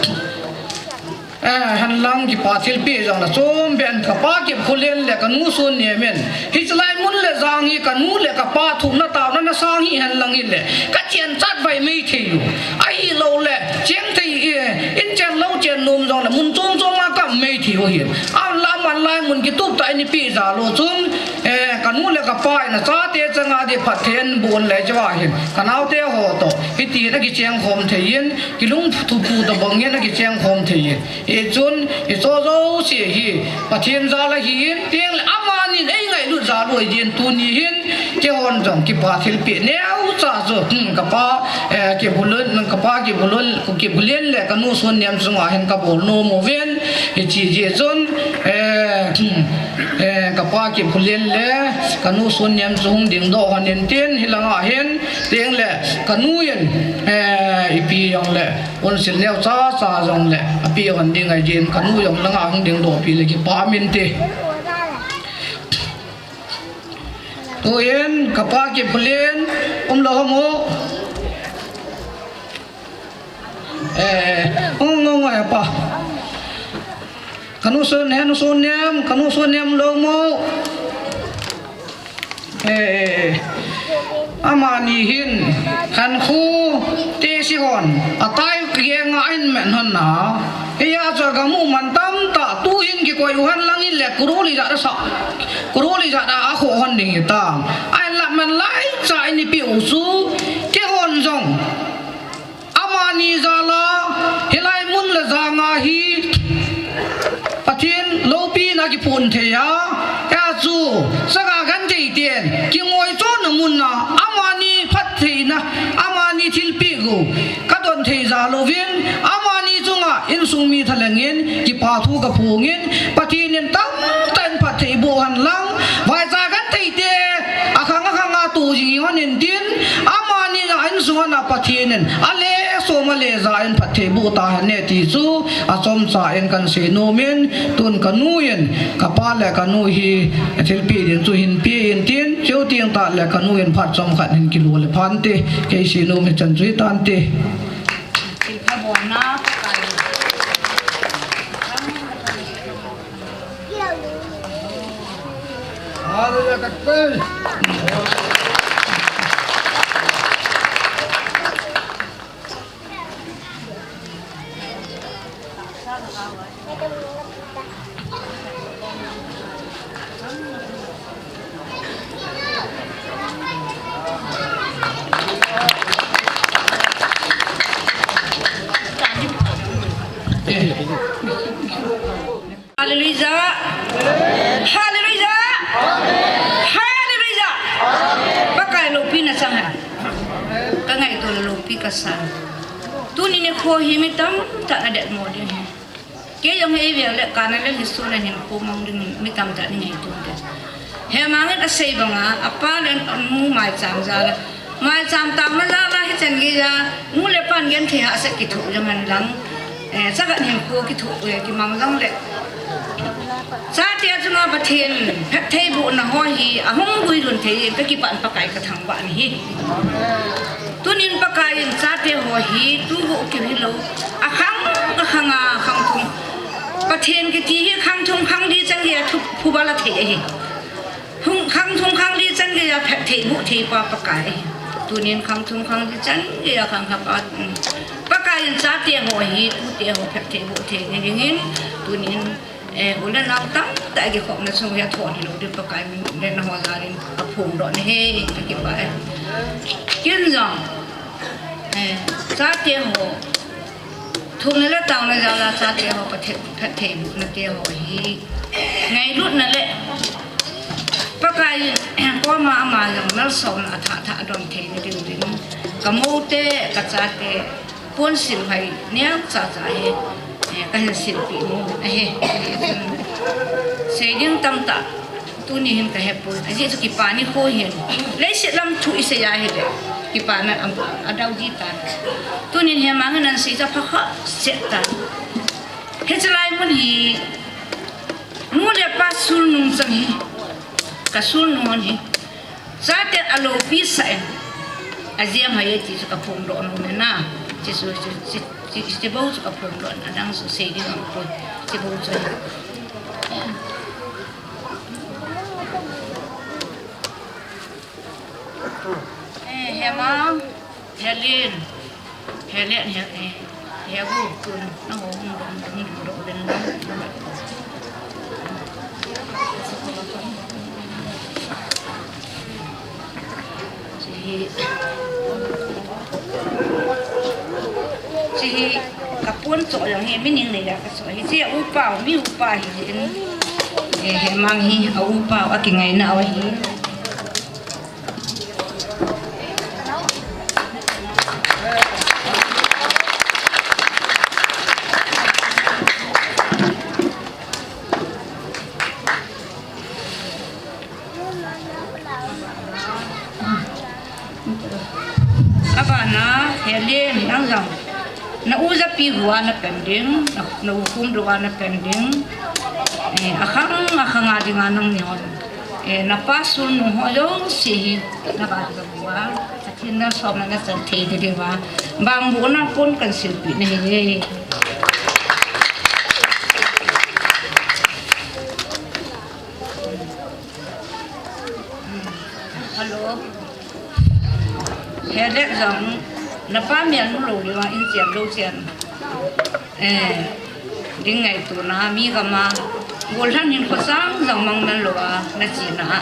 eh, henlang kipa thilpeh jong la chom ben kapa Kipkholen le kanu Sonnem in. Hichelai mun le jang hi kanu le kapa thumna taona na sang hi henlang hile. Kachen chat vai mei thei u. Ahilouleh, cheng thei, eh, in chen lou chen nom jongle, mun chom chom a ka um mei thei u hin. Ahinla aman lai mun kitup tah in ipeh jal u chun, eh, kanu le kapa in achate changa di phatthei in bol le chua hin. Kanaote ho toh, hitin akicheng khom thei in, kilungthupu tobang in akicheng khom thei in. Hichun, hiche jouse hi, Pathen jal ahin, tin le amanin eingailut jal u ahin tuni hin, keihon jong kipa thilpeh neocha chu, hmm, kapa, eh, Kipkholen, kapa Kipkholen, Kipkholen le kanu Sonnem chunga hin kabol nom uvin, hiche jeh chun, eh, hmm, eh, kapa Kipkholen le kanu Sonnem chu hung dingdoh hon in tin, hilanga hin, tin le kanu in, eh, ipi jongle, Unsil neocha cha jongle, apeh hon ding ahi jin, kanu jong langa hung dingdoh peh le kipa um inte. Tuin, kapa Kipkholen, umlou ham o. Eh, ung, ung, ung, apa. Kanu Sonnem, kanu Sonnem, kanu Sonnem lou mo. Eh, amani hin, khankho, tehsi hon, atai kienga ahin man hon na. Hia chu agam u man tamtah, tuhin kikoi u henlang hile, crore ijat a sa, crore ijat a akhoh hon ding hitam. Ahinla man laicha in ipeh u chu, keihon jong. Amani jal a, hilai Don thei a, achu, Sanga Genthei ten, kingoi chon na mun na, amani phattheina, amani thilpeh u, ka don thei jal uvin, amani chunga insung mi thalheng in, kipa thu ka phong in, Pathen in tamtah in phatthei boh hen lang, Vaicha Genthei te, akhang akhang a tu jing hon in tin, amani a insung a Pathen in, ale som ale ja in phatthei boh ta hen e ti chu, achomcha in kan sei nom in, tun ka nu in, ka pa le ka nu hi, thilpeh ding chu hin pe in tin, cheu tieng tah le ka nu in phat chomkhat hin kilo le phan te, kei sei nom hi chan chu hi tan te. Thilpha bolna, Pakai. Hallelujah, ka kei. Hallelujah. Hallelujah. Hallelujah. Pakai loupina chang hen. Ka ngaito le loupi ka sa. Tuni nikho hi mi tamtah na det mo ding hi. Kei jong hi vel le kana le hi sun a hin khomang ding mi tamtah ni ngaito te. Hemang in asei banga, apa le anu maicham jal a. Maicham taona jal a hichan gei a, nu le pan genthei hahsat kithoh jong hen lang. Eh, chaga hin kho kithoh, eh, kimang jong le. Chate chunga Pathen phattheibohna ho hi ahung guilhun thei in ka kipah in Pakai ka thangvah in ahi. Tunin Pakai in chate ho hi tu go kiu hilou. Akhang, akhang a, khang thum. Pathen kiti hi khang thum khang li chan gei a thu phuba la thei ahi. Hung khang thum khang li chan gei a phattheiboh thei pa Pakai ahi. Tunin khang thum khang li chan gei a khang kha pa, um, Pakai in chate ho hi tute ho phattheiboh thei ni dingin tunin, eh, u le nao tamtah kikhopna chung hi athon hilou ding Pakai min le nangho jal in ka phongdoh na ahi, ka kipah e. Ken jong, eh, chate ho, thumna le taona jal a chate ho phatthei, phattheibohna te ho hi ngailutna le Pakai koma ama jong malsomna athah thah adon thei ni ding ding. Ka mou te, ka chate, ponsil hai neocha cha hi, eh, ka hin silpeh nom ahi. Sei ding tamtah tuni hin ka hepon. Ajeh chu kipa nikho hin. Leiset lam thu isei a hile kipana am, adau ji tan. Tunin hemang in ahin sei chu apha kha set tan. Hiche lai mun hi nu le pa sulnung chang hi. Ka sulnung hon hi. Chate aloupi sah in. Ajem hai e ti chu ka phongdoh nom e na. Hiche chu, hiche, hiche, hiche bou chu ka phongdoh in. Adang chu sei ding aum poi. Hiche bou chu. Eh, hemang. Helen, Helen, he, he, he gu tun, nangho hung dong, hung dong, dong, dong, dong. Hiche hi, hiche hi, ka pon cho jong hi, mi ning nei a ka cho. Hiche upa, mi upa hi, eh, hemang hi, a upa, akingaina u ahi. Abana, Helen, nang jong. Na u japi hua na pen ding, na, na u khum dua na pen ding. Eh, akhang, akhang a dinga nangni hon. Eh, na pa sulnung ho jouse hi, na ba ga bua. Pathen na somna na chan thei ding ding uva. Bang bu na pon kan silpeh na hi. Hello. Helen jong, na pa mel mu lou le vang in chen lou chen. Eh, ding ngaito na mi gam a. Gollhang hin khosang jong mang man lou a, na chena a.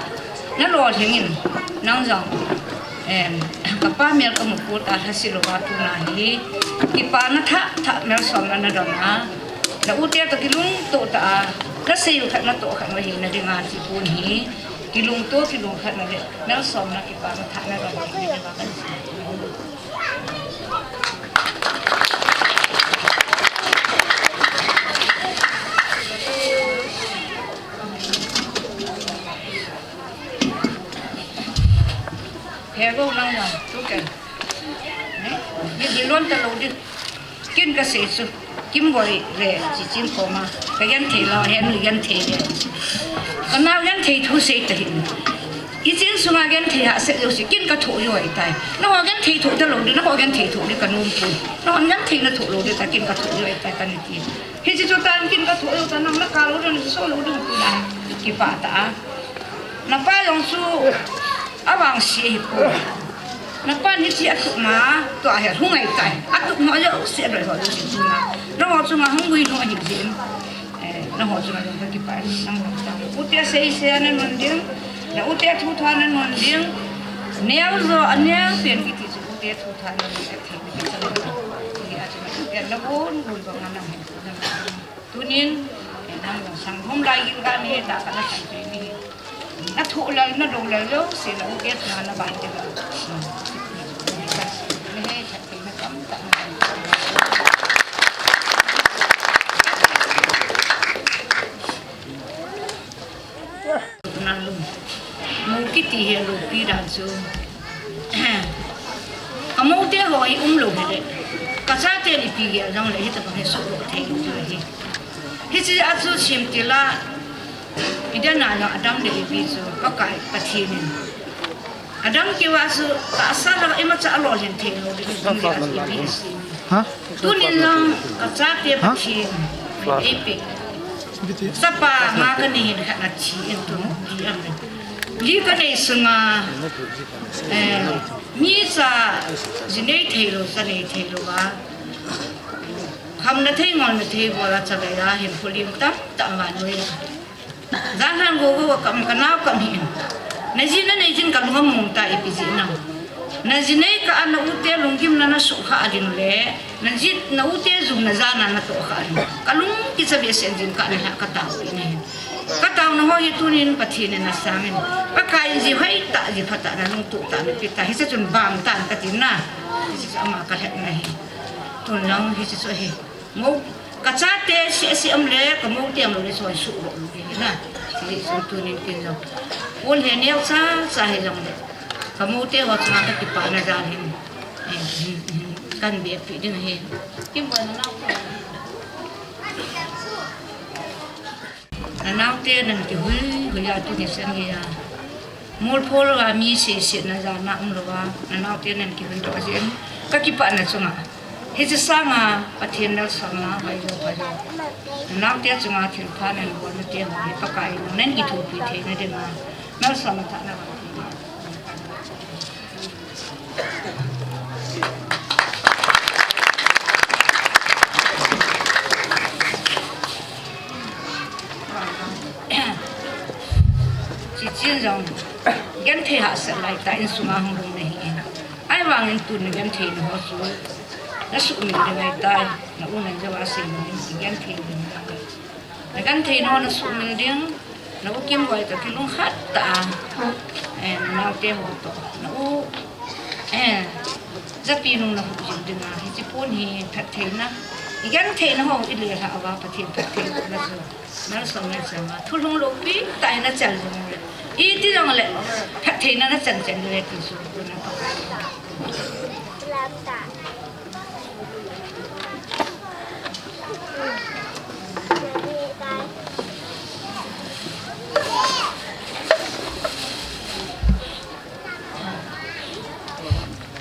Na lolhing in, nang jong. Eh, ka pa mel ka mu put a lhase lou a tuna hi. Kipana thah thah malsomna na don a. Na u te toh kilungto tah a. Nasei u khat natoh khat u hina dinga tipon hi. Kilungto, kilungkhat na le. Nang som na kipa na tha na ron. Hego nang nang, tu ken. Eh? Ni bilon ta lo di. Kin kasei chu. Kimboi le Chichin koma. Ka genthei lou, henu genthei le. Ka nao genthei thu sei ta hi. Ichin sunga genthei ha se lo si. Kin ka thu yo ai tai. Na ho genthei thu ta lo di, na ho genthei thu di ka num pu. Na ho genthei na thu lo di ta kin ka thu yo ai tai ka ni ti. Hichi chu tan kin ka thu yo ta nang na ka lo di na so lo di ku na. Kipa ta. Na pa jong chu avangse hi ko. Na pan hichi atuh ma, tua hi hung ai tai. Atuh ma jouse adoi ho jouse chu na. Na ho chunga hung gui nu ahi jin. Eh, na ho chunga jong ka kipa nang nang ta. U te sei se ana nun ding. Na u te thu tha ana nun ding. Neo jo aneo pen kiti chu u te thu tha ana nun ding. Ni a chu na u te na gun gun bang ana. Tunin, eh, nang jong sang hom lai gin ga ni, ta ka na sang tu ni. Na thu lal, na do lal lo, se la u ke na na ban ke la. Ni he, chat ke na kam ta na. Nang lung. Mo kiti hi alopi dan chu. Ka mo te ho hi um lou hi le. Ka chate ni pi gel jong le hi tabang hi suh lou thei lou hi. Hichi a chu sim ti la. Eden a jong Adam le Evi chu Pakai Pathen in. Adam keu a chu tahsa la imacha alolhin thei lou di. Evi a chu Evi a sim. Ha? Tunin jong ka chate Pathen. Ei pe. Chapa nga ka nei hin khat na thi in tu ti am. Li ka nei sunga, eh, mi cha ji nei thei lou, cha nei thei lou a. Kham na thei ngol na thei bol a cha ve a hin phulim tam tam ma noi. Jan han go go kam ka nao kam hin. Na ji na nei jin ka lung mong ta ipi ji na. Na ji nei ka ana u te lunggim na na su kha a ding le. Na ji na u te jum na jana na toh kha a ding. Ka lung kicha behseh jin ka na ha ka tao pi na hi. Ka tao na ho hi tunin Pathen in na sangin. Pakai ji hoi ta ji pha ta na lungtup ta na pi ta. Hiche chun bang tan ka tin na. Hiche chu ama ka het na hi. Tun jong hiche chu hi. Mo, ka chate si, si am le, ka mo te am le, so, su, lo, lo, hi na. Si, su, tunin kin jong. Un he neo cha, cha he jong le. Ka mo te ho cha ka kipa na jal hin. Eh, hmm, hmm. Kan be pi ding he. Kim bo na nao. Na nao te nan kihui, hui a tuni sen hi a. Mol phol a mi seiset na jana um lou a, na nao te nan kihui doh jin. Ka kipah na chunga. Hiche sanga Pathen nalsam na, pai jo, pai jo. Na nao te chunga thil pha nan bol na te ho hi Pakai in nan kithopi thei na dinga. Nalsam na thana. Chichin jong, genthei hahsat lai ta insunga hung lhung na hi. Ahivangin tun na genthei na ho chu, na sumil ding ahitai, na u nan jao a sei na ding, genthei ding. Na genthei na ho na sumil ding, na u Kimboi toh kilungkhat tah a, eh, na naote ho toh, na u, eh, japi nung na huhjing ding a, hiche pon hi phattheina, i genthei na ho i lelhah uva, Pathen phatthei na chu, na lhasam na chang a, thulhung loupi tah hi na chal jing le, iti jong le, phattheina na chan chan le ti chu, tu na pa.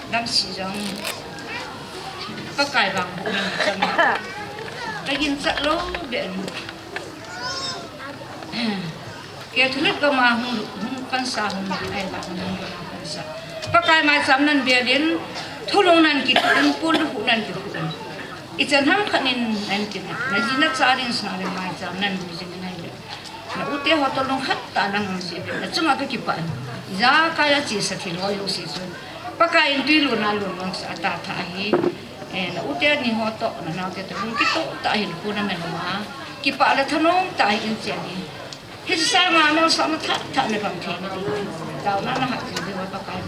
Dam si jong. Pakai vang bu na chang. Ka ginchat lou be. Catholic gam a hung, hung pansa, hung ai ba, hung pansa. Pakai maicham nan bia din, thulhung nan kituh in, pon lukhuh nan kituh in. Ichan ham khat in nan tin, na ji na cha din sna le maicham nan bu jing nai le. Na u te ho toh lungkhat tah nan hung ji le. Na chunga ka kipah in. Ijakai a chesa thil ho jouse chu. Pakai in tui luna lun mang sa ta tha hi. Eh, na ute ni ho toh, na naote toh, hung kitoh tah hin khu na men ma. Kipah le thanom tah hin chen hi. Hiche sanga nalsahna thah thah na bang thei na ding. Taona na hat thei ding uva Pakai.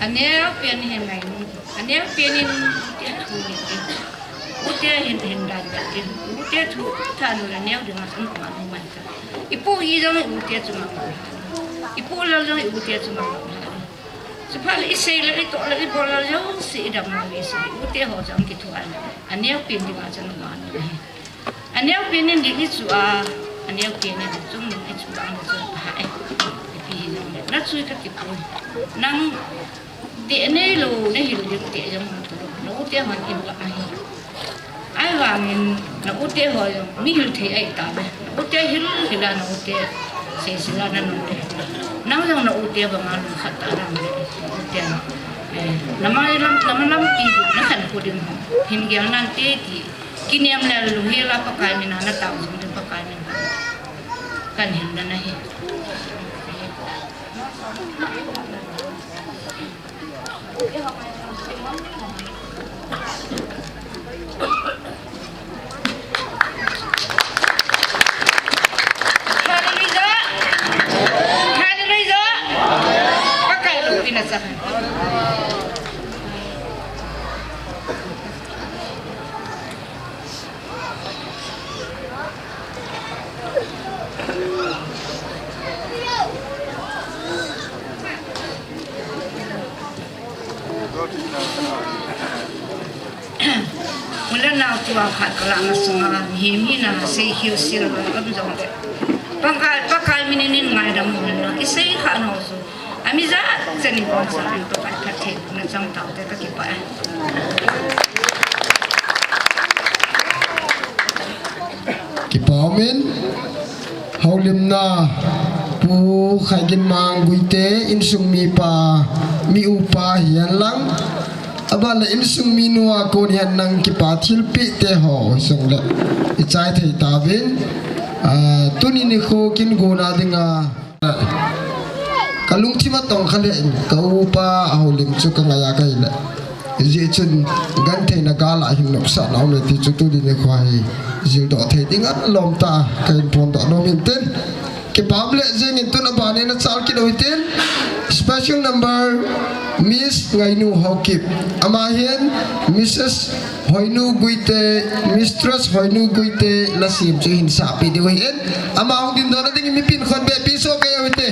Aneo pen hin ngai nu. Aneo pen in ute thu ni ti. Ute hin hin dan ba ti. Ute thu tha nu le neo ding a chun ma nu mai ta. Ipu i jong ute chu ma. Ipu lal jong ute chu ma. Chuphat le isei le itoh le ibol le jouse idam nau ise. Ute ho jong kithu a. Aneo pen ding a chun ma nu. Aneo pen in ding ichu a, aneo pen in chung in ichu bang le chun pha e. Ipi hi jong le. Na chui ka kipui. Nang te nei lou, na hil ding te jong tu. Na ute hon in la ahi. Ahivangin na ute ho jong mi hil thei ahi ta ve. Na ute hil, hil a na ute sei sila na nu te. Nang jong na ute banga lungkhat ta na nu te. Na ute. Eh, na ma lam, na ma lampi, na khankho ding. Hin gel nante ti. Kinem le lunghel a Pakai mina na tao jing ding Pakai mina. Kan hin na na hi. Hallelujah. Hallelujah. Pakai lungpi na sa. U le nao, tua khat ka lah na sunga, mihem hina sei hiu sil lam jong le. Pakai, Pakai minin in ngaidam u le nao, i sei kha nao su. Ami jat chen in kon sa, Pakai phatthei na chang tau te ka kipah e. Kipah um in, houlimna Pu Khaiginmang Guite insung mipa, mi upa hihen lang, aban le insung minu a kon hihen lang kipa thilpeh te ho sung le i chai thei tauvin, ah, tuni nikho kin gona dinga Ka lungthim a tong kha le in, ka upa a houlim chu ka ngai a ka hi le. Hijeh chun, gentheina gal a hin nopsahna um e ti chu tuni nikho hi jildoh thei ding a lom ta, ka hin phondoh nom in tin. Kipah um le jeng in tun a ban in a chal kit u hitin. Special number, Miss Ngainu Haokip. Ama hin, Missus Hoinu Guite, Mistress Hoinu Guite, la sim chu hin sahpeh diu ahin. Ama hung dingdoh na dingin mipin khonbeh pi soh kei u hite.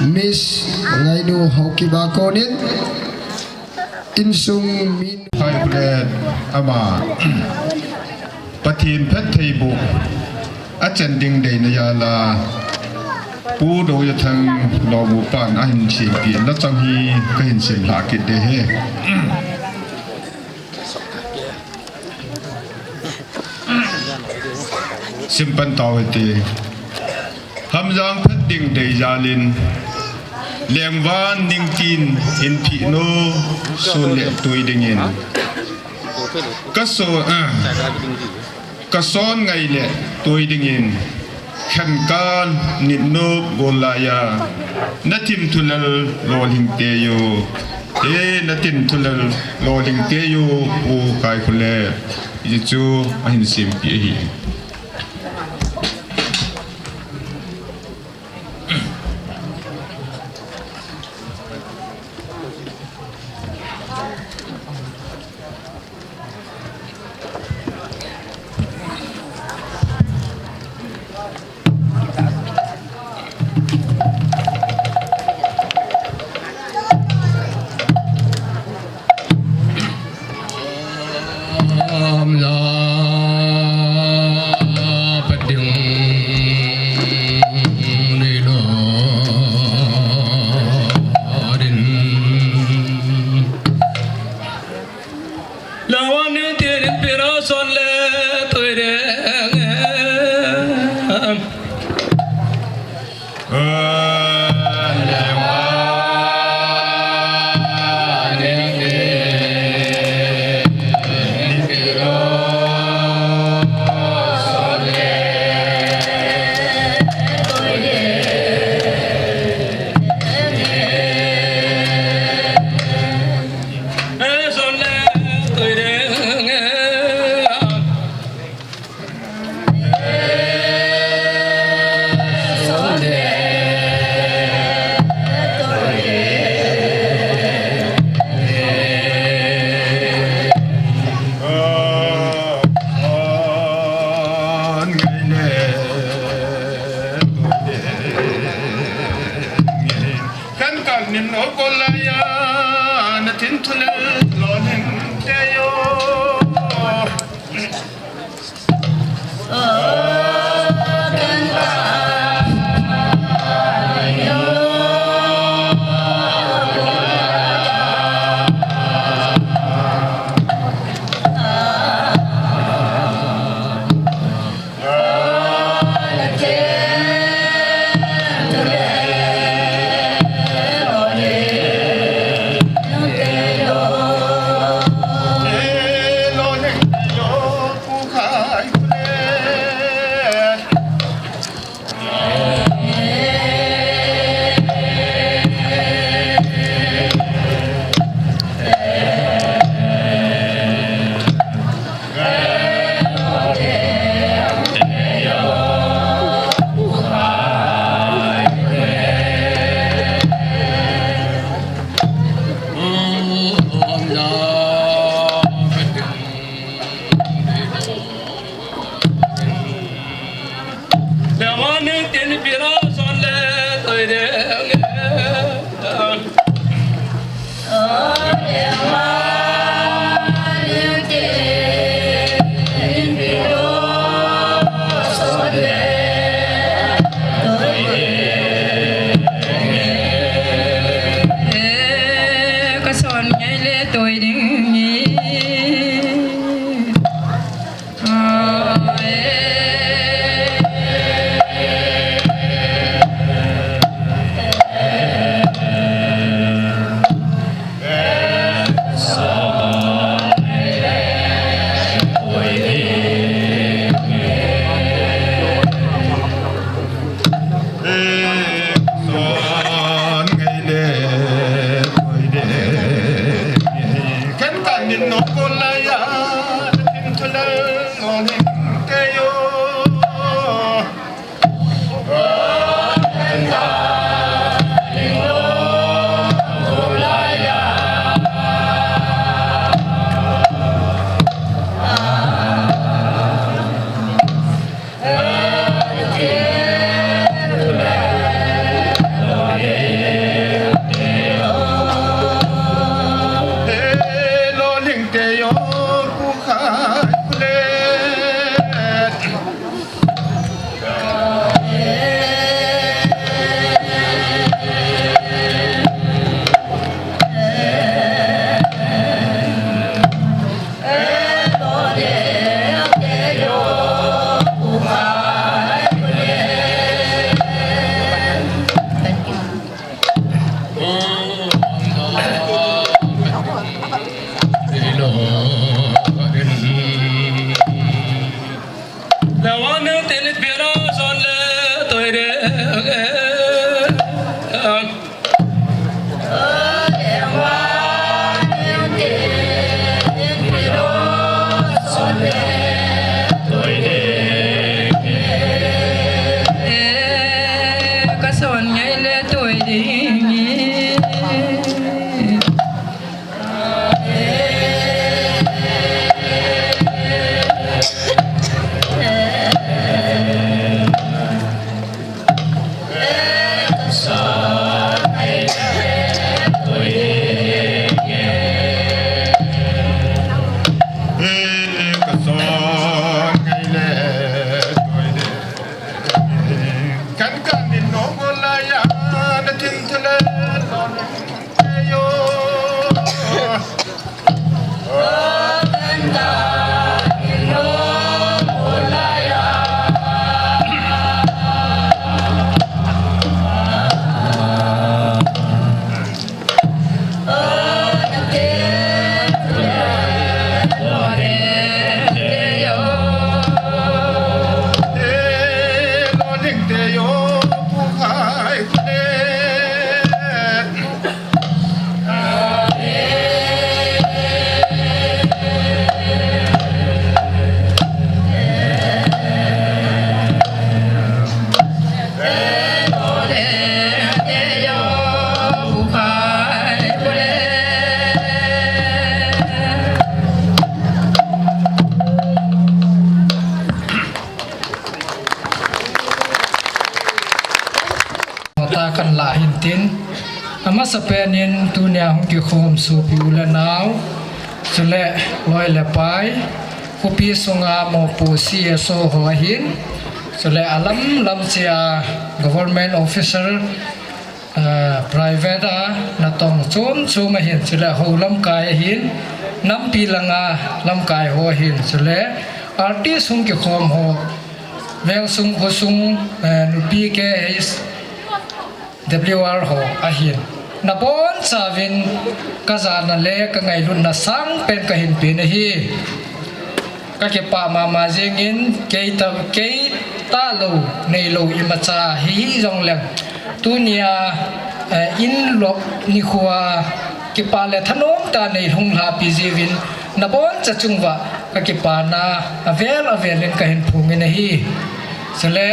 Miss Ngainu Haokip a konin insung min. Hai pret ama Pathen phatthei boh a chan ding deina jal a Pu Doijathang Lawmupan ahin sempeh na chang hi kahin simlha kit ding ahi. Simpan tau hite. Hamjang phat ding dei jal in, lengvan ningtin hin phih no, sun le tui dingin. Ka so, ah, ka son ngai le tui dingin. Khenkal nit nop gol laiya, na thim thulal lolhing teu. E, na thim thulal lolhing teu, Pu Kaikhole. Hichu ahin sempeh ahi. Lawan ni tin pira son le toi deng. Kan kan nin o kolaya na tin thulal lo nin te yo. Tin, amasapen in tunia hung kikhom sopi u le nao, chule loi le pai, khopi sunga mopo C S O ho ahin, chule alam lam chea government officer, ah, private a natong chom chom ahin, chule hou lamkai ahin, nampi langa lamkai ho ahin, chule artist hung kikhom ho, vengsung khosung, eh, nupi K H W R ho ahin, nabonchauvin kajana le kangailutna sangpen kahin pen ahi. Kakipah mama jingin, kei ta, kei talou, neilou imacha hi hijongleng, tunia, eh, in lop nikhoa kipah le thanom tah nei hung lhapi jiuvin, naboncha chunguva kakipana avel avelin kahin phongin ahi. Chule,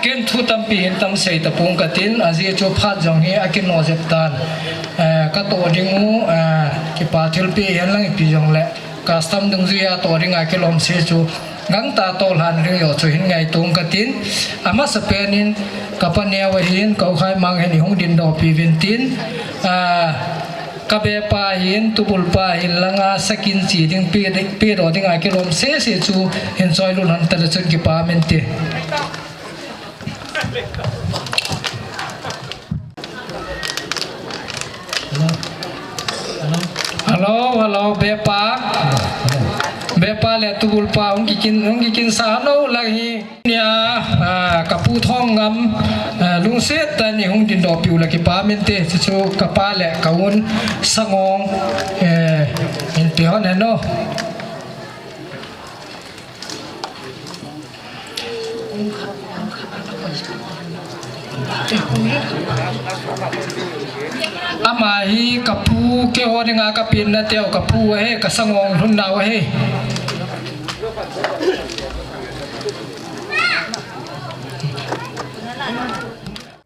ken thu tampi hin tam sei tapong katin, ajeh chu phat jong hi akino jep tan. Eh, katoh ding u, eh, kipa thilpeh henlang ipi jongle, custom dungjuia toh dinga kilomse chu gangtah toh lhan ding joh chu hin ngaitong katin, amasapen in kapa neo ahin, ka-u Khaimang hin eihung dindohpi uvin tin, ah, kabepa hin, tubulpa hin langa sakin che ding pe, pedoh dinga kilomse se chu hin choilut lhon tale chun kipa umin te. Hello, hello, bepa. Bepa le tubulpa hung kikin, hung kikinsa lou lang hi. Nia, ah, kapu Thongngam, ah, lungset tah in eihung dindohpi u le kipa umin te, chuchu kapa le ka-un Sangong, eh, inpi hon hen o. Ama hi kapu, keiho dinga kapenna teu kapu ahi, ka Sangong lhunnau ahi.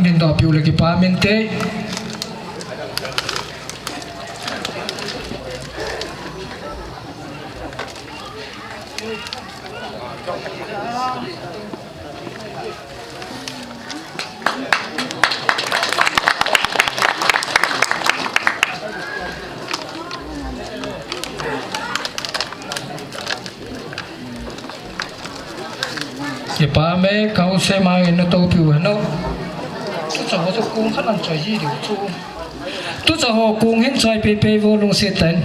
Dindohpi u le kipa umin te. Kipa ume, ka-u Semang in natoupiu hen o. Tucha ho chu kong khat nan choi ji diu chu. Tucha ho kong hin choi peipei vo lungset tah in.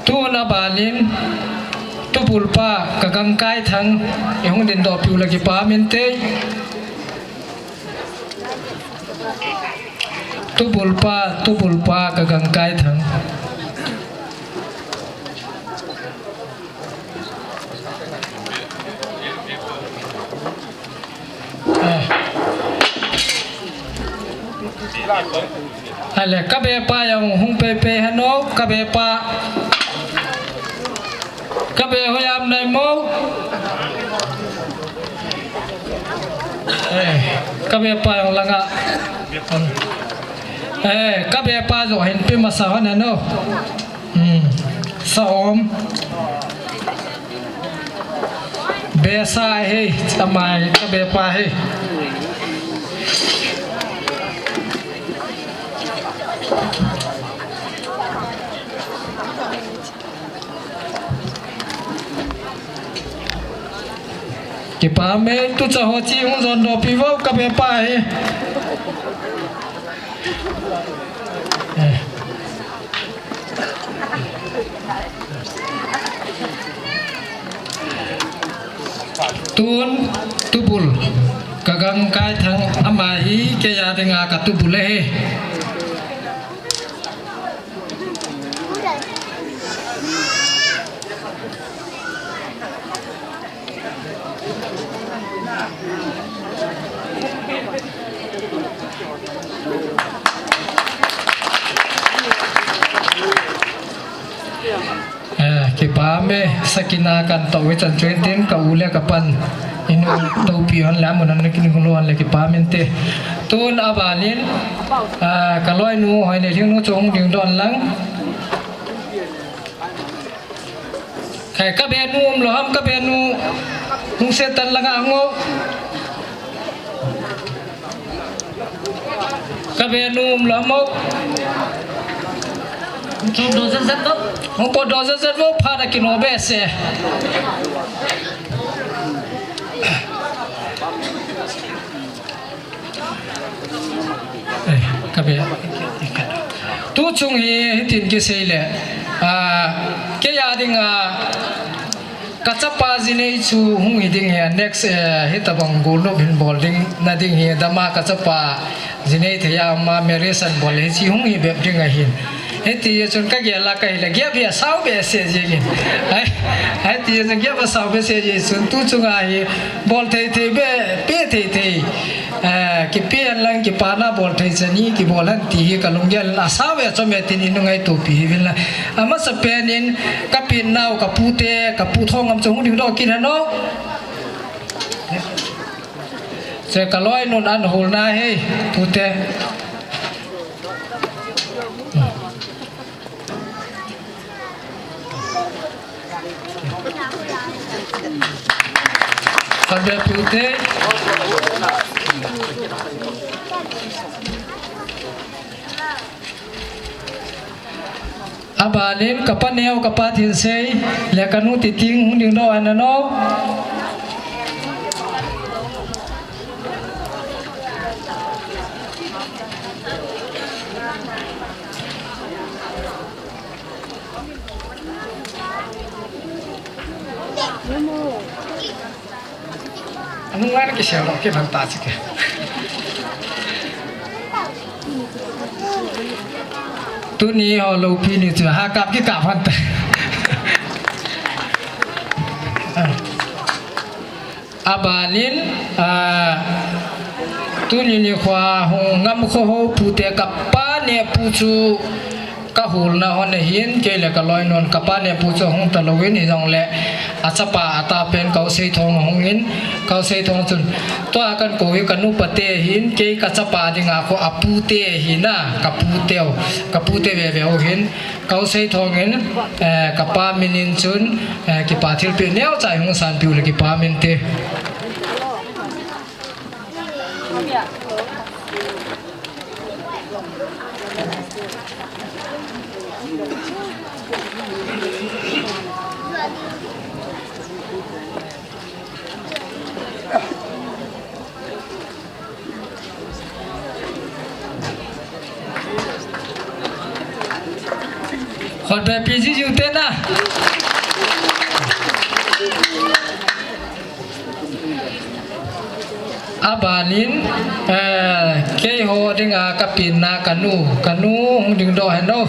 Tun aban in, tubulpa ka Gangkaithang, eihung dindohpiu le kipa umin te. Tubulpa, tubulpa ka Gangkaithang. Eh. Ale, ka bepa jong hung peipei hen o, ka bepa. Ka be hoiya um nai mo? Eh, ka bepa jong langa. Eh, ka bepa jong hin pe masa hon hen o. Hmm. Sa um. Be sa hi, amai ka bepa hi. Kipa ume, tucha ho chi hung jondohpi vo ka bepa hi. Eh. Tun tubul ka Gangkaithang ama hi keiya dinga ka tubul ahi. Eh, kipa ume, sakina kan toh ve chan chuin tin ka u le ka pan in u toupi hon le amun an kin hung lou hon le kipa umin te. Tun aban in, ah, ka loinu Hoinelhingnu chu hung dingdon lang. Eh, ka benu um lou ham, ka benu. Hung se tan langa hung o. Ka be num la mo. Hung potdoh zat zat vo. Hung potdoh zat zat vo, phat a kino behseh. Eh, ka be. Tu chung hi hitin kisei le. Ah, kei a dinga, ka chapa jinei chu hung hi ding hi, next, eh, hitabang golnop hin bol ding na ding hi, dama ka chapa jinei thei a ma marriage an bol hi chi hung hi bep ding ahin. Hiti chun ka gel a ka hile, gep hi asao behseh jingin. Ai, ai ti chun gep asao behseh ji chun tu chunga hi bol thei thei be, pe thei thei. Eh, kipe hen lang, kipana bol thei chani kibol hen ti hi ka lunggel a, asao ve chom e tin i ngaito pi hi vin la. Amasapen in ka pi nau, ka pute, ka pu Thongam chu hung dingdoh kit hen o. Che ka loinun an hol na hei, pute. Khat be pute. Abanin ka pa neo, ka pa Thinsei le ka nu Titing hung dingdoh hen o. Anung ngai na kisel lo, kei ban ta chi ke. Tuni ho lopi ni chu ha kap ki kap han ta. Abanin, ah, tuni nikho a hung ngam kho ho pute ka pa neo pu chu ka holna hon ahin, kei le ka loinun ka pa neo pu chu hung ta louvin hijongle, a chapa a tapen Kau Seithong hung in, Kau Seithong chun, tua kan kou hi ka nu pate ahin, kei ka chapa dinga kho a pute ahin a, ka puteu, ka pute veve u hin, Kau Seithong in, eh, ka pa min in chun, eh, kipa thilpeh neocha hung sanpeh u le kipa min te. Khut be pi jiu jiu te na. Abanin, eh, keiho dinga ka pi na ka nu, ka nu hung dingdoh hen o.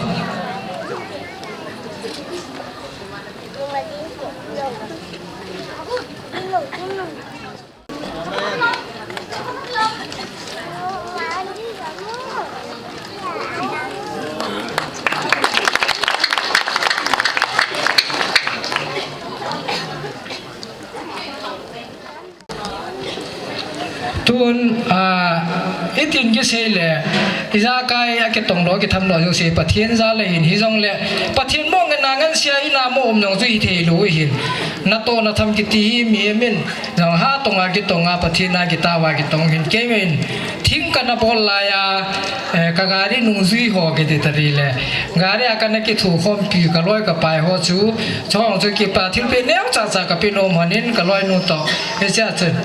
Tun, ah, itin kisei le, ijakai a kitong lo, kitham lo jouse Pathen jal ahin, hijongle Pathen mo ngen a ngen sia ina mo um jong chu hithei lou ahin. Natoh natham kiti hi mihem in, jong ha tonga kitonga, Pathen a kitao a kitong hin, keiman thing kana bol lai a, eh, ka gari nungjui ho kiti tadi le, gari a kana kithu khompi ka loi ka pai ho chu, chong chu kipa thilpeh neocha cha ka pe nom honin ka loinu toh. Hichea chun.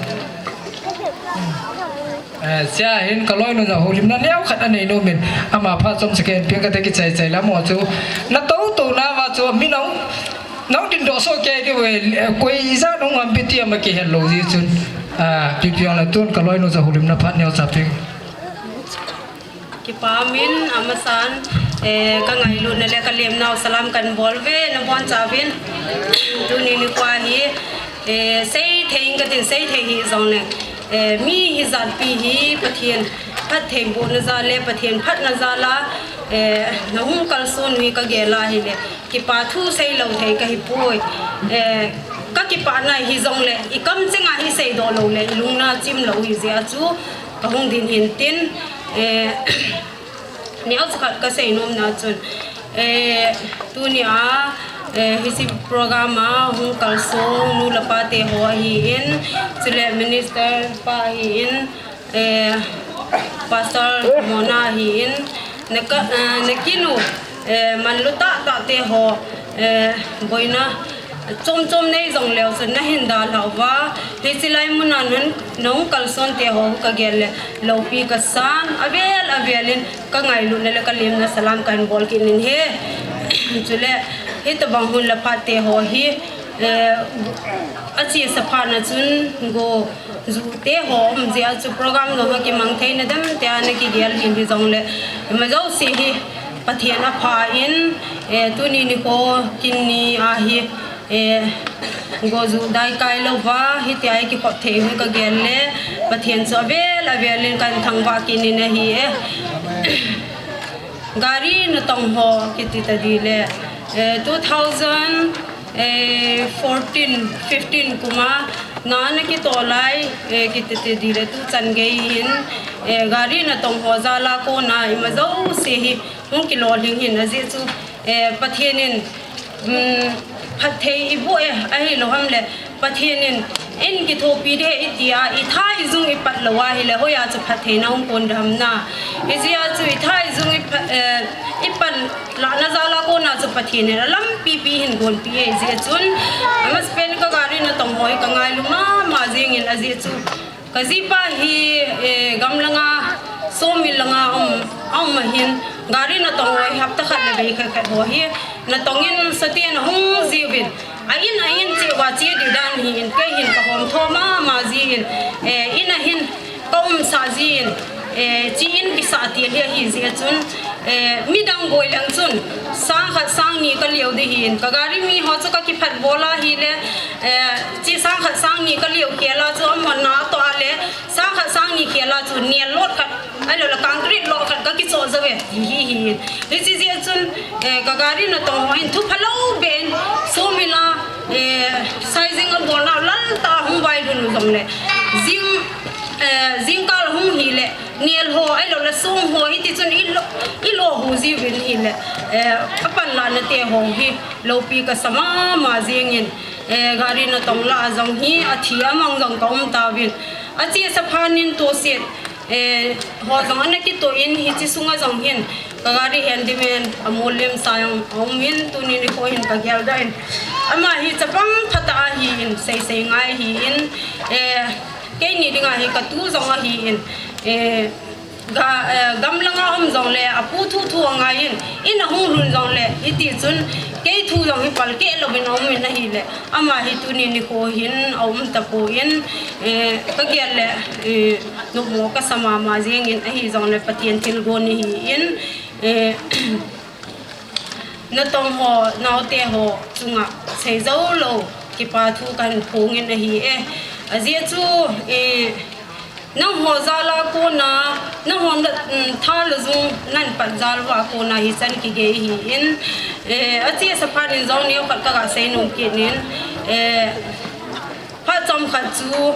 Eh, chea hin ka loinu jong houlimna neokhat anei nomin, ama phat chomcha kei in peng kate kichai chai lam ho chu. Natou tou na va chu mi nong, nong dingdoh soh kei diu ve, koi ijat nong ham pi ti ama kihet lou ji chun. Ah, pipi jong le tun ka loinu jong houlimna phat neocha peng. Kipa min, amasan, eh, ka ngailutna le ka lemnau salam kan bol ve, nabonchauvin. Tuni nikho hi, eh, seithei inge katin, seithei hijongle, eh, mi hijat pi hi Pathen phattheibohna jal le Pathen phatna jal a, eh, nahung kalson u hi ka gel a hile, kipa thu seilou thei kahi poi. Eh, ka kipana hijongle, i kamcheng a hi seidoh lou le, i lungna chim lou hi jeh a chu, ka hung ding hin tin, eh, neocha khat ka seinomna chun, Eh, tunia, eh, hiche program a hung kalsong nu le pa te ho ahin, chule minister pa ahin, eh, Pastor Mona ahin, naka, eh, nakinu, eh, manlu tah tah te ho, eh, boina chom chom nei jong leu chun nahin dalhah uva, hiche lai muna nahung kalson te ho kagel le loupi kasan, avel avel in kangailutna le kalemna salam kahin bol kit in ahi. Chule, hitabang hun le phat te ho hi, eh, achesa phat na chun go ju te ho um jeh a chu program jong kimang theina dem te a nakigel hin hijongle, ima jouse hi Pathen apha in, eh, tuni nikho kin ni ahi, eh, go ju dai kai louva, hitia hi kikhop thei hung kagel le, Pathen chu avel avel in kahin thangvah kit in ahi e. Gari natong ho kiti tadi le, eh, two thousand, eh, fourteen, fifteen kum a na nakitoh lai, eh, kiti tadi le tuchan gei hin, eh, gari natong ho jal a kona ima jouse hi hung kilolhing hin ajeh chu, eh, Pathen in, um, phatthei iboh e, ahilou ham le, Pathen in, in kithopi ding ahi iti a, itha ijung ipat lou ahile, hoiya chu phattheina hung kon ding ham na. Hijeh a chu itha ijung ipat, eh, ipat lahna jal a kona chu Pathen in alampi pi hin gonpi e, hijeh chun, amasapen ka gari natong ho hi kangailu mama jeng in ajeh chu, kajipa hi, eh, gamlanga, sawmil langa um, aum ahin, gari natong ho hi hapta khat le vei khat khat ho hi, natong in sati in ahung jiuvin, a in, a in cheh uva che ding dan ahin, kei hin kahom tho mama jin, eh, in a hin kaumsah jin, eh, che in kisah ti ahi jeh chun, eh, midang boi leng chun, sang khat sang ni kalio ding ahin, ka gari mi ho chu kakiphat bol ahile, eh, che sang khat sang ni kalio khel a chu amahon natoh a le, sang khat sang ni khel a chu nail lot khat, ahilou le concrete lot khat kakichoh jou e, ti hi ahin. Hiche jeh chun, eh, ka gari natong ho hin thu phalou beh in, sawmil a, eh, sizing abolna lal tah a hung vailhun u jongle, jing, eh, jingkal hung hile, nail ho, ahilou le song ho, hiti chun ilo, ilo hu jiuvin ahile, eh, apan lahna te ho hi loupi kasa mama jeng in, eh, gari natong lah a jong hi athi amang jong kaum tauvin, achesa phat in toset, eh, ho jong ana kitoh in hiche sunga jong hin ka gari handyman amol lemsa jong aum in tuni nikho hin kageldoh in, ama hi chapang phatah ahin, seisei ngai ahin, eh, keini dinga hi katu jong ahin, eh, ga, eh, gamlanga um jongle apu thu thu angai in, in ahung lhun jongle, hiti chun kei thu jong hi palkeh louvin aum in ahile, ama hi tuni nikho hin aum tapon, eh, kagel le, eh, nopmo kasa mama jeng in ahi jongle Pathen thilgon ahin, eh, natong ho, naote ho chunga seijou lou kipa thu kahin phong in ahi e. Ajeh chu, eh, nangho jal a kona, nangho na, um, tha le jung nahin pat jal uva kona hichan kigei ahin, eh, achesa phat in jong neokhat kaga seinom kit in, eh, phat chomkhat chu,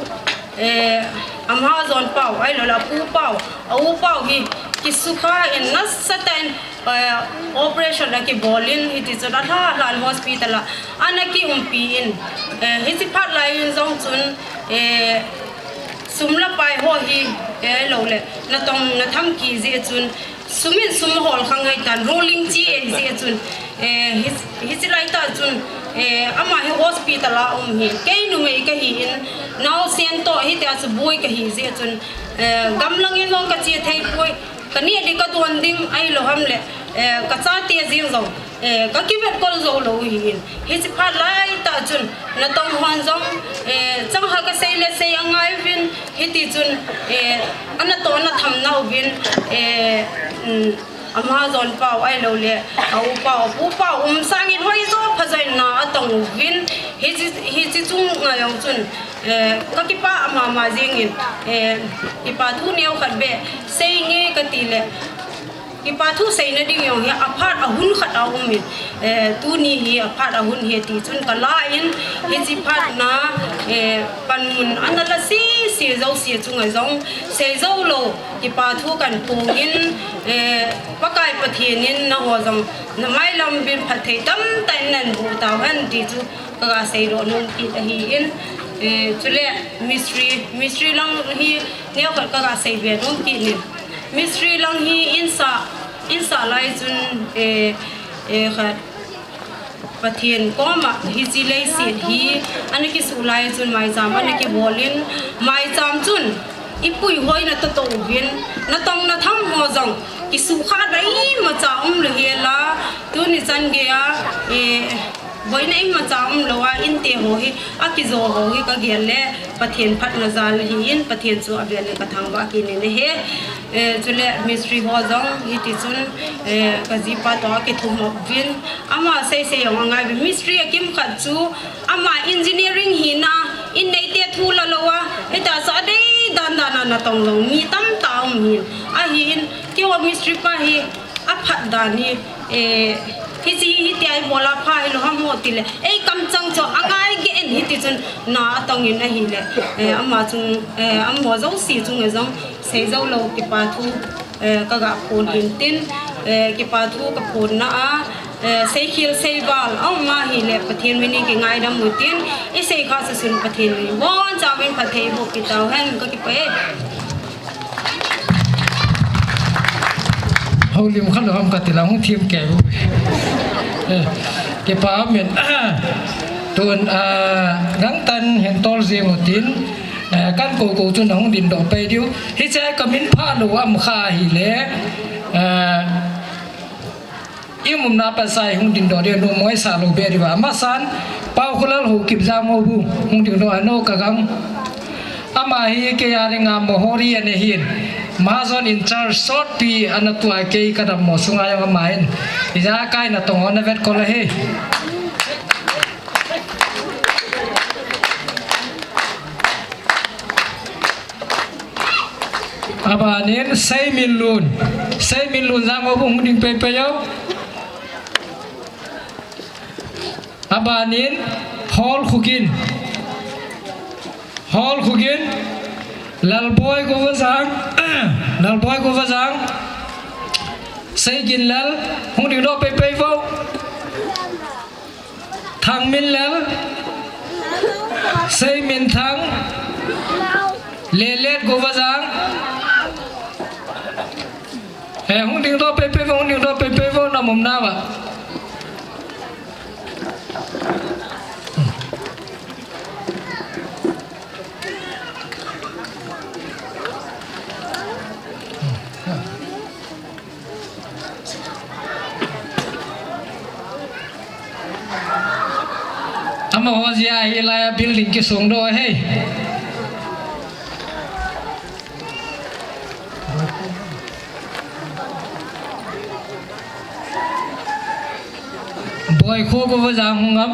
eh, amahajon pau, ahilou le apu pau, a-u pau hi kisukha in nasatah in, eh, operation akibol in, hiti chun alha lhan hospital a ana kiumpi in, eh, hiche phat lai in jong chun, eh, sum le pai ho hi, eh, ahilou le natong nathamki jeh chun, sum in sum hol khang ahitan, rolling che ahi jeh chun, eh, hi, hiche lai tah chun, eh, ama hi hospital a um ahin, kei numei kahin, naosen toh hitia chu boi kahi jeh chun, eh, gamlang in jong kache thei poi, kaneh ding kadon ding ahilou ham le, eh, kachate jeng jong, eh, kakivetkol jou lou ahin. Hiche phat lai tah chun, natong hon jong, eh, chang khat kasei le sei angai uvin, hiti chun, eh, anatoh ana tham nauvin, eh, um, amahajon pau ahilou le, a-u pau, apu pau, um sangin hoijo phajo in na atong uvin, hiche, hiche chunga jong chun, eh, kakipah mama jeng in, eh, kipa thu neokhat beh seinge kati le, kipa thu seina ding jong hi aphat ahun khat aum in, eh, tuni hi aphat ahun ahi ti chun kala in, hiche phat na, eh, panmun ana la sese Jouse chunga jong, sei jou lou, kipa thu kahin phong in, eh, Pakai Pathen in nangho jong, na mailam uvin phatthei tamtah in nahin boh tauhen ti chu, kaga seidoh nom kit ahin, eh, chule mistri, mistri lang hi, neokhat kaga seibe nom kit in. Mistri lang hi insah, insah lai chun, eh, eh, khat, Pathen koma hiche leiset hi ana kisuh lai chun maicham ana kibol in, maicham chun ipuihoina toh toh uvin, natong natham ho jong kisuhkhah na imacha umlou hela, tuni chan geiya, eh, boina imacha umlou a, inte ho hi, akijo ho hi kagel le, Pathen phatna jal ahin, Pathen chu avel in kathangvah kit in ahi. Eh, chule mistri ho jong hiti chun, eh, kajipa toh akithum uvin, ama seisei jong angai uvin. Mistri akimkhat chu, ama engineering hina, in neite thu la lou a, hita chu adei dan dan a natong lou mi tamtah um hin. Ahin, keiho mistri pa hi, aphat dan hi, eh, hiche hi hitia ibol a pha hilou ham ho tile, ei kamchang chu angai gei in hiti chun na atong in ahile, eh, ama chung, eh, amaho jouse chunga jong, sei jou lou kipa thu, eh, kaga phong in tin, eh, kipa thu kaphonna a, eh, seikhel seival aum ahile Pathen min in kingaidam utin, isei khah susun Pathen min in boncha uvin phatthei boh kit tauhen, kakipah e. Houlim khalou ham kati lang hung thim kei u. Eh, kipa min. Tun, ah, gangtah in hin tol jing utin, eh, kakou kou chun hung dingdoh pei diu. Hiche kamin phalou ham kha ahile, eh, I umna pasal hung dingdoh ding, nomoi sa lou be diu va. Amasan, Paokholal Haokip Janghoubung, hung dingdoh, ano kagang. Ama hi kei a dinga mohori ana hin. Mahajon in charge sotpi ana tua kei kadammo sunga jong ama hin. Ijakai natong ho navetkol ahi. Abanin Seiminlun. Seiminlun Janghoubung hung ding peipei o. Abanin Hol Khugin. Hol Khugin. Lalboi Govajang. Lalboi Govajang. Seiginlal hung dingdoh peipei vo. Thangminlal, Seiminthang, Lelet Govajang. Eh, hung dingdoh peipei vo, hung dingdoh peipei vo, na umna va. Amaho jeh a hilai a building kisongdoh ahi. Boikho Govajang hung am.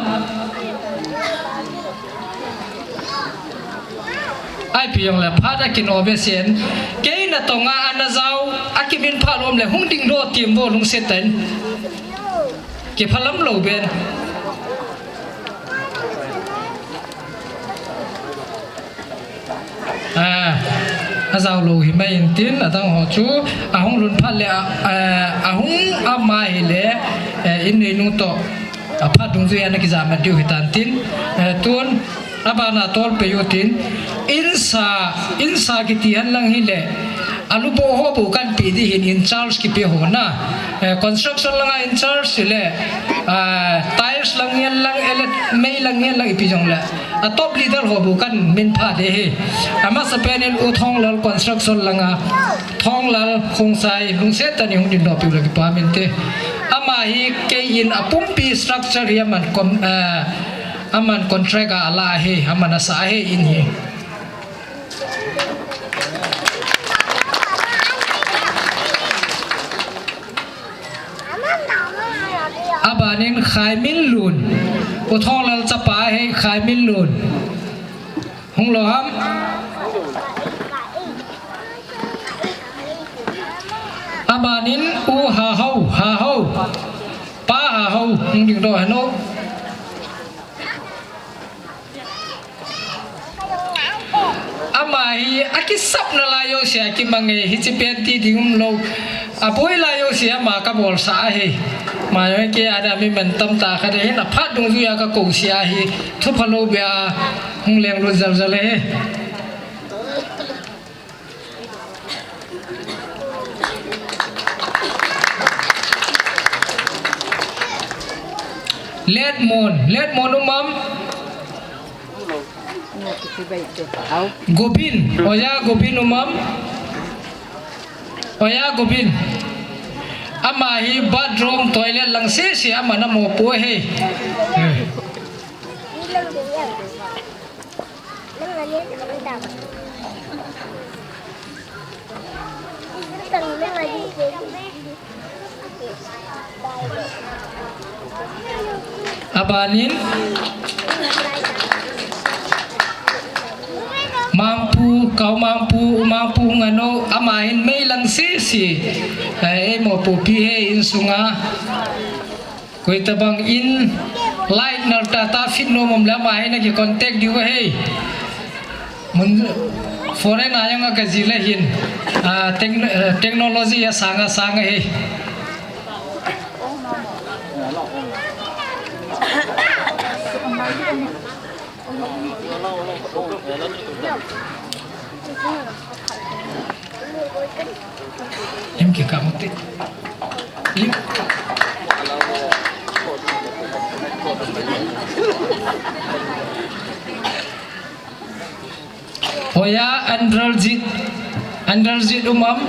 Ipi jongle phat a kinoh behseh in. Kei natonga ana jao, akimin phalou le hung dingdoh tim vo lungset tah in. Kiphalam lou ben. Ah, ajao lou himai intin, adang ho chu, ahung lhun phat le, ah, ahung ama hile, eh, in neinu toh, aphat dungjui ana kijam diu hitan tin, eh, tun, abana tolpeh utin, insa, insa kiti henlang hile, aluboh ho bou kanpeh ding hin in charge kipe ho na, eh, construction langa in charge le, ah, tiles lang hihen lang, elec-, mei lang hihen lang ipi jongle. A top leader ho bou kamin pha ding ahi. Amasapen in U Thonglal construction langa, Thonglal Khongsai lungset tah in hung dingdoh peh u le kipah inte. Ama hi kei in apumpi structure hi aman com-, eh, aman contract a ala ahi, aman asa ahi in hi. Abanin Khaiminlun. U Thonglal chapa ahi Khaiminlun. Hung lou ham. Abanin U Hahao, Hahao. Pa Hahao, hung dingdoh hen o. Ama hi Sapna lai jouse a kimang e, hiche pen ti ding umlou. Aboi lai jouse a ama kabolsah ahi. Ama jong kei a dia mi mantam tah khat ahin, aphat dungjuia kakousah ahi. Thuphalou bia hung lenglut jaljal e. Letmon, Letmon um am? Gobin, Oja Gobin um am? Oja Gobin. Ama hi bathroom, toilet lang sese ama namopo ahi. Eh. Abanin, Mangpu, Kao Mangpu, Mangpu Ngano, ama hin mei lang sese. Eh, eimopopi e insunga. Koitabang in light nal tah tah fit nom um le ama hin aki contact diu ahi. Mun foreign a jong akajil ahin. Ah, techn-, eh, technology asang asang ahi. Lim kikah mute. Lim. Oja Andraljit. Andraljit um am?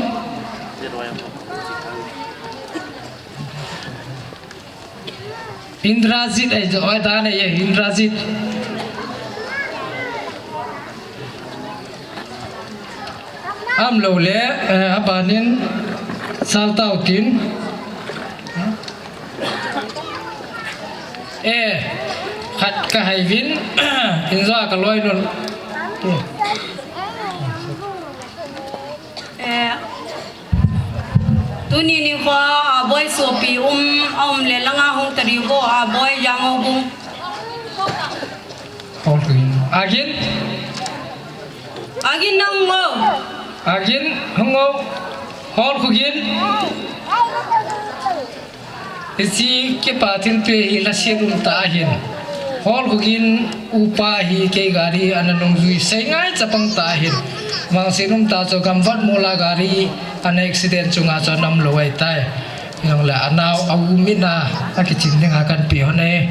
Indrajit ahi jo, oi, dan ahi, Indrajit. Umlou le, eh, abanin Saltao tin. Eh, khat kahai uvin, injo a kaloi lhon. Eh, tuni nikho a aboi sopi um, aum le langa hung tadiu bou, aboi Jangobung. Agin. Agin nangmo. Agin hung o. Hol khugin. Hiche kipa thilpeh hi lhaset umtah ahin. Hol khugin upa hi kei gari ana nungjui seingai chapang tah ahin. Vangset umtah chu gamvat mola gari ana accident chunga chu ana umlou ahitai. Jongle anao a u mina akichin dinga kanpeh hon e.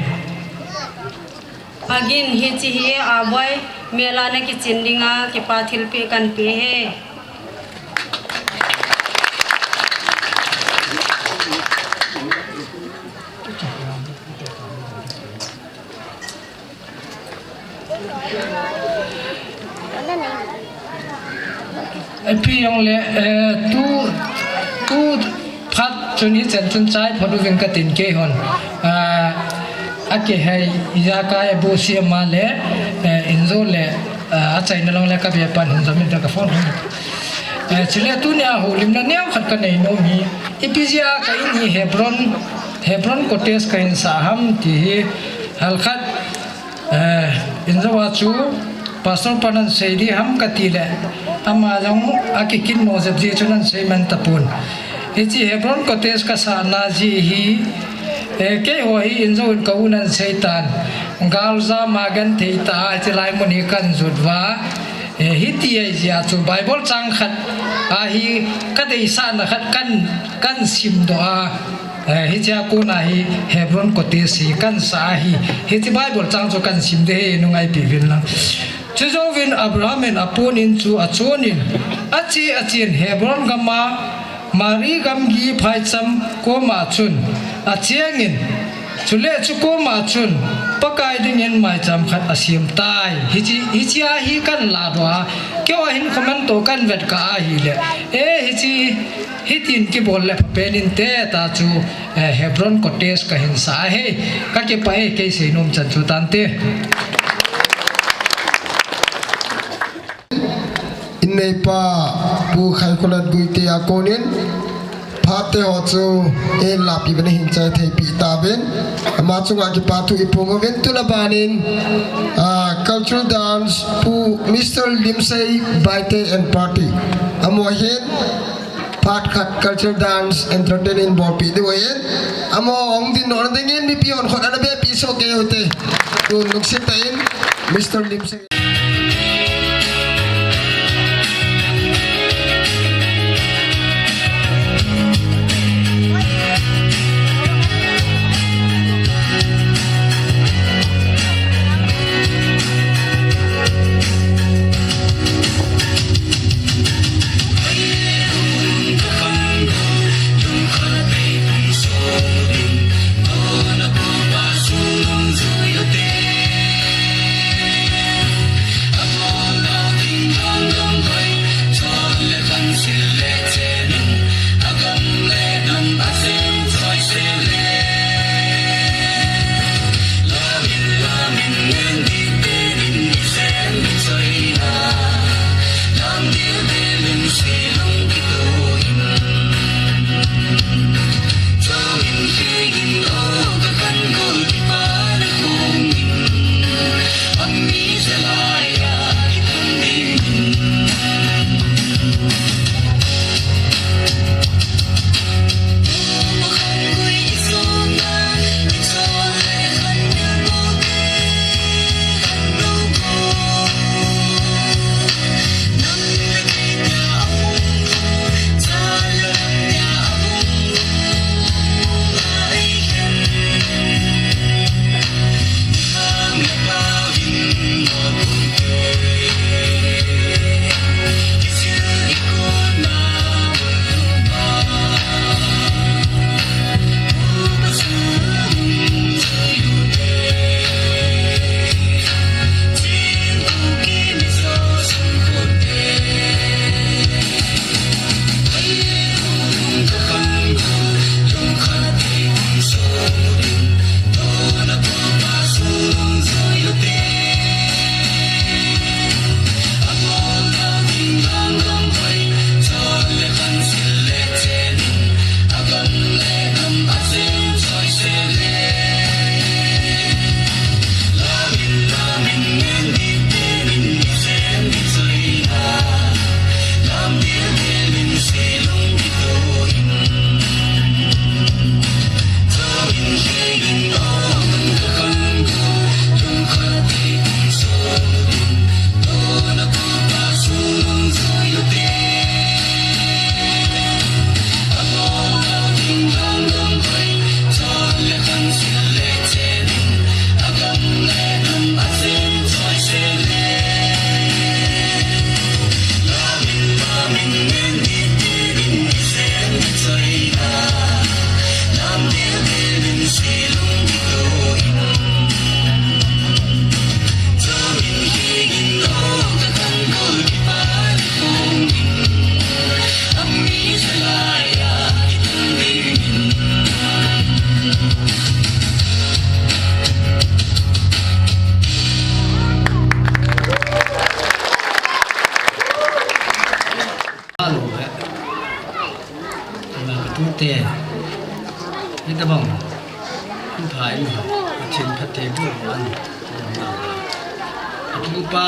Agin hiche hi aboi mela nakichin dinga kipa thilpeh kanpeh e. Ipi jongle, eh, tu, tu phat chun hichan chun chai phot uvin katin keihon. Ah, akihei ijakai abu siam a le, eh, injo le, ah, achaina jongle kabe pan hin jomin ta ka phone. Eh, chule tunia houlimna neokhat kanei nom hi. Ipi jeh a ka in hi Hebron, Hebron Cottage kahin sah ham ti hi halkhat Eh, injo a chu Pastor pan ahin sei ding ham kati le, ama jong akikin mo jep jeh chun ahin sei man tapon. Hiche Hebron Cottage kasahna jeh hi, eh, keiho hi injo in ka un ahin sei tan. Galjam a genthei tah a hiche lai mun hi kahin jot uva. Eh, hiti ahi jeh a chu Bible chang khat ahi kadeisahna khat kahin, kahin simdoh a. Eh, hichea kona hi Hebron Cottage hi kahin sah ahi. Hiche Bible chang chu kahin sim ding ahi, nungaipi uvin lang. Chujouvin Abraham in apon in chu achon in, ache achen Hebron gam a Mamre gamgi phaicham koma chun acheng in, chule chu koma chun Pakai dingin maicham khat asem tai. Hiche, hichea hi kahin ladoh a, keiho hin comment toh kahin vetkah ahile, eh, hiche hitin kibol le phapen inte ta chu, eh, Hebron Cottage kahin sah ahi. Kakipah e, kei seinom chan chu tante. Inneipa Pu Khaikholat Guite a konin Phat te ho chu, eh, lapi bana hin chai thei pi ta ven. Ama chunga kipa thu i phong ven tuna banin, ah, cultural dance Pu Mister Limsei Baite and Party. Amo hin, phat khat cultural dance entertaining bol pi diu ahin. Amo ong din non dingin mipi hon khut ana be pi so ke ute. Tun lungset tah in Mister Limsei. Alo, eh. Ana ka tute. Hitabang. Hitai ma. Pathen phatthei boh uva. Atupa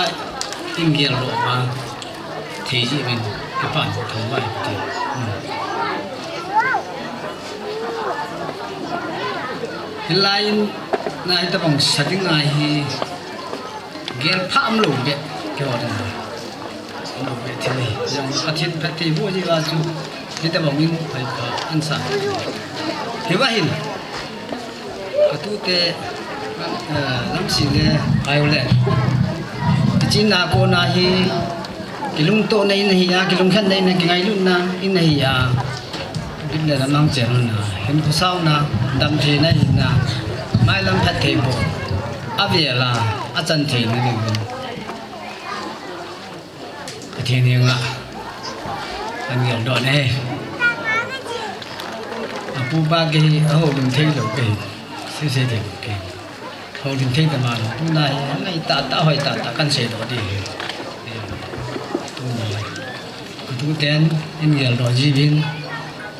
in gel lou va. Thei ji uvin. Kipa thangvah e Pathen. Hmm. Hilai in na hitabang sa ding ahi. Gel pha umlou beh, keiho ding. Umlou beh thil hi. Jong Pathen phatthei boh jeh uva chu, hitabang in phat pha ansa. Hiva hin. Atute, eh, Lamsi le, Violet. Ichin na kona hi, kilungtohna in ahi a, kilungkhenna in, kingailutna in ahi a. Bit le lam lang chen na, hin khosauna, damtheina hinna, mailam phatthei boh, avel a, achan theina dingin. Pathen henga, an geldoh na hi. Apu pa kei hi, ahoulim thei lou kei, sei sei thei lou kei. Houlim thei tama lou, tuna hi, ngai tah tah, hoi tah tah, kan seidoh ding hi. Tuna hi. Katuten, in geldoh jiuvin,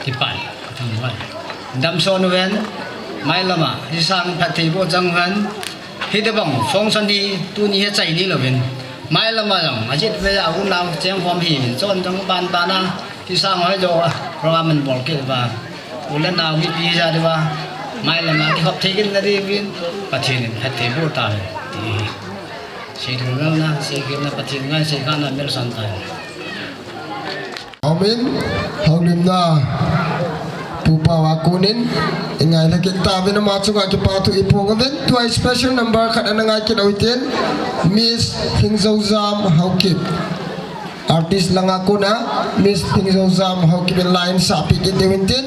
kipa. Damson uhen, mailama, hisang phatthei boh chang uhen, hitobang function hi tuni hi achai ni louvin, mailama jong, ajit ve a unau chengkhom hi, chon jong ban bana, hisang hoi jo a, program min bol kit uva, u le nao mipi jat uva, mailama kihop thei kit na diuvin, Pathen in phatthei boh tauhen, ti hi. Seiding nalna, seikitna, Pathen ngai, seikhatna, melson tauhen. Amen. Houlimna pupa va konin, ingailha kit tauvin ama chunga kipathu iphong uvin. Tua special number khat ana ngai kit uhitin, Miss Thingjoujam Haokip. Artist langa kona, Miss Thingjoujam Haokip in la isahpeh kit diu hintin.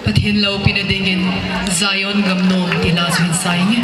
Pathen loupina dingin Zion gam nom ti la chu hin sa inge.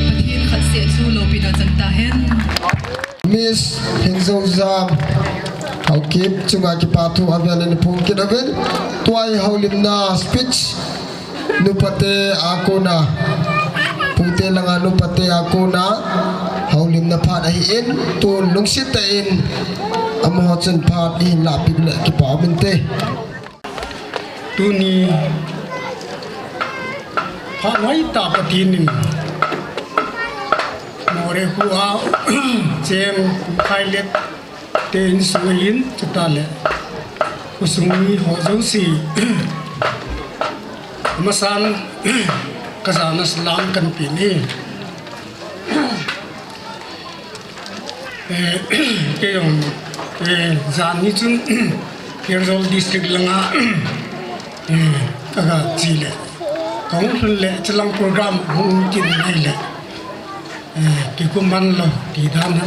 Pathen khat seh chu loupina chang tahen. Miss Thingjoujam Haokip chunga kipathu avel in iphong kit uvin. Tua hi houlimna speech, nupate a kona, pute langa nupate a kona houlimna phat ahin, tun lungset tah in amaho chun phat ihin lahpeh le kipa um inte. Tuni phat ngai tah Pathen in Moreh khoa cheng Khailet te insung ahin, chutah le khosung mi ho jouse, amasan kajana salam kahin pe e. Eh, kei jong, eh, jan hi chun, Pherzawl District langa, eh, kaga che le, kahung lhun le, chulang program hung kit nai le, eh, kikum man lou, ti dan a,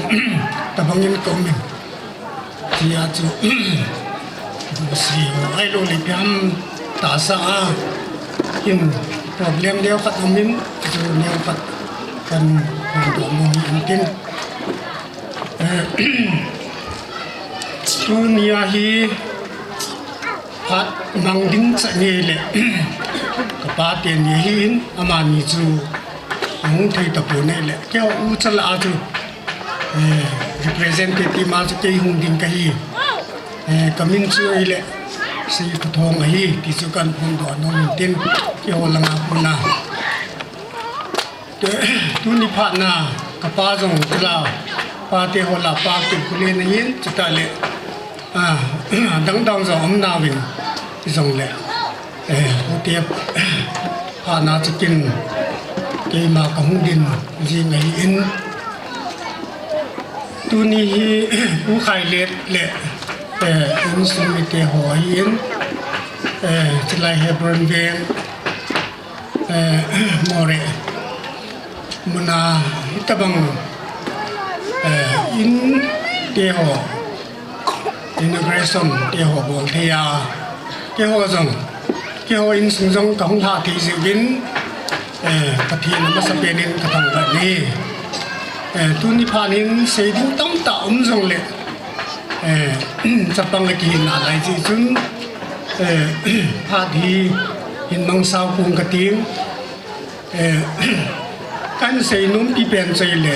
tabang in ka um in. Tia chu, si, ai lo le piam tahsa a, in problem neo khat um in, chu neo khat kan, kan, kan, kan, kan, Eh, tunia hi phat mang ding cha nge le. Kapa teni ahin, amani chu ahung thei tapon ahile, keiho u chal a chu, eh, representative ma chu kei hung ding kahi. Eh, kamin chu ahile, Seikhothong ahi, ti chu kahin phongdoh nom in tin, keiho langa kona. Tuni phat na kapa jong chal a, pate ho lah a pa kipule na hin, chutah le, ah, dangdang jong um nauvin, jongle, eh, ute phat na chu kin keima kahung ding jing ahin. Tuni hi Pu Khailet le, eh, insung mite ho ahin, eh, chulai Hebron Veng, eh, Moreh muna hitobang, eh, in te ho, inauguration te ho bol thei a, keiho jong, keiho insung jong kahung lha thei jeh uvin, eh, Pathen amasapen in kathangvah e. Eh, tuni phat in sei ding tamtah um jongle, eh, chapang akihin nalai jeh chun, eh, phat hi hin mang sao pong kating. Eh, kahin seinom pipen chu ahile,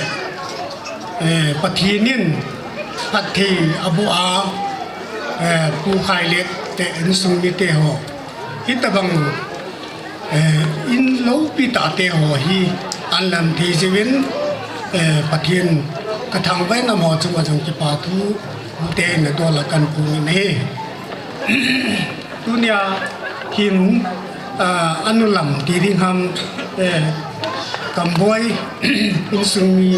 eh, Pathen in phatthei aboh a, eh, Pu Khailet te insung mite ho, hitobang, eh, in loupi tah te ho hi ahin lam thei jeh uvin, eh, Pathen kathangvah in amaho chunga jong kipa thu, ute in adol a kahin pung in ahi. Tunia hin, ah, anu lam ti ding ham, eh, Kamboi insung mi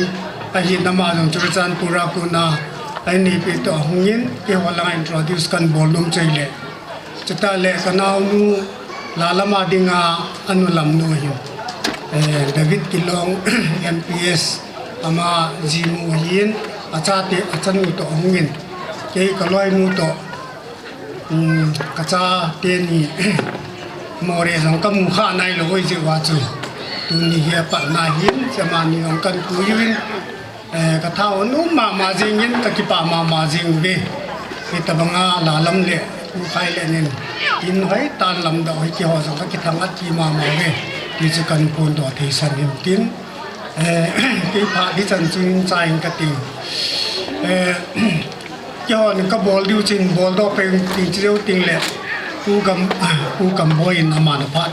ahin, ama jong Churachandpur a kona a inneipi toh ahung in, keiho langa introduce kahin bol nom chu ahile. Chutah le kanaonu Lalam a dinga anu lamnu ahin, eh, David Kilong, M P S, ama jinu ahin, achate, achanu toh ahung in, kei kaloinu toh, um, kachate ni, Moreh jong kamu kha nailou jeh uva chu, tuni hi apatna ahin, amani jong kahin pui uvin, eh, kathanom mama jing in, kakipah mama jing uve. Hitobanga Lalam le Pu Khailet in, in hoitah in lamdoh u hi keiho jong kakithang-at pi mama uve, ti chu kahin phongdoh theisan in tin, eh, kei phat hichan chun chai in kating. Eh, keihon kabol diu chun boldoh peh ing tin, chujou tengle Pu Kam-, Pu Kamboi in aman aphat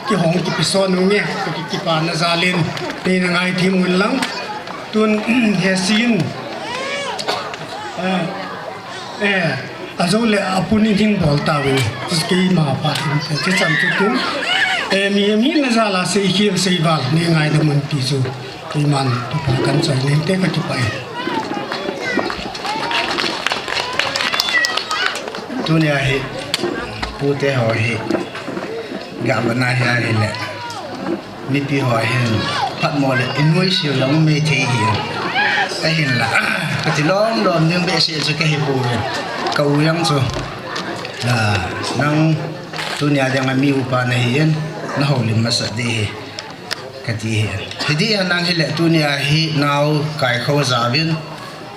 kihong kipeson u nge, kakipana jal in neina ngaithem un lang. Tun, hiche scene, eh, eh, ajou le apun in hin bol tauvin, keima phat in, hichan chu tun, eh, mihem hina jal a seikhel seival nei ngaidam un ti chu keiman thupha kahin choi nei te, kakipah e. Tunia hi pute ho hi gavana hi ahile, mipi ho hin phatmo le innoise jong maithei hi. Ahinla, kati lom lom ding behseh chu kahipouve. Ka u jong chu, ah, nang tunia dinga mi upa nahi in, nahoulim masat ding ahi, kati ahi. Hiti a nang hile tunia hi nao kaikhou jaovin,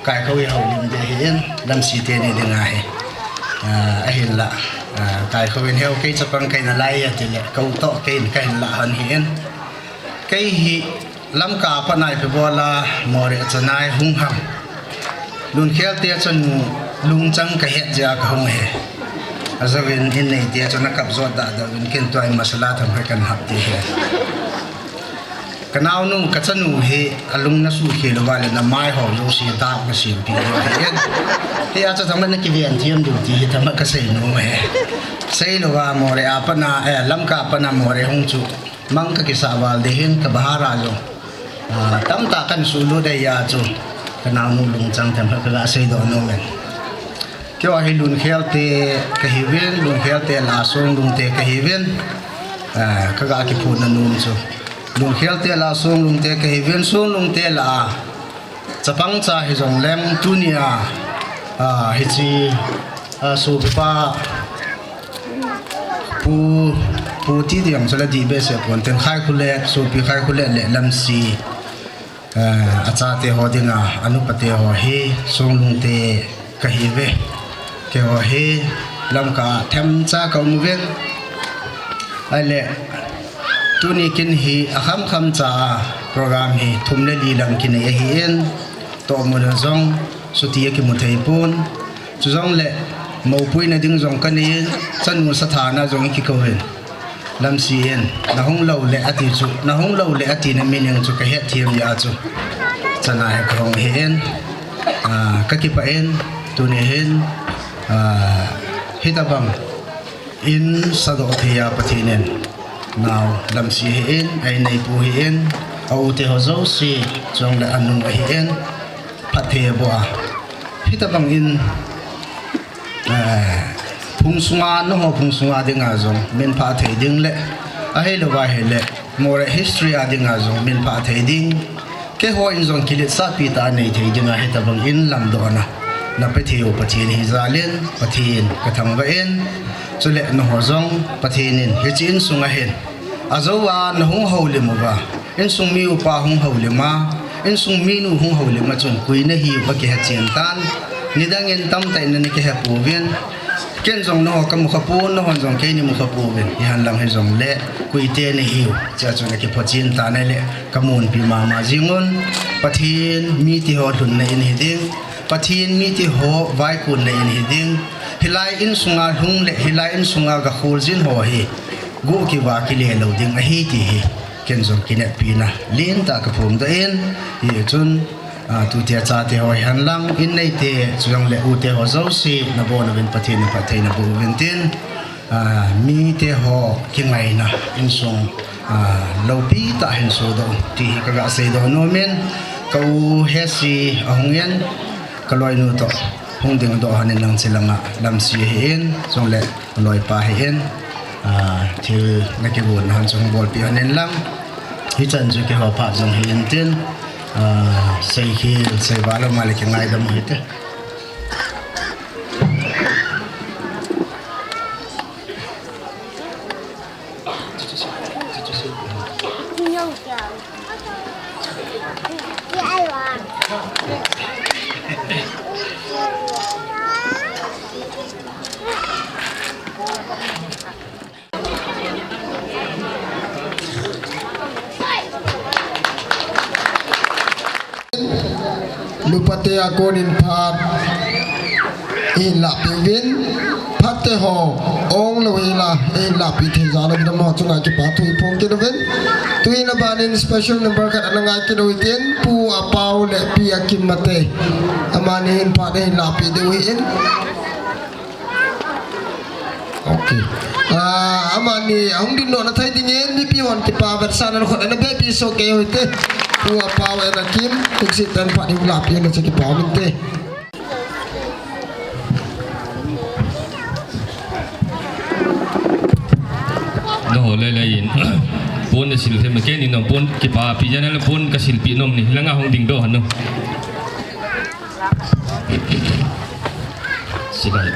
kaikhou ihoulim ding ahin, Lamsi teni dinga hi. Ah, ahinla, ah, kaikhou in heu kei chapang kahi nalai atile, ka u toh kei in kahin lah lhon ahin. Kei hi Lamka a pat a ipi bol a Moreh a chan a ihung ham. Lunkhel te chanu lungchang kahet jeh a kahung ahi. Ajouvin inneite chun akap jot dah dah uvin, ken tua hi masala themkhat kahin hap ding ahi. Kanaonu, kachanu hi alung nasuhkhel uva le namai ho jouse dap nasempeh uva ahin. Hia chu themkhat nakiven them diu ti hi themkhat kaseinom ahi. Seilouva Moreh a pat a, eh, Lamka a pat a Moreh hung chu mang kakisah val ding ahin, ka bahar a jong, ah, tamtah kahin suhlut ahi a chu, kanaonu lungchang themkhat kaga seidoh nom in. Keiho hi Lunkhel te kahiuvin, Lunkhel te lah a Songlung te kahiuvin, ah, kaga kiphutna nom chu. Lunkhel te lah a Songlung te kahiuvin, Songlung te lah a chapang cha hijongleng tunia, ah, hiche, ah, sopipa Pu, Pu ti ding chu la dih behseh pon, tin Khaikholet, sopi Khaikholet le Lamsi, eh, achate ho dinga, anupate ho hi Songlung te kahiuve. Keiho hi Lamka a themcha kaum uvin. Ahile, Tuni kin hi akhamkham cha a program hi thum le li lang kinei ahin, tohmun a jong suti akimu thei pon. Chujongle moupuina ding jong kanei in, chanu sathana jong ikikouvin. Lamsi in, nahung lou le ati chu, nahung lou le atina meaning chu kahet them jeh a chu. Chana hi kahung ahin, ah, kakipah in, tuni hin, ah, hitabang in sadoh thei a Pathen in nao Lamsi ahin, a inneipu ahin, a u te ho jouse, chujongle anu ahin, phatthei aboh a. Hitabang in, eh, phung sunga, nangho phung sunga dinga jong minphah thei ding le, ahilouva ahile, Moreh history a dinga jong minphah thei ding, keiho in jong kiletsahpi tah a nei thei dinga hitabang in lamdohna napeh thei u Pathen hi jal in, Pathen kathangvah in, chule nangho jong Pathen in hiche insunga hin ajou a nahung houlim uva, insung mi upa hung houlim a, insung minu hung houlim a chun koi nahiu kakihechen tan, nidang in tamtah in nakihe pouvin, ken jong nangho kamukha pon, nanghon jong kei nimukha pouvin, ihen lang hijongle, koite nahiu, chea chu nakiphotchen tan ahile, kamunpi mama jing un, Pathen mite ho lhunna in hiding, Pathen mite ho vaikonna in hiding, hilai insunga lhung le, hilai insunga gakhol jin ho hi, guh kiva kile lou ding ahi ti hi, ken jong kinepna lentah kaphongdoh in, hichun, ah, tute chate ho hihen lang, inneite, chujongle ute ho jouse, nabonchauvin Pathen in phatthei naboh uvin tin, ah, mite ho kingaina insung, ah, loupi tah hin sodoh ti hi kaga seidoh nom in, ka u Hesi ahung in, kaloinu toh hung dingdoh hon in lang, che langa Lamsi ahin, chujongle kaloipa ahin, ah, thil nakigonna hon chu hung bolpeh hon in lang, hichan chu keiho phat jong hi intin, ah, seikhel, seival um a le kingaidam u hite. Nupate a konin phat ihin lahpeh uvin, phatte ho, onglou hela, ihin lahpeh thei jal uvin, amaho chunga kipa thu iphong kit uvin. Tuhin abanin special number khat ana ngai kit u hitin, Pu Apao le Pi Akim Mate. Amani hin phat ihin lahpeh diu ahin. Ok. Ah, amani ahung dingdoh na thei dingin, mipi hon kipa vetsahna khut ana beipi soh kei u hite. Pu Apao and Akim, lungset tah in phat ihin lahpeh uvin, che kipa um inte. Nangho lele in. Pon nasil them, keini nom pon kipapi jana le pon kasilpeh nom ni. Langa hung dingdoh hon u. Silai.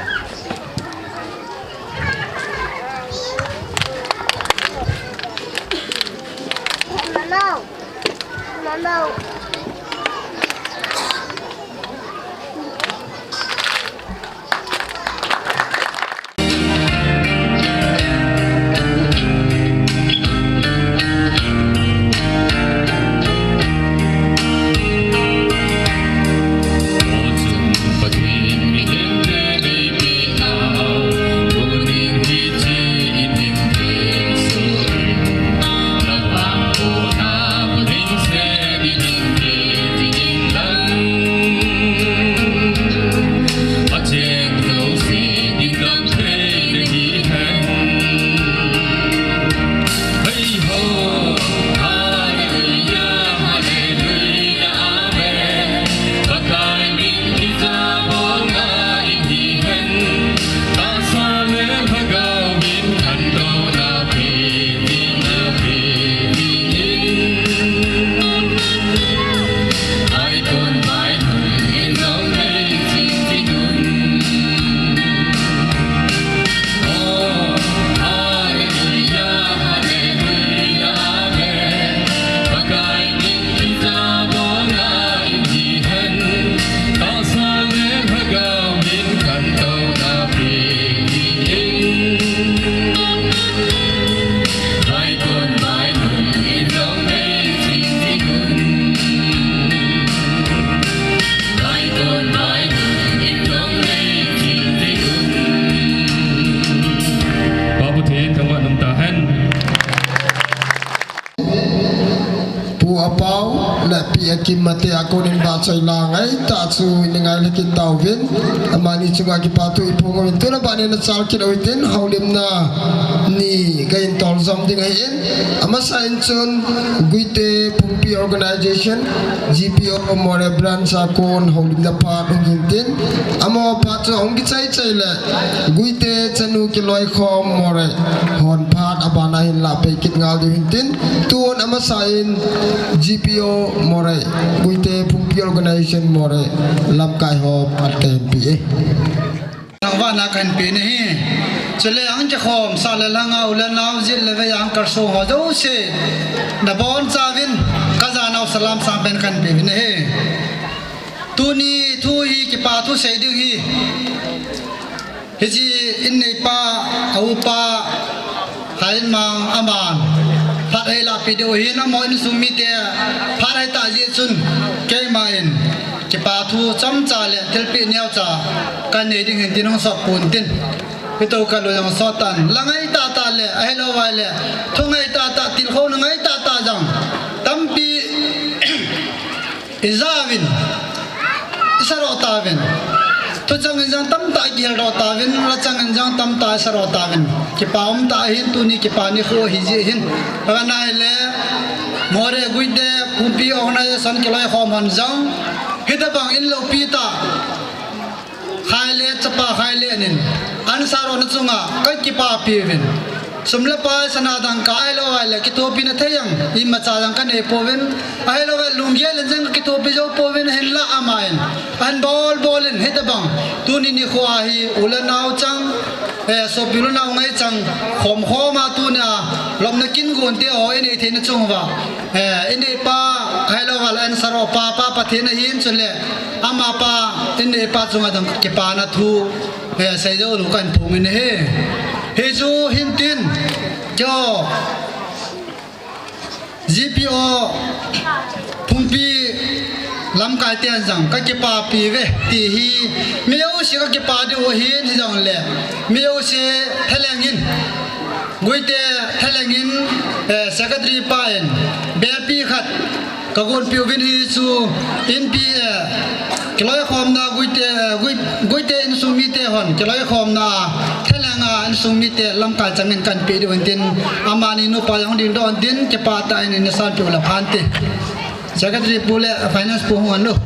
le Pi Akim Mate a konin vahchoi la ngaitah chu i ngai le kit tauvin, amani chunga kipa thu i phong uvin, tuna banin a chal kit u hitin, houlimna ni ka in tol jom ding ahin, amasa in chun Guite Phungpi Organization, G P O Moreh Branch a kon houlimna phat hung hintin, amaho phat chu hung kichai chai le Guite chanu kiloikhom Moreh hon phat abana hin la pei kit ngal diu hintin, tun amasa in G P O Moreh, Guite Phungpi Organization Moreh lamkai ho phat ka hin pe e. Thangvahna ka hin pe nahi. Chule ang kikhom sa le langa u le nao, jit le vei ang kalsong ho jouse, nabonchauvin ka janau salam sangpen ka hin pe uvin ahi. Tuni thu hi kipa thu sei ding hi. Hiche in neipa, a upa, Hainmang aman phat eilahpeh diu ahin, amaho insung mite phat eitah jeh chun keiman kipa thu chomcha le thilpeh neocha ka nei ding hintin hung sot pontin. Hitoh ka loi jong sot tan. La ngaitah tah le, ahilou vai le, thu ngaitah tah, tilkhouna ngaitah tah jong tampi i jauvin, i sadoh tauvin. Thuchang in jong tamtah i kiheldoh tauvin, lachang in jong tamtah i sadoh tauvin. Kipa umtah ahin, tuni kipa nikho ahi jeh hin. Ahinai le, Moreh Guite Phungpi Organization kiloikhom hon jong hitobang in loupi tah, Khailet chapa Khailet in an sadohna chunga ka kipapi uvin. Sum le pai, sana dangka ahilou vai le kithopina thei jong imacha jong ka nei pouvin. Ahilou vai lunggel in jong ka kithopi jou pouvin, hinlah aman ahin bol bol in hitobang tuni nikho a hi u le nao chang, eh, sopi u le nao ngai chang khom khom a tunia lopna kin gon te ho i nei theina chung uva, eh, i neipa ahilou vai le an sadoh pa, pa Pathen ahin, chule amapa, i neipa chunga jong kipana thu, eh, sei jou lou ka hin phong in ahi. Hichu hintin, keiho G P O Phungpi lamkai ten jong ka kipapi uve ti hi mi jouse ka kipa diu ahin, hijongle mi jouse thalheng in, Guite thalheng in, eh, secretary pa in belpi khat ka gonpeh uvin, hichu inpi, eh, kiloikhomna Guite, eh, Gui-, Guite insung mite hon kiloikhomna thalheng a insung mite lamkai chang in ka hin pe diu hintin, amani nupa jong dingdoh intin, kipah tah in in sanpeh u le phante. Secretary pu le finance pu hung an lou.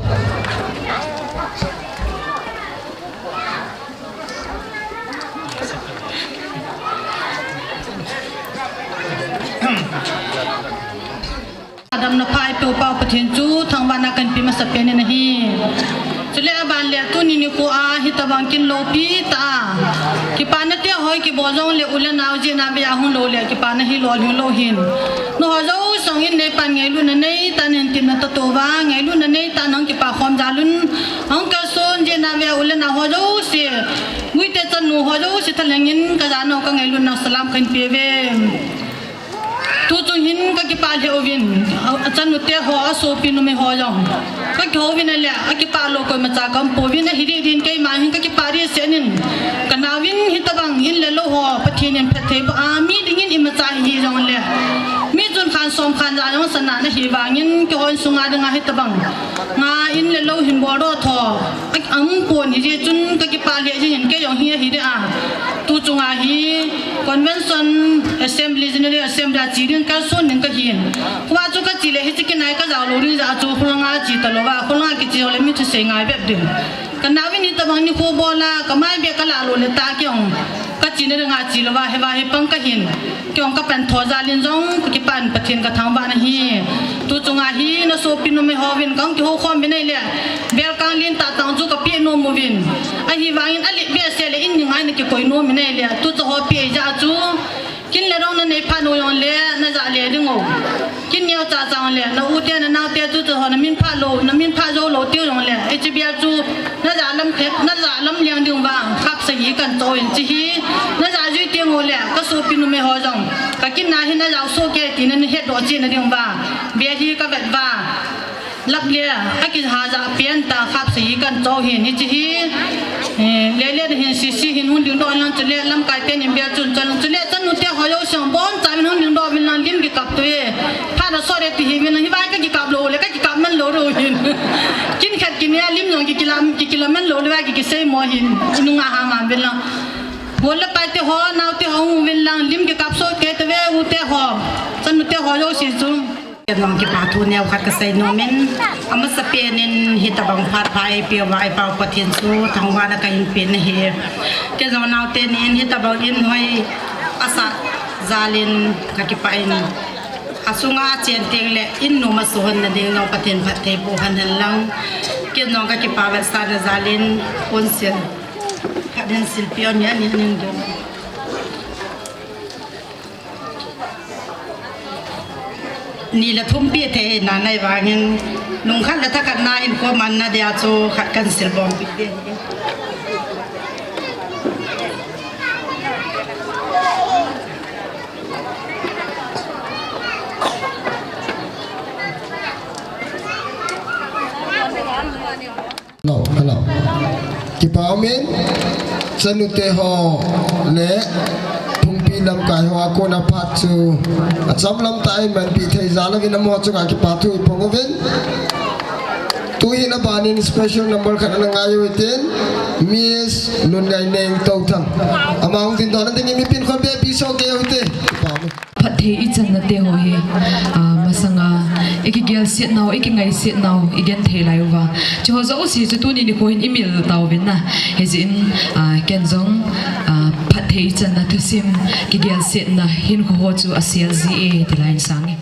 Adamna pha eipeu pa Pathen chu thangvahna ka hin pe masapen in ahi. Chule aban le tuni nikho a hitobang kin loupi tah a kipana te ho i kibol jongle u le nao jeh a ve a hung lou le kipana hi lolhing lou hin. Nangho jouse in neipan ngailutna neitah in hin temna tatou va, ngailutna neitah in hung kipa khom jal un. Hung kalson jeh a ve a u le nao ho jouse, Guite chanu ho jouse thalheng in ka janau ka ngailutna salam ka hin pe uve. Tuchung hin ka kipah lheh uvin, a, achanu te ho, asopi numei ho jong ka kihou uvin ahile, akipah lou koimacha ka um pouvin, ahi ding din keima hin ka kipah dehset in, ka nao in hitobang in le lou ho Pathen in phatthei boh a, mi dingin imacha hi jongle, mi chun khan som khan ja jong sana nahi vangin, keiho insung a dinga hitobang nga in le lou hin boldoh tho a um pon, hijeh chun ka kipah lheh jeng in, kei jong hi ahi deh a. Tuchung a hi Convention Assembly, General Assembly a che ding kalson ding ka hin. Kua chu ka che le hiche kin a ka jao lou ding jeh a chu khulanga che talou va, khulanga kiche jongle mi thusei ngai bep ding. Ka nao in hitobang nikho bol a, ka mai beh ka lah lou le tah kei jong ka chena dinga che lou va, hiva hi pang ka hin. Kei jong ka pan tho jal in jong ka kipah in Pathen ka thangvah in ahi. Tuchung a hi na sopi numei ho vin ka hung kihoukhom uvin ahile, velkang lentah tah chu ka peh nom uvin. Ahivangin alet behseh le in ni ngai na kikoi nom uvin ahile, tucha ho peh jeh a chu, kin le dong na nei phat u jongle na jah le ding u. Kin neocha cha jongle na u te na nao te tucha ho na min phat lou, na min phat jou lou tiu jongle, hiche bel chu na jah lam khe, na jah lam leng ding uva khapsa hi kan cho in, hiche hi na jah jui teng ule ka sopi numei ho jong ka kin na hi na jao soh kei tina na hetdoh cheh na ding uva bel hi ka vet uva, lap le a kiha jah pen tah khapsa hi kan cho hin, hiche hi Eh, le le hin sisi hin hung dingdoh lang, chule lamkai ten in bia chun chun, chule chanu te ho jouse abon chan hung dingdoh uvin lang, lim kikap to e. Phat asot e ti hi uvin lang, hi vai ka kikap lou le, ka kikap man lou lou hin. Kin khat kin ya lim jong kikila, kikila man lou le, vai ki kisei mo hin. Inung a ha man uvin lang. Bol le pai te ho, nao te ho hung uvin lang, lim kikap soh kei tave u te ho. Chanu te ho jouse chu. Ken jong kipa thu neo khat kasei nom in, amasapen in hitabang phat pha eipeuva eipau Pathen chu thangvahna kahin pen ahi. Ken jong naote ni in hitabang in hoi asah jal in kakipah in, asunga achen teng le in nom asuhhon na ding jong Pathen phatthei boh hen lang. Ken jong kakipah vetsahna jal in ponsil khat hin silpi on ya ni ning dong. Ni le thum pi thei na nai vangin, nung khat le thakhat na in ko man na dia chu khat kan sil bom pi te. Hello, hello. Kipa umin, chanu te ho le phungpi lamkai ho a kona phat chu acham lam tah in manpi thei jal uvin amaho chunga kipa thu iphong uvin. Tuhin abanin special number khat ana ngai u hitin, Miss Lungaineng Touthang. Ama hung dingdoh na dingin mipin khon be pi so ke u hite. Kipa umin. Phatthei ichanna te ho hi, ah, masanga, ikigelsetnau, ikingaisetnau, igenthei lai uva. Chuho jouse chu tuni nikho hin imil tauvin na. Hijeh in, ah, ken jong, ah, phatthei ichanna thusim, kigelsetna hinkho ho chu asel ji e, ti lai in sang e.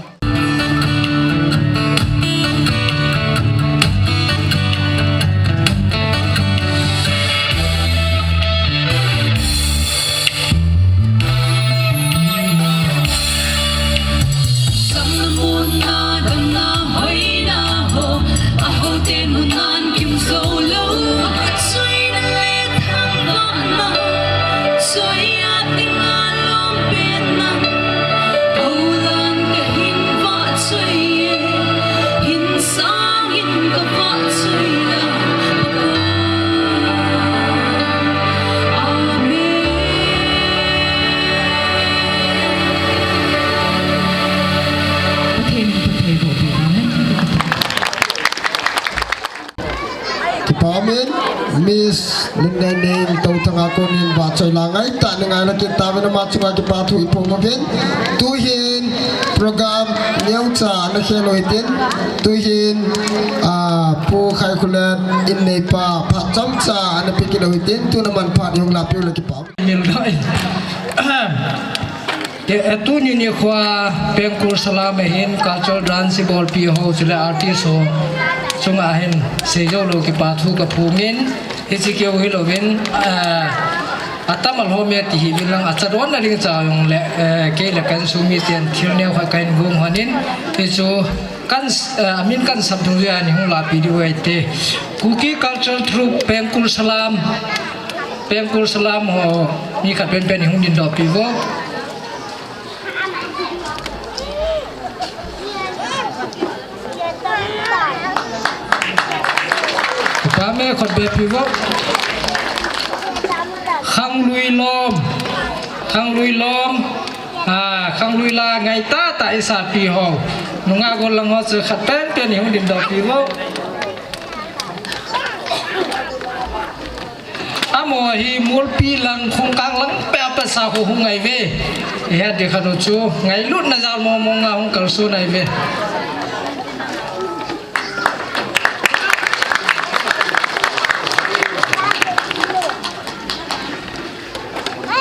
Kipa umin, Miss Lungaineng Touthang a konin vahchoi la ngaitah in ngaila kit tauvin, ama chunga kipa thu iphong uvin. Tuhin program neocha ana khel u hitin, tuhin, ah, Pu Khaikholen in neipa phat chomcha ana pe kit u hitin, tun aman phat ihung lapiu le kipa umin. Mil doi. Ke, eh, tuni nikho a Pengkul Salam a hin cultural dance bolpi ho chule artist ho chunga hin seijou lou kipa thu kaphongin, hiche keu hilouvin, eh, atama lhom e ti hiuvin lang, achadon na ding cha jong le, eh, kei le ka insung miten thil neo khat kahin gong lhonin, hichu kan, eh, amin kan sap dungjuia nei hung lapi diu ahi te. Kuki Cultural Troupe Pengkul Salam, Pengkul Salam ho mi khat penpen in hung dingdoh pi vo. Pame khut be pi vo. Khanglui Lom. Khanglui Lom. Ah, Khanglui la ngaitah tah isah pi ho. Nungah gollhang ho chu khat penpen in hung dingdoh pi vo. Amaho hi Molpi lang, Khongkang lang peh a pat sa khu hung ahi ve. Ihet ding khat u chu ngailutna jal mong mong a hung kalson ahi ve.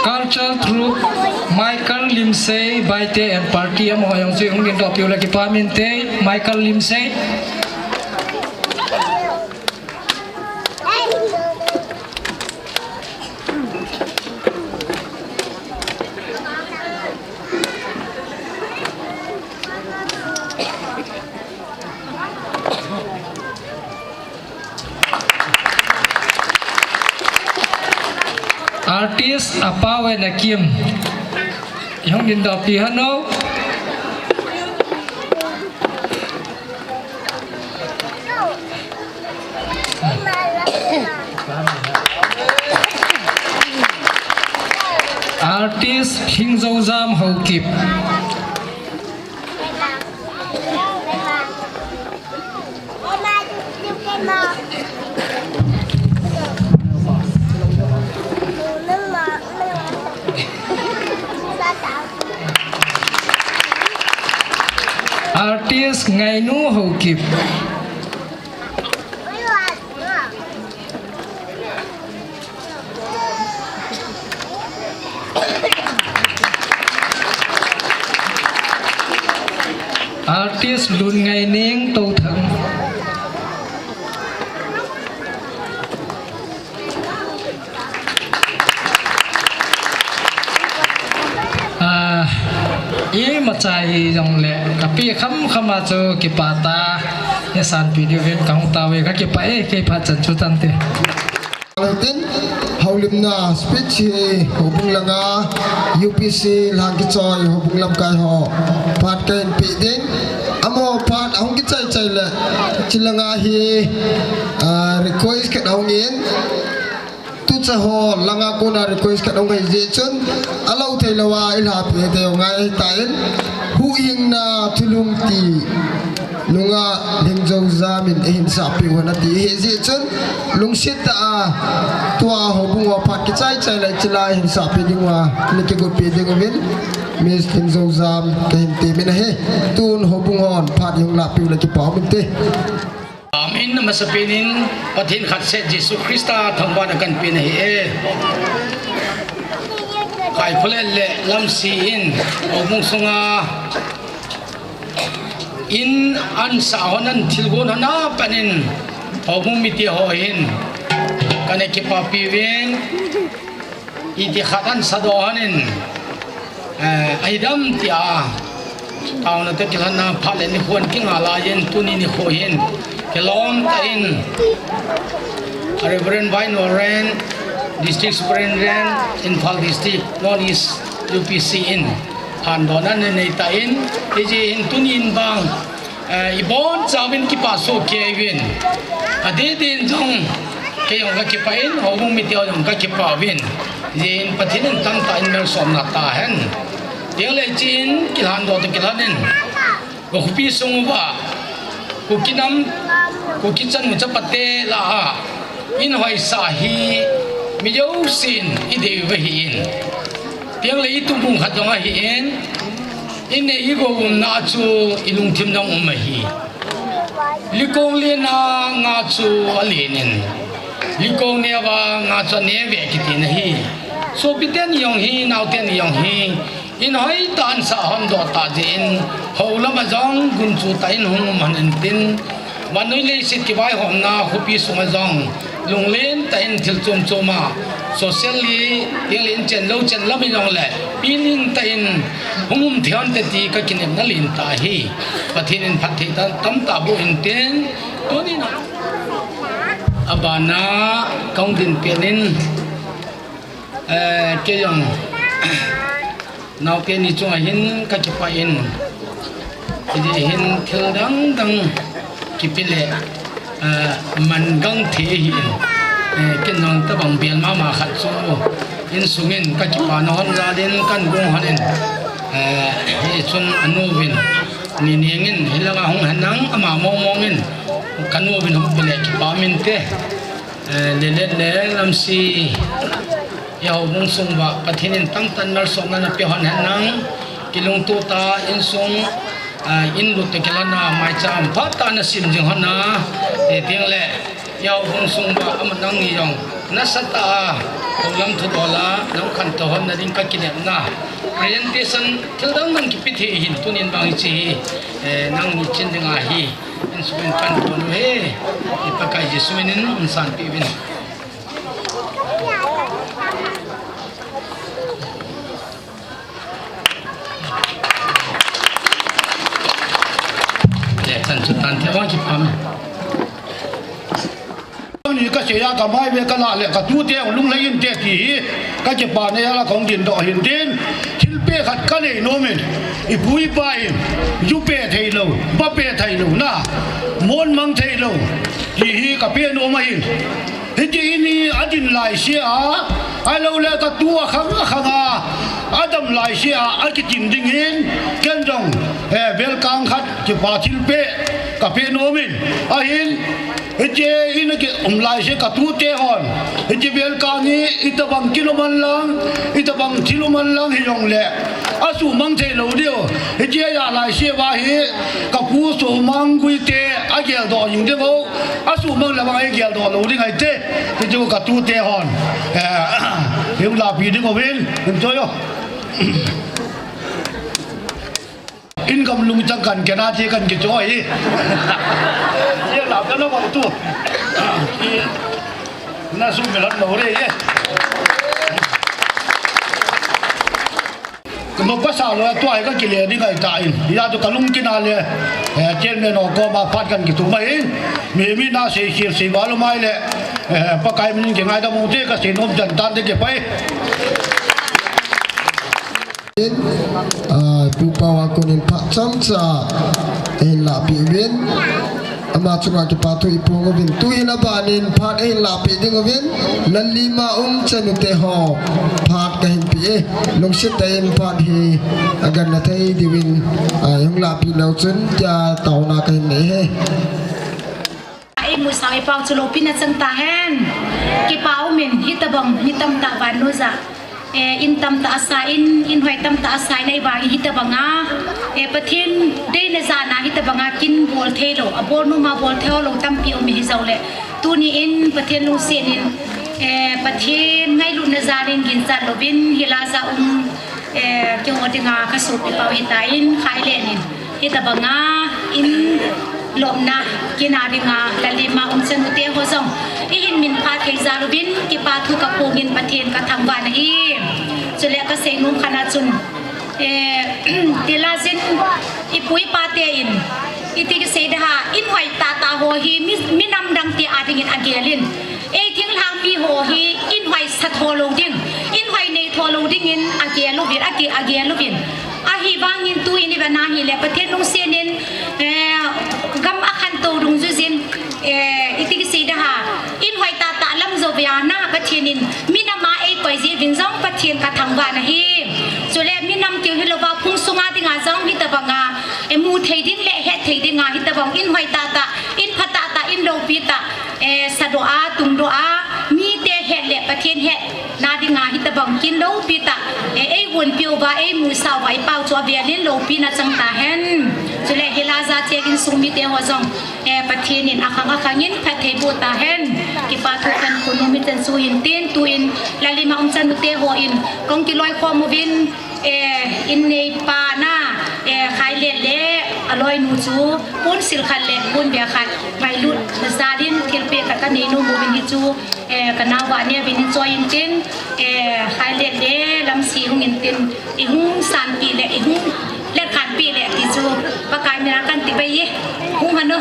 Cultural Troupe, Michael Limsei, Baite and Party, amaho jong chu hung dingdoh piu le kipa umin te, Michael Limsei. Artist Apau and Akim. Ihung dingdoh pi hon o. Artist Hingzojam Haokip. Artist Ngainu Haokip. Artist Lunngaining Touthang. Ah, imacha hijongle, kapi khamkham a chu kipah tah a, neisanpeh diuvin kahung taove, kakipah e, kei phat chan chu tante. Tin, houlimna speech hi houbung langa U P C lhang kichoi houbung lamkai ho phat kahin peh ding. Amaho phat ahung kichai chai le, chilanga hi, ah, request khat ahung in. Tucha ho langa kona request khat ahung ahi jeh chun, alou thei louva ilhahpeh ding ngai ahitan, Huhhingna Thulhung ti nunga Hingzojam in eihin sahpeh u ahi ati ahi jeh chun, lungset tah a tua houbung uva phat kichai chai le chila eihin sahpeh dinguva nei kigotpeh dinguvin Miss Hingzojam kahin temin ahi. Tun houbung hon phat eihung lahpeh u le kipa um inte. Amen. Amasapen in Pathen khat seh Jesu Christa thangvahna kahin pe ahi e. Kaikholen le Lamsi in houbung sunga in ansah hon, an thilgon hon a pat in houbung mite ho hin kana kipapi uvin. Iti khat an sadoh hon in, eh, ahidam tia taona toh kilhonna phat le nikho kinga laiyin, tuni nikho hin kilom tah in, Reverend Vainoren, District Superintendent, Imphal District, North East U P C in handohna anei tan, hijeh hin tuni in vang Eh, ibonchauvin kipah soh kei uvin. Adeh deh in jong, kei jong kakipah in, houbung mite ho jong kakipah uvin. Hijeh in Pathen in tamtah in malsomna tahen. Teng le hiche in kilhan doh toh kilhon in, ka khopi sung uva, Kuki nam, Kuki chanu chapate lah a in hoisah hi mi jousen idei uva ahin. Teng le itu mun khat jong ahin. Inei igou umna chu ilungthim dang um ahi. Likong lena nga chu alen in, likong neo a nga chu ane ve kiti ahi. Sopite ni jong hi, naote ni jong hi, in hoitah in sah hon doh tah jeh in, hou lam a jong gunchu tah in hung um hon in tin, vannoi leiset kivaihomna khopi sung a jong lunglen tah in thil chom chom a, social li, teng le in chen lou chen lam in jong le, piling tah in hung um thei hon te ti ka kinepna len tah ahi. Pathen in phatthei tam, tamtah boh in tin, tuni a, abana kahung din pen in, eh, kei jong naote ni chunga hin kakipah in, hijeh hin thil dang dang kipe le, ah, man gang thei ahin, eh, ken jong tabang bel mama khat chu insung in kakipana hon jal in kan gong hon in, eh, hichun anu vin, ni neng in hilanga hung hen lang ama mong mong in kanu vin hung pe le kipah um inte. Eh, Lelet le Lamsi, i houbung sung uva Pathen in tamtah in malsomna napeh hon hen lang, kilungto tah a insung, eh, in lut toh kilhon a maicham phatah a nasim jing hon a, eh, teng le, i houbung sung uva aman nangni jong nasatah a hou lam thudol a nahung khantou hon nading ka kinepna. Presentation thil dang dang kipe thei ahin, tunin vang hiche hi, eh, nangni chin ding ahi. Insung in pan pon uhen, i Pakai Jesu minin in sanpeh uvin. Le chan chu tan thei vang kipah e. Ni kasei a kamai ve kalah le katute jong lunglhai inte ti hi kakipana jal a kahung din doh ahin tin, thilpeh khat kanei nom in, ipu ipa in, ju pe thei lou, pa pe thei lou na, mon mang thei lou, ti hi kape nom ahin. Hiti in hi adin laise a, Ahilou le ka tu a khang a khang a, a dam lai se a, a kitin ding hin, ken jong, eh, bel kang khat, kipa thil pe, ka pe nom in, ahin, hiche in a ki um lai se ka tu te hon, hiche bel kang hi, itabang kin um an lang, itabang thil um an lang hi jong le, a sumang thei lou diu, hiche a lai se va hi, ka pu sumang gui te, a gel doh jing diu, a sumang le bang a gel doh lou ding ahi te. Hichu ka tu te hon, eh, hung lapi ding uvin, hung choi o. In gam lung chang kan kena che kan kichoi. Ye la ka na bang tu. Na su me lan lo re ye. Ka nop ka sa lou, tua hi ka kile ding ahi tan. Hijeh chun ka lungkina le, eh, chairman ho koma phat kan kithum ahin. Mi, mi na sei khel sei val um ahile, eh, Pakai min kingaidam u te ka sei nom chan tan te kipai. Ah, Pu Pau a konin phat chomcha, eh, lapi uvin. Ama chunga kipa thu i pung uvin, tuhin abanin phat eihin lapi ding uvin, Lalima um chanu te ho phat kahin pe e, lungset tah in phat hi agan na thei diuvin, a, hung lapi leu chun tia taona kahin nei e. Ei musah i pau chu loupina chang tahen. Kipa umin, hitabang mi tamtah vannoi a. Eh, in tamtah asa in, in hoi tamtah asa in, ahivangin hitabanga, eh, Pathen deina jana hitabanga kin bol thei lou, abol noma bol thei lou tampi um hi jou le. Tuni in Pathen lungset in, eh, Pathen ngailutna jan in ginchat louvin, hilai a um, eh, keiho dinga ka sopi pau hi tan, Khailel in. Hitabanga in lopna kina dinga Lalima um chanu te ho jong eihin min phat thei jal uvin kipa thu ka pungin Pathen ka thangvah na hi. Chule ka seinom khat na chun, eh, tilai jin i pu i pa te in iti kisei da ham, in hoi tahtah ho hi mi, mi nam dang te a dingin agel in. Ei thinglhang mi ho hi in hoi sa tho lou ding, in hoi nei tho lou dingin agel uvin, age, agel uvin. Ahivangin tuin i vena hile Pathen lungset in, eh, gam a khantou dungjuijin, eh, iti kisei da ham, in hoi tahtah lam jou vea na Pathen in mi nam a ei koi jeh uvin jong Pathen ka thangvah na hi. Chule mi nam keu hilouva phung sunga dinga jong hitabanga, eh, mu thei ding le het thei dinga hitabang in hoi tahtah, in pha tahtah, in loupi tah, eh, sadoh a, tungdoh a, mite het le Pathen hetna dinga hitabang kin loupi tah, eh, ei gonpeh uva, ei musah uva, i pau chu avel in loupina chang tahen. Chule hilai a cheng insung mite ho jong, eh, Pathen in akhang akhang in phatthei boh tahen. Kipa thu kan pung nom hi chan chu hin tin, tuin Lalima um chanu te ho in kong kiloikhom uvin, eh, in neipa na, eh, Khailel le aloinu chu ponsil khat le ponbia khat ngailutna jal in thilpeh khat ka nei nom uvin hichu, eh, ka naova neuvin hin choi intin, eh, Khailel le Lamsi hung intin, i hung sanpeh le, i hung letkhanpeh le ti chu Pakai mina kan ti bai e, hung hanu.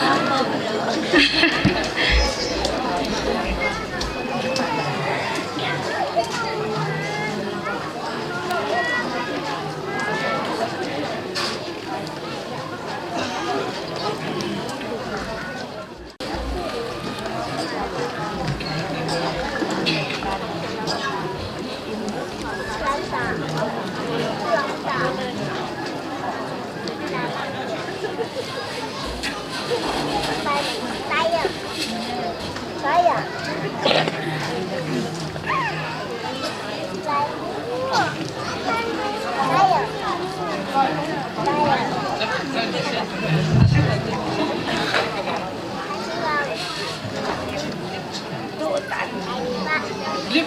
Lim,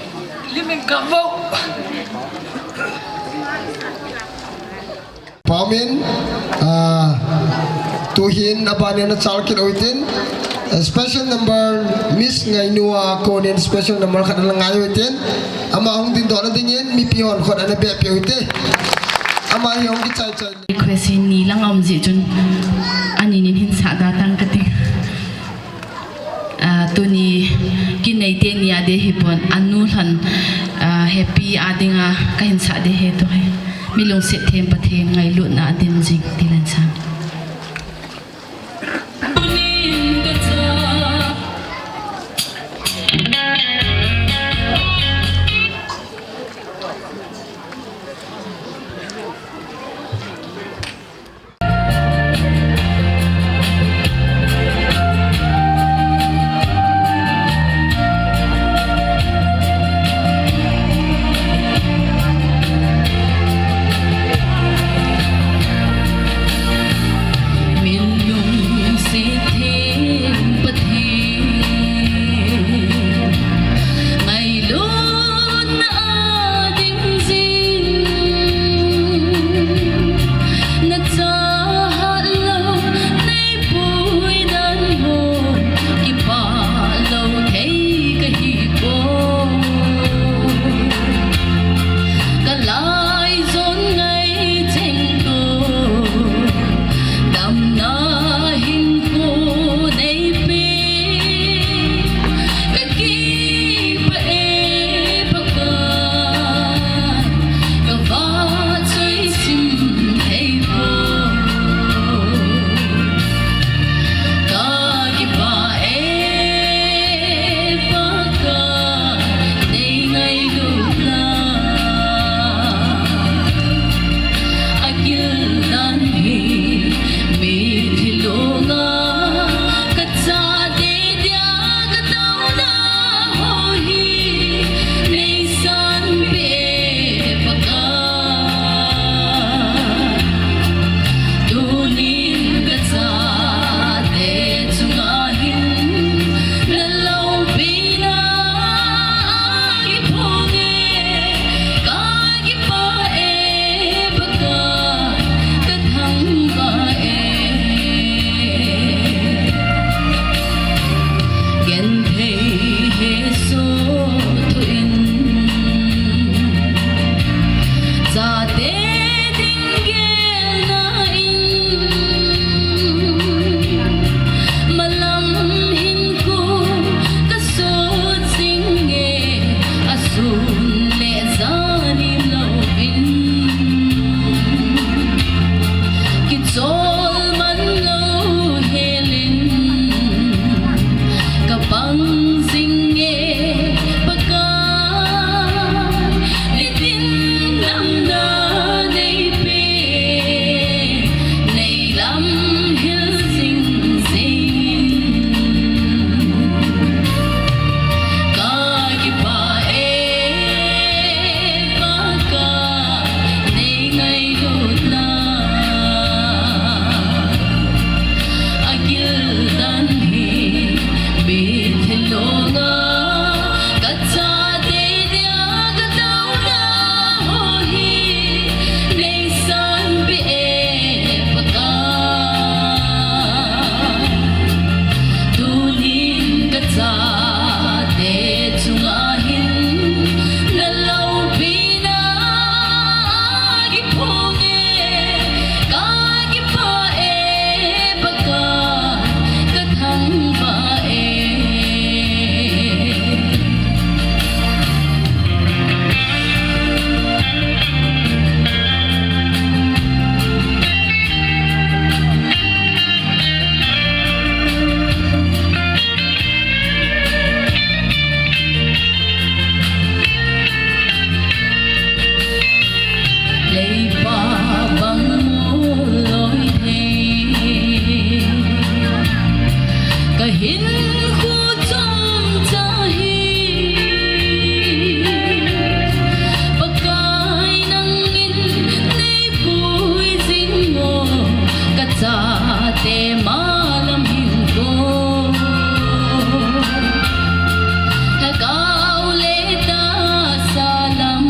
lim in kavo. Paomin, ah, tuhin abanin ana chal kit u hitin, ah, special number Miss Ngainu a konin special number khat ana ngai u hitin, ama hung dingdoh na dingin mipi hon khut ana behpeh u hite. Ama hi hung kichai chai. Request hi ni lang a um jeh chun, ani nin hin sah da tang kati. Ah, tuni kinei teni a ding hipon, anu lhon, ah, happy a dinga kahin sah ding ahi tu hi. Mi lungset them Pathen ngailutna a dim jing ti lensang. Hinkho chomcha hi Pakai nangin neipui jing o, kachate malam hinkho. Lhagao le tahsa lam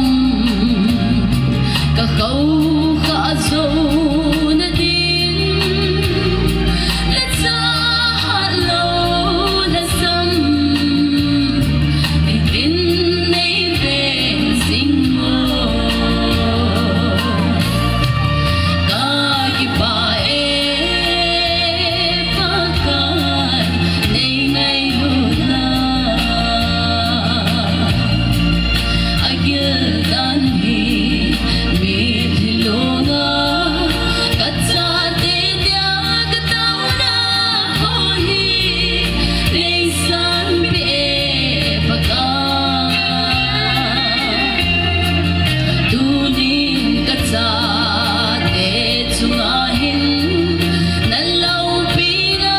kakhoukhah jou nadin, nachahat lou lhasam, nitin neiveng jing o. Kakipah e Pakai, neingailutna agil dan hi, mitlhi longa kachate dia kataona ho hi, neisanpeh e Pakai. Tunin kachate chunga hin naloupina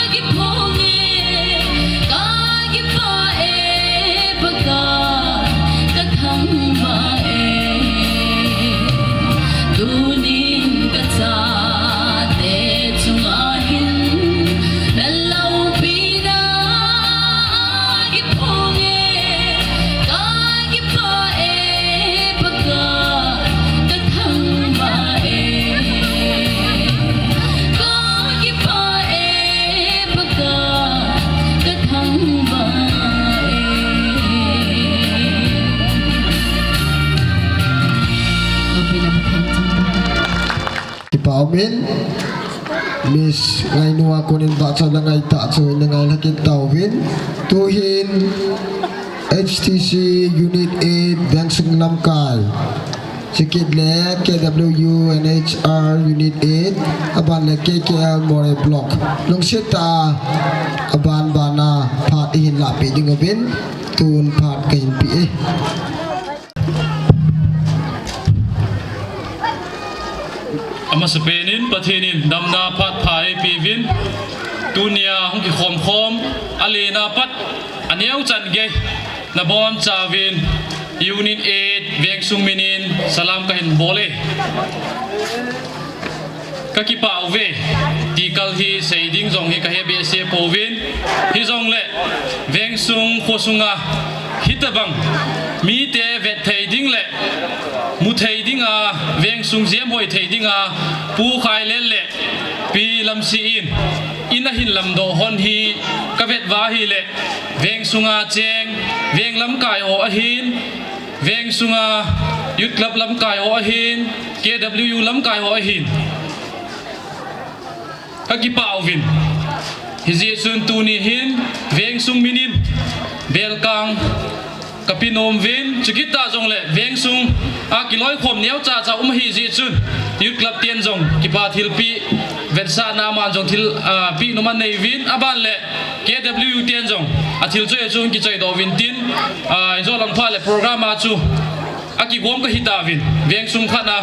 akiphong e, kakipah e Pakai, kathangvah e. Tunin kachate chunga hin naloupina akiphong e, kakipah e Pakai, kathangvah e. Kakipah e Pakai, kathangvah e. Loupina Pathen chang. Kipah umin, Miss Ngainu a konin vahchoi le ngaitah chu ina ngailha kit tauvin. Tuhin H T C Unit eight Vengsung lamkai, chukit le K W N H R Unit eight, aban le K K L Moreh Block, lungset tah a aban ban a phat ihin lahpeh ding uvin, tun phat kahin pe e. Amasapen in Pathen in damna phat pha eipeuvin, tunia hung kikhom khom, alen a pat, aneo chan gei, nabonchauvin, Unit eight Vengsung minin salam kahin bol e. Kakipah uve, ti kal hi sei ding jong hi kahe behseh pouvin, hijongle, Vengsung khosunga, hitobang, mite vet thei ding le, mu thei dinga, Vengsung jemhoi thei dinga, Pu Khailet le, Pi Lamsi in, ina hin lamdoh hon hi, kavet uva ahile, Vengsunga cheng, Veng lamkai ho ahin, Vengsunga Youth Club lamkai ho ahin, K W U lamkai ho ahin. Kakipah uvin. Hijeh chun tuni hin, Vengsung minin, Belkang, kape nom uvin, chukit tah jongle, Vengsung, a kiloikhom neocha cha um ahijeh chun, Youth Club ten jong, kipa thilpeh, vetsahna aman jong thil, a, peh nom anei uvin, aban le, K W U ten jong, athil choi a chu kichoi doh uvin tin, a, hijo lang phat le program a chu, akigom kahi tauvin, Vengsung khat na,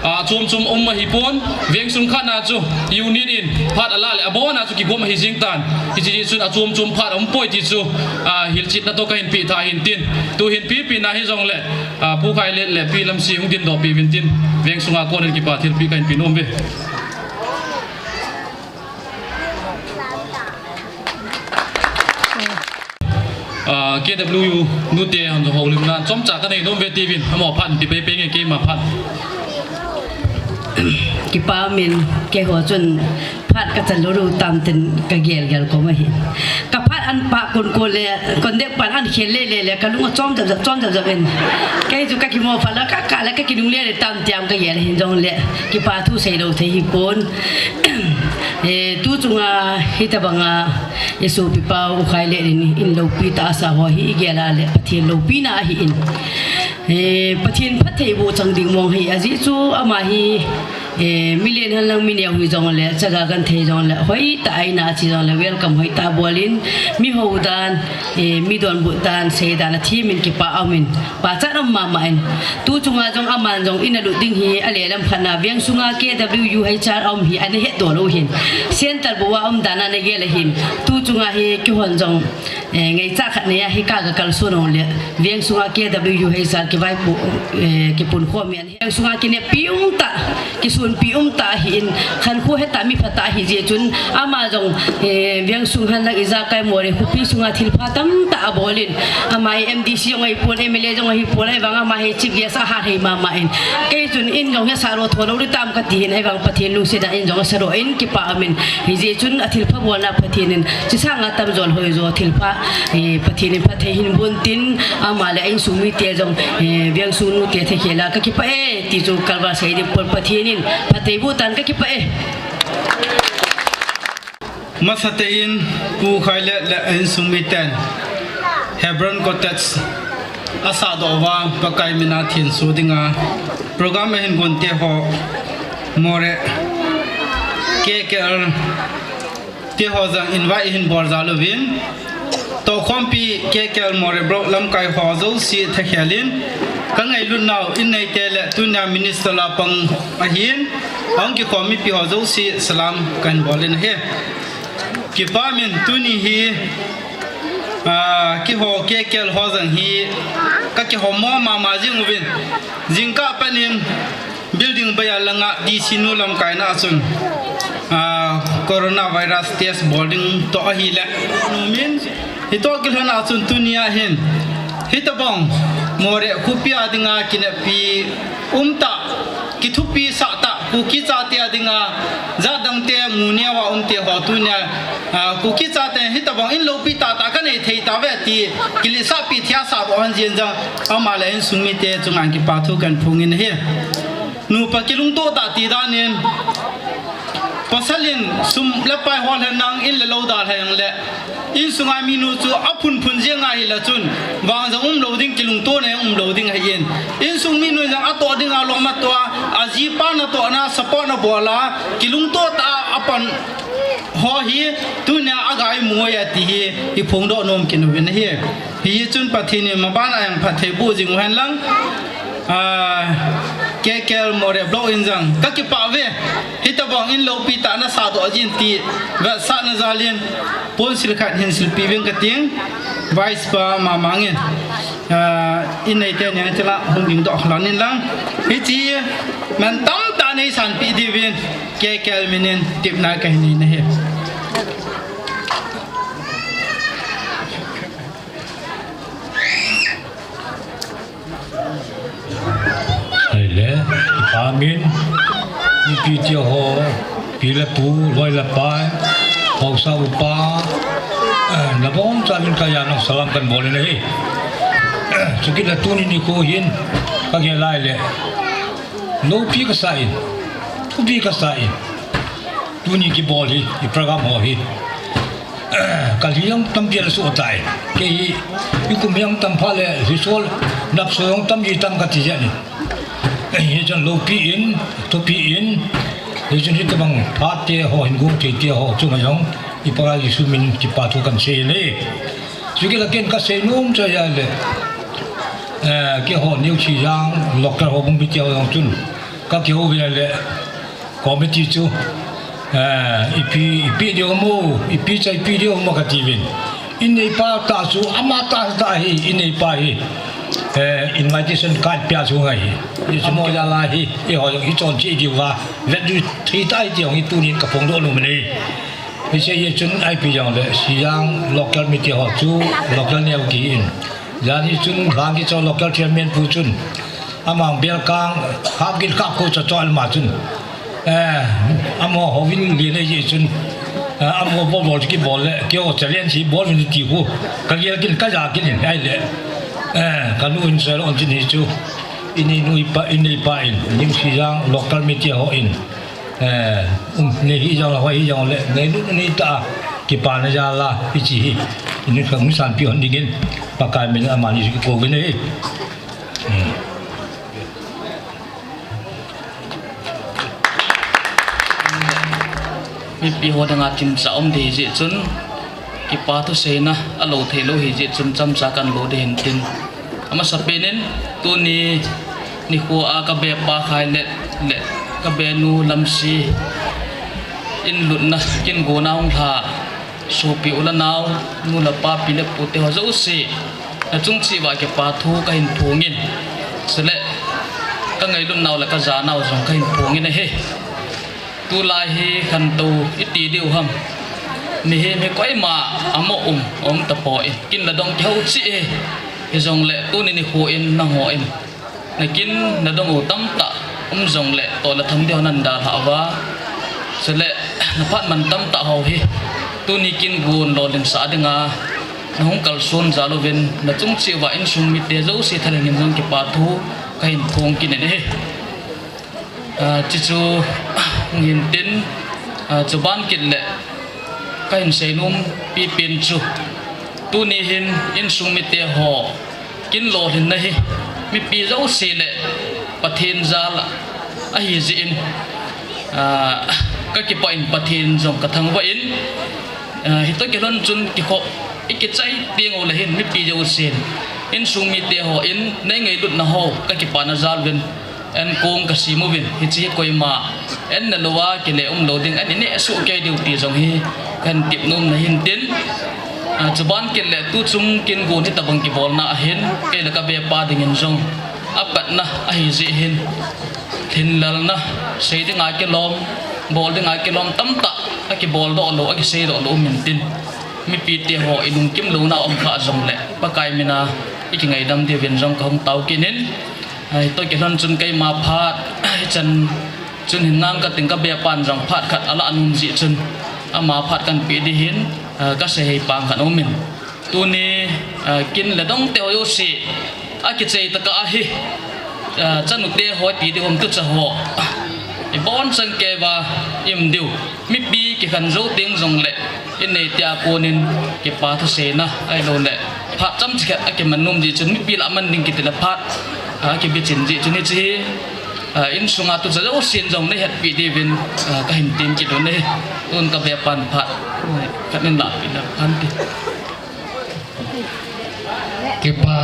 a, chom chom um ahipon, Vengsung khat na chu, unit in, phat alah le, abon a chu kigom ahi jing tan, hijeh chun achom chom phat aumpoi ti chu, a, hilchetna toh kahin peh tha ahin tin, tuhin pehpeh na hijongle, a, Pu Khailet le Pi Lamsi hung dindoh peh uvin tin, Vengsunga konin kipa thilpeh kahin pe nom uve. A, K W U nute hon jong houlimna chomcha kanei nom uve tiuvin, amaho phat in pe pei pei nge keima phat. Kipah umin, keiho chun phat kachan lou lou tam tin kagel gel kom ahi. Kaphat an pah kon kon le, kon dek pan an khel le le le, kalung achom jap jap, chom jap jap in. Kei chu kakimo phat le, ka, ka le kakinungle le tam tiam kagel ahin jongle, kipa thu seilou thei hipon. E, tu chunga hitobanga, i sopipa U Khailet in, in loupi tahsa ho hi igel a le, Pathen loupina ahin. E, Pathen phattheiboh chang ding mong ahi, ajeh chu ama hi, Eh, mi len hen lang mi neo hi jongle, chaga genthei jongle, hoitah a ina chi jongle, welcome hoitah bol in, mi hou dan, eh, mi donbut dan, sei dan, athem in kipa um in, pachat um mama in. Tu chunga jong aman jong ina lut ding hi, ale lam khat na, veng sunga K W U H R um hi, ana hetdoh lou hin. Centre bou a um dan ana gel ahin. Tu chunga hi kihon jong, eh, ngaicha khat nei a hi ka ga kalson ong le, veng sunga K W U H R kivaipo, eh, kipunkhom in. Veng sunga kinepi um tah, kisunpi um tah ahin, khankho hetah mi phatah ahi jeh chun, ama jong, eh, veng sung hen lang ijakai Moreh khopi sunga thilpha tamtah abol in, ama hi M D C jong ahipon, M L A jong ahipon, ahivang ama hi chief guest ahat thei mama in. Kei chun in jong hesa lou tho lou ding tam kati hin, ahivang Pathen lungset a in jong asa lou in kipa um in, hijeh chun athilpha bolna Pathen in, chisanga tamjo le hoijo thilpha, eh, Pathen in phatthei hin boh in tin, ama le a insung mite jong, eh, veng sung nute thekhel a kakipah e, ti chu kalval sei ding pon, Pathen in phatthei boh tan, kakipah e. Masatah in Pu Khailet le a insung miten Hebron Cottage asahdoh uva Pakai mina thenso dinga program ahin gonte ho, Moreh K K L te ho jong invite hin bol jal uvin, toukhompi K K L Moreh Block lamkai ho jouse thekhel in, kangailutnau in neite le tunia minister la pang ahin, ahung kikhom mipi ho jouse salam kahin bol in ahi. Kipa um in, tuni hi, ah, keiho K K L ho jong hi kakihom mo mama jing uvin, jingkah pat in building beiya langa D C nu lamkaina a chun, ah, coronavirus test bol ding toh ahile, nu min, hitoh kilhon a chun tunia hin, hitobang Moreh khopi a dinga kinepi um tah, kithupi sah tah, Kuki chate a dinga, jat dangte mu neo a umte ho tunia, ah, Kuki chate hitobang in loupi tahtah kanei thei tauve ti, kiletsahpi thei a sahdoh hon jeng jong, ama le a insung mite chunga kipa thu kahin phong in ahi. Nupa kilungto tah ti dan in, pasal in sum le pai hol hen lang, in le lou dal hen lang le, insunga minu chu aphunphun jeng ahile chun, vang jong umlou ding, kilungtona jong umlou ding ahin. Insung minu jong atoh dinga lom atoh a, ajipa natohna support nabol a, kilungto tah a apan ho hi, tunia agai mu e ati hi, iphongdoh nom kit uvin ahi. Hijeh chun Pathen in maban a jong phatthei boh jing uhen lang. Ah, K K L Moreh Block in jong kakipah uve. Hitobang in loupi tah nasahdoh jin ti vetsahna jal in ponsil khat hin silpeh uving kating, Vice pa Mamang in, ah, in neite nia chila hung dingdoh lhon in lang. Hiche man tamtah neisanpeh diuvin K K L min in tepna kahin nei ahi. Ahile, ipa min, ipi ti ho, pi le pu, loi le pai, haosa upa, eh, nabonchauvin kajana salam kahin bol in ahi. Chukit le tuni nikho hin, kagel a ahile, loupi kasa in, thupi kasa in, tuni kibol hi, i program ho hi. Kalhi jong tampi asoh tai. Kei hi, ikum jong tampha le, hisol, napso jong tamji tam kati jeh in. Hichun loupi in, thupi in, hichun hitobang phat te ho, hin gong thei te ho, chunga jong, i Pakai Jesu min kipa thu kahin sei e. Chukit le ken kasei nom chu ahile, eh, keiho New Sijang, local houbung mite ho jong chun, kakihou uvin ahile, committee chu, eh, ipi, ipi diu mo, ipi cha ipi diu mo kati uvin. Inneipa tah chu, ama tah tah hi, inneipa hi, eh, invitation card pia chu ngai hi. Hichu mo jal a hi, eiho jong ichon cheh diu va, vet diu thei tai ti jong hi tunin kaphongdoh nom e. Hiche hi chun ipi jongle, Sijang local mite ho chu, local neo kihin. Jan hi chun, lhang kichon local chairman pu chun, Amang belkang, hapgin khapkho chachol ma chun. Eh, amaho hovin len ahi jeh chun. Eh, amaho bol bol kibol le, keiho challenge hi bol uvin ti khu. Kagel kit, kaja kit in, ahile. Eh, kanu in sel on chin hi chu. Innei nu ipa, inneipa in, New Sijang local mite ho in. Eh, um, nei hi jong le, hoi hi jong le, ngailut nei tah a, kipana jal a, hiche hi. Inu khang mi sanpi hon dingin, Pakai min a amani kikou uvin ahi. Hmm. Mipi ho dinga chimcha um ding ahi jeh chun, kipa thuseina alou thei lou ahi jeh chun chomcha kan lo ding ahin tin. Amasapen in, tuni nikho a ka bepa Khailet le ka benu Lamsi in lutna kin gonna hung lha, sopi u le nao, nu le pa, pi le pu te ho jouse, na chung cheh uva kipa thu kahin phong in. Chule, ka ngailutnau le ka janau jong kahin phong in ahi. Tulai hi khantou iti diu ham. Mihem hi koima amo um, um tapoi. Kin le dong kihou cheh hi. Hijongle tuni nikho in nangho in, na kin na dong u tamtah um jongle toh le tham diu nan dalhah uva. Chule na phat man tamtah ho hi tuni kin gon lolhinsah dinga na hung kalson jal uvin, na chung cheh uva insung mite jouse thalheng in jong kipa thu kahin phong kit in ahi. Ah, chuchu hung hin tin, ah, chuban kit le kahin seinom pipen chu, tuni hin insung mite ho kin lolhinna hi mipi jouse le Pathen jal ahi jeh in, ah, ka kipah in Pathen jong ka thangvah in, ah, hitoh kilhon chun kikhop i kichai teng u le hin mipi jousen, insung mite ho in nei ngailutna ho ka kipana jal uvin, an kong ka sem uvin, hiche hi koima an na lou a kile um lou ding, an i neh soh kei diu ti jong hi kahin tep nom na hin tin, ah, chuban kit le tuchung kin gon hitabang kibolna ahin, kei le ka bepa dingin jong apatna ahi jeh hin, lhinlelna, sei dinga kilom, bol dinga kilom tamtah akibol doh lou, akisei doh lou um in tin, mipi te ho i lungkim louna um kha jongle Pakai mina i kingaidam diuvin jong ka hung tao kit in. Hitoh kilhon chun keima phat, hichan chun hin ngang kating, ka bepan jong phat khat alah nom jeh chun ama phat kan pe ding hin, ah, ka sei hei pang khat um in. Tuni, ah, kin le dong te ho jouse akichai tah a hi, ah, chanu te ho ti diu ham, tucha ho i bon chang kei uva i um diu. Mipi kikhen jou teng jongle i nei tia konin kipa thuseina ahilouleh phat chomcha khat akiman nom jeh chun, mipi lah a man ding kiti le phat, ah, akibichin jeh chun, hiche hi, ah, insunga tucha jousen jong nei hetpi diuvin, ah, kahin tem kit u ahi. Tun ka bepan phat khat nin lahpi le phan ti. Kipa.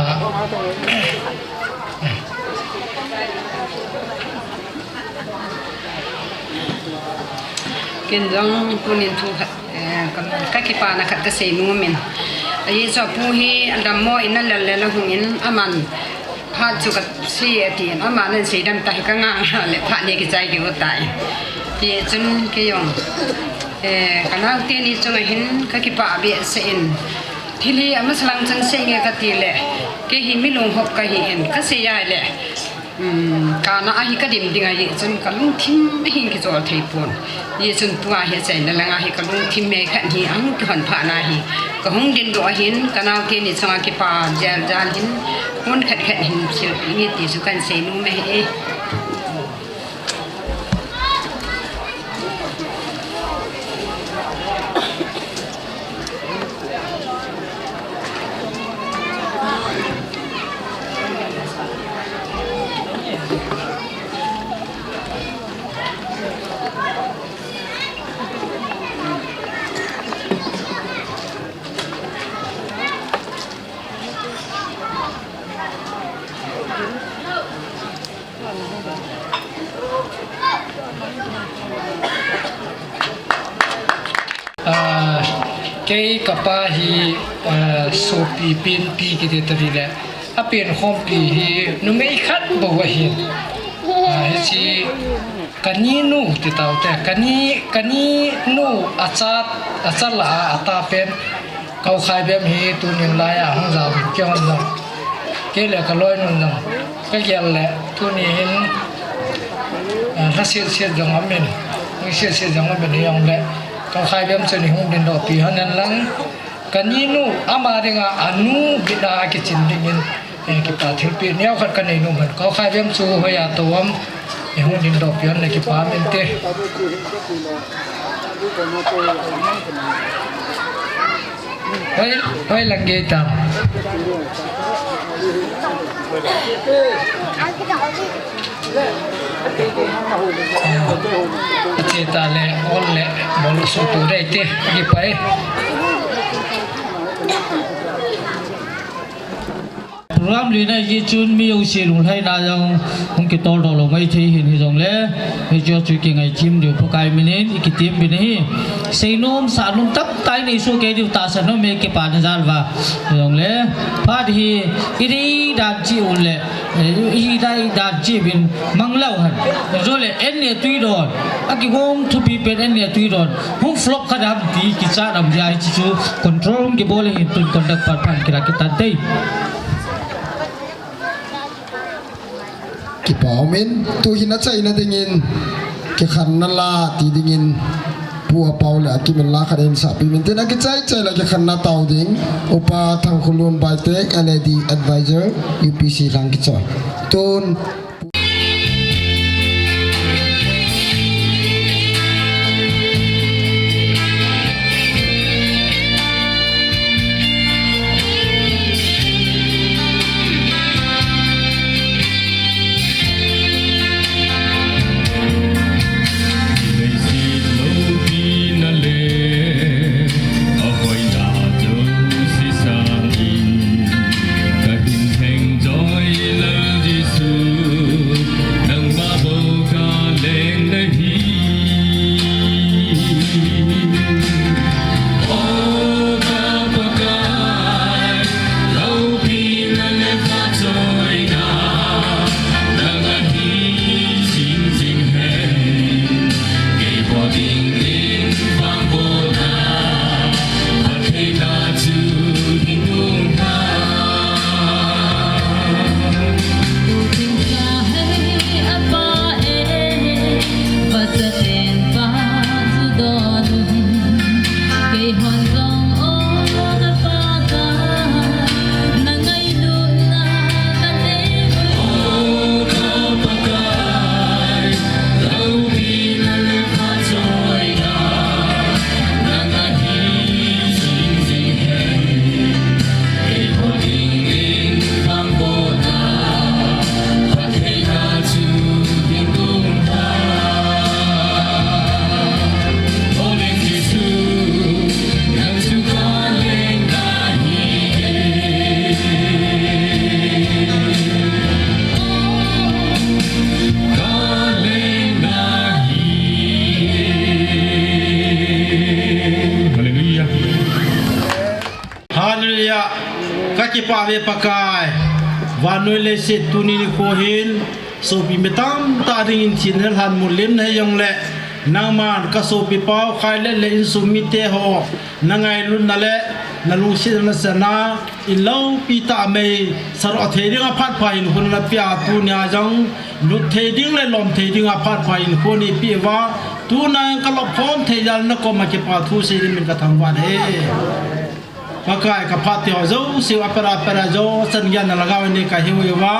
Ken jong tunin thu khat, eh, ka, ka kipana khat ka sei nom in. Ajeh chu apu hi adammo in, alel lel a hung in, aman phat chu ka sei e tin, aman ahin seidam ta hi ka ngah ngah le phat hi kichai kit u tai. Hijeh chun kei jong, eh, ka naote ni chunga hin ka kipah behseh in. Thil hi amasa lang chun sei nge kati le, kei hi mi lunghop kahi in, kasei a le, um, kana a hi kadim ding ajeh chun ka lungthim ahin kijol thei pon. Hijeh chun tua hi achaina langa hi ka lungthim me khat hi ahung kihon phat na hi, ka hung dindoh ahin, ka naote ni chunga kipa jel jal hin, mun khat khat hin thil inge ti chu kahin sei nom e. Ah, kei kapa hi, ah, sopi penpi kiti tadi le, apenkhompi hi numei khat bou ahin. Ah, hiche kaninu ti taute, kani, kaninu acha, acha lah a, ata pen, Kau Khaibem hi tunin laiya hung jaovin, keihon jong, kei le ka loinun jong kagel le, tuni hin, eh, lhaset set jong aum in, hung set set jong aum in, hijongle Kau Khaibem chun ihung dindoh pi hon hen lang, kaninu ama dinga anu bit a kichin dingin, eh, kipa thilpeh neokhat kanei nom hen. Kau Khaibem chu hoiya tou ham, ihung dindoh pi hon, na kipa um inte. Hoi, hoi lang gei tam. Ache ta le, ol le, bol su tu dei te, ki pai. Program lina ji chun mi jouse lunglhaina jong hung kitol doh lou mai thei hin hijongle, hichu chu kingaichem diu Pakai minin i kitem uvin ahi. Seinom sanom tamtah i nei soh kei diu tahsan nom e kipana jal uva. Hijongle, phat hi i dei dan cheh u le, eh, i dei dan cheh uvin mang leu hen. Hijongle, en le tui don. Akigong thupi pen en le tui don. Hung flop kha dam ti kichat dam jeh a hichu control hung kibol le hin tun conduct phat phat kila kitan tei. Kipa umin, tuhin achaina dingin, kikhenna la ti dingin, Pu Apau le akimin la khat in sahpi min tin akichai chai la kikhenna tao ding, Upa Thangkhulun Baitek, L A D Advisor, U P C lang kichoi. Tun, Hallelujah. Hallelujah. Kakipah uve Pakai. Vannoi leiset tuni nikho hin sopi mi tamtah dingin thin lhang mun lim na hijongle, nangman kasopi pau Khailet le insung mite ho, nangailutna le nalungsetna nasatna in loupi tah mei saroh thei dinga phat pha hinkho napeh a, tunia jong lut thei ding le lom thei dinga phat pha hinkho neipeh uva, tuna kalop khom thei jal nakoma kipa thu sei dingin kathangvah e. Pakai, kaphat teho jouse u apera pera jo chan geiya nalhagao in nei kahiu uva.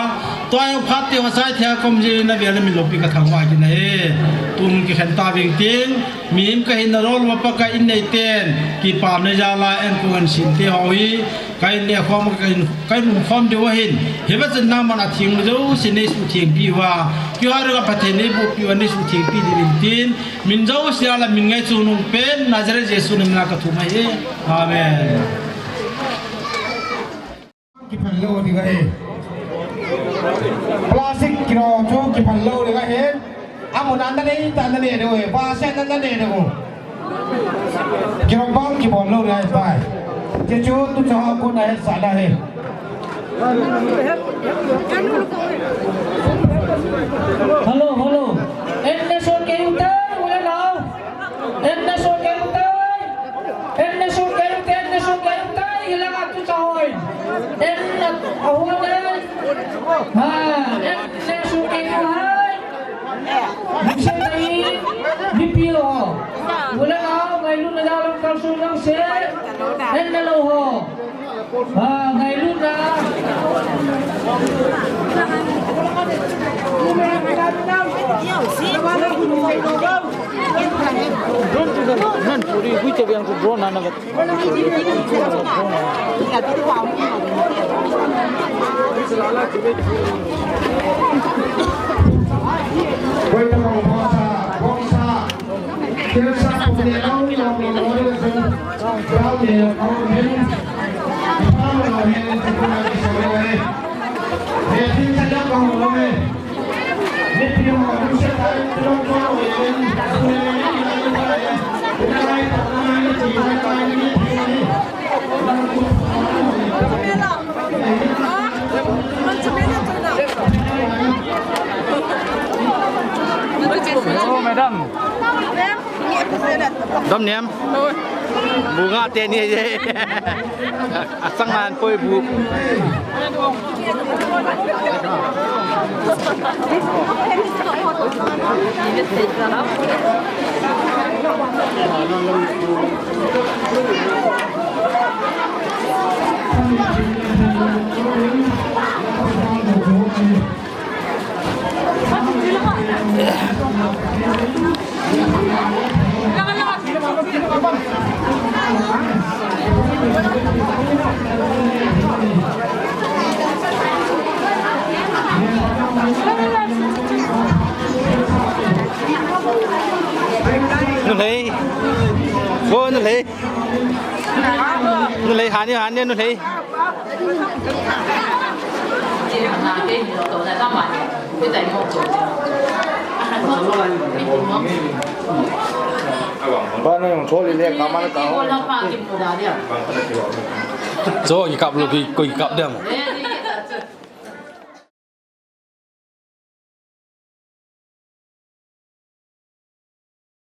Tua jong phat teho sai thei a kom jing navel namin loupi kathangvah kit e. Tun kikhen tauving tin, mihem kahi nalol uva Pakai in neiten, kipana jal a enkong ensim teho hi, kahin nekhom kahin, kahin umkhom diu ahin. Hiva chun nangman atheng jouse neisuhthengpi uva, keiho dinga Pathen neibohpi uva neisuhthengpi diuvin tin, min jouse a la min ngai chu nung pen Nazareth Jesu namina kathum ahi. Amen. Kiphal lou ding ahi. Plastic kilo chu kiphal lou ding ahi. Amun a nanei tah nanei diu ahi. Plastic nanei diu. Kilo bang kibol lou ding ahi pai. Chuchu tuchah a kon ahetsah ding ahi. Hello, hello. Enna so keu tai, ule nao. Enna so keu tai. Enna so keu tai, enna so keu tai, ila tu chahoi. Enna ahoi. Ha, enna so keu hai. Bukse tai, B P O. Ule nao, ngailutna jal a kalsong nang se. Enna lou ho. Ah, ngailutna. Drone chu nan, nan puri hui te biang chu drone na na vat. Hello, madam. Dom niam. Bunga teni je. Asang nan poi bu. Nulhei. Wo nulhei. Nulhei, hani, hani, nulhei. Ba na yung choli le, kamana ka ho. Cho, ikap lo, ki, ko ikap dem.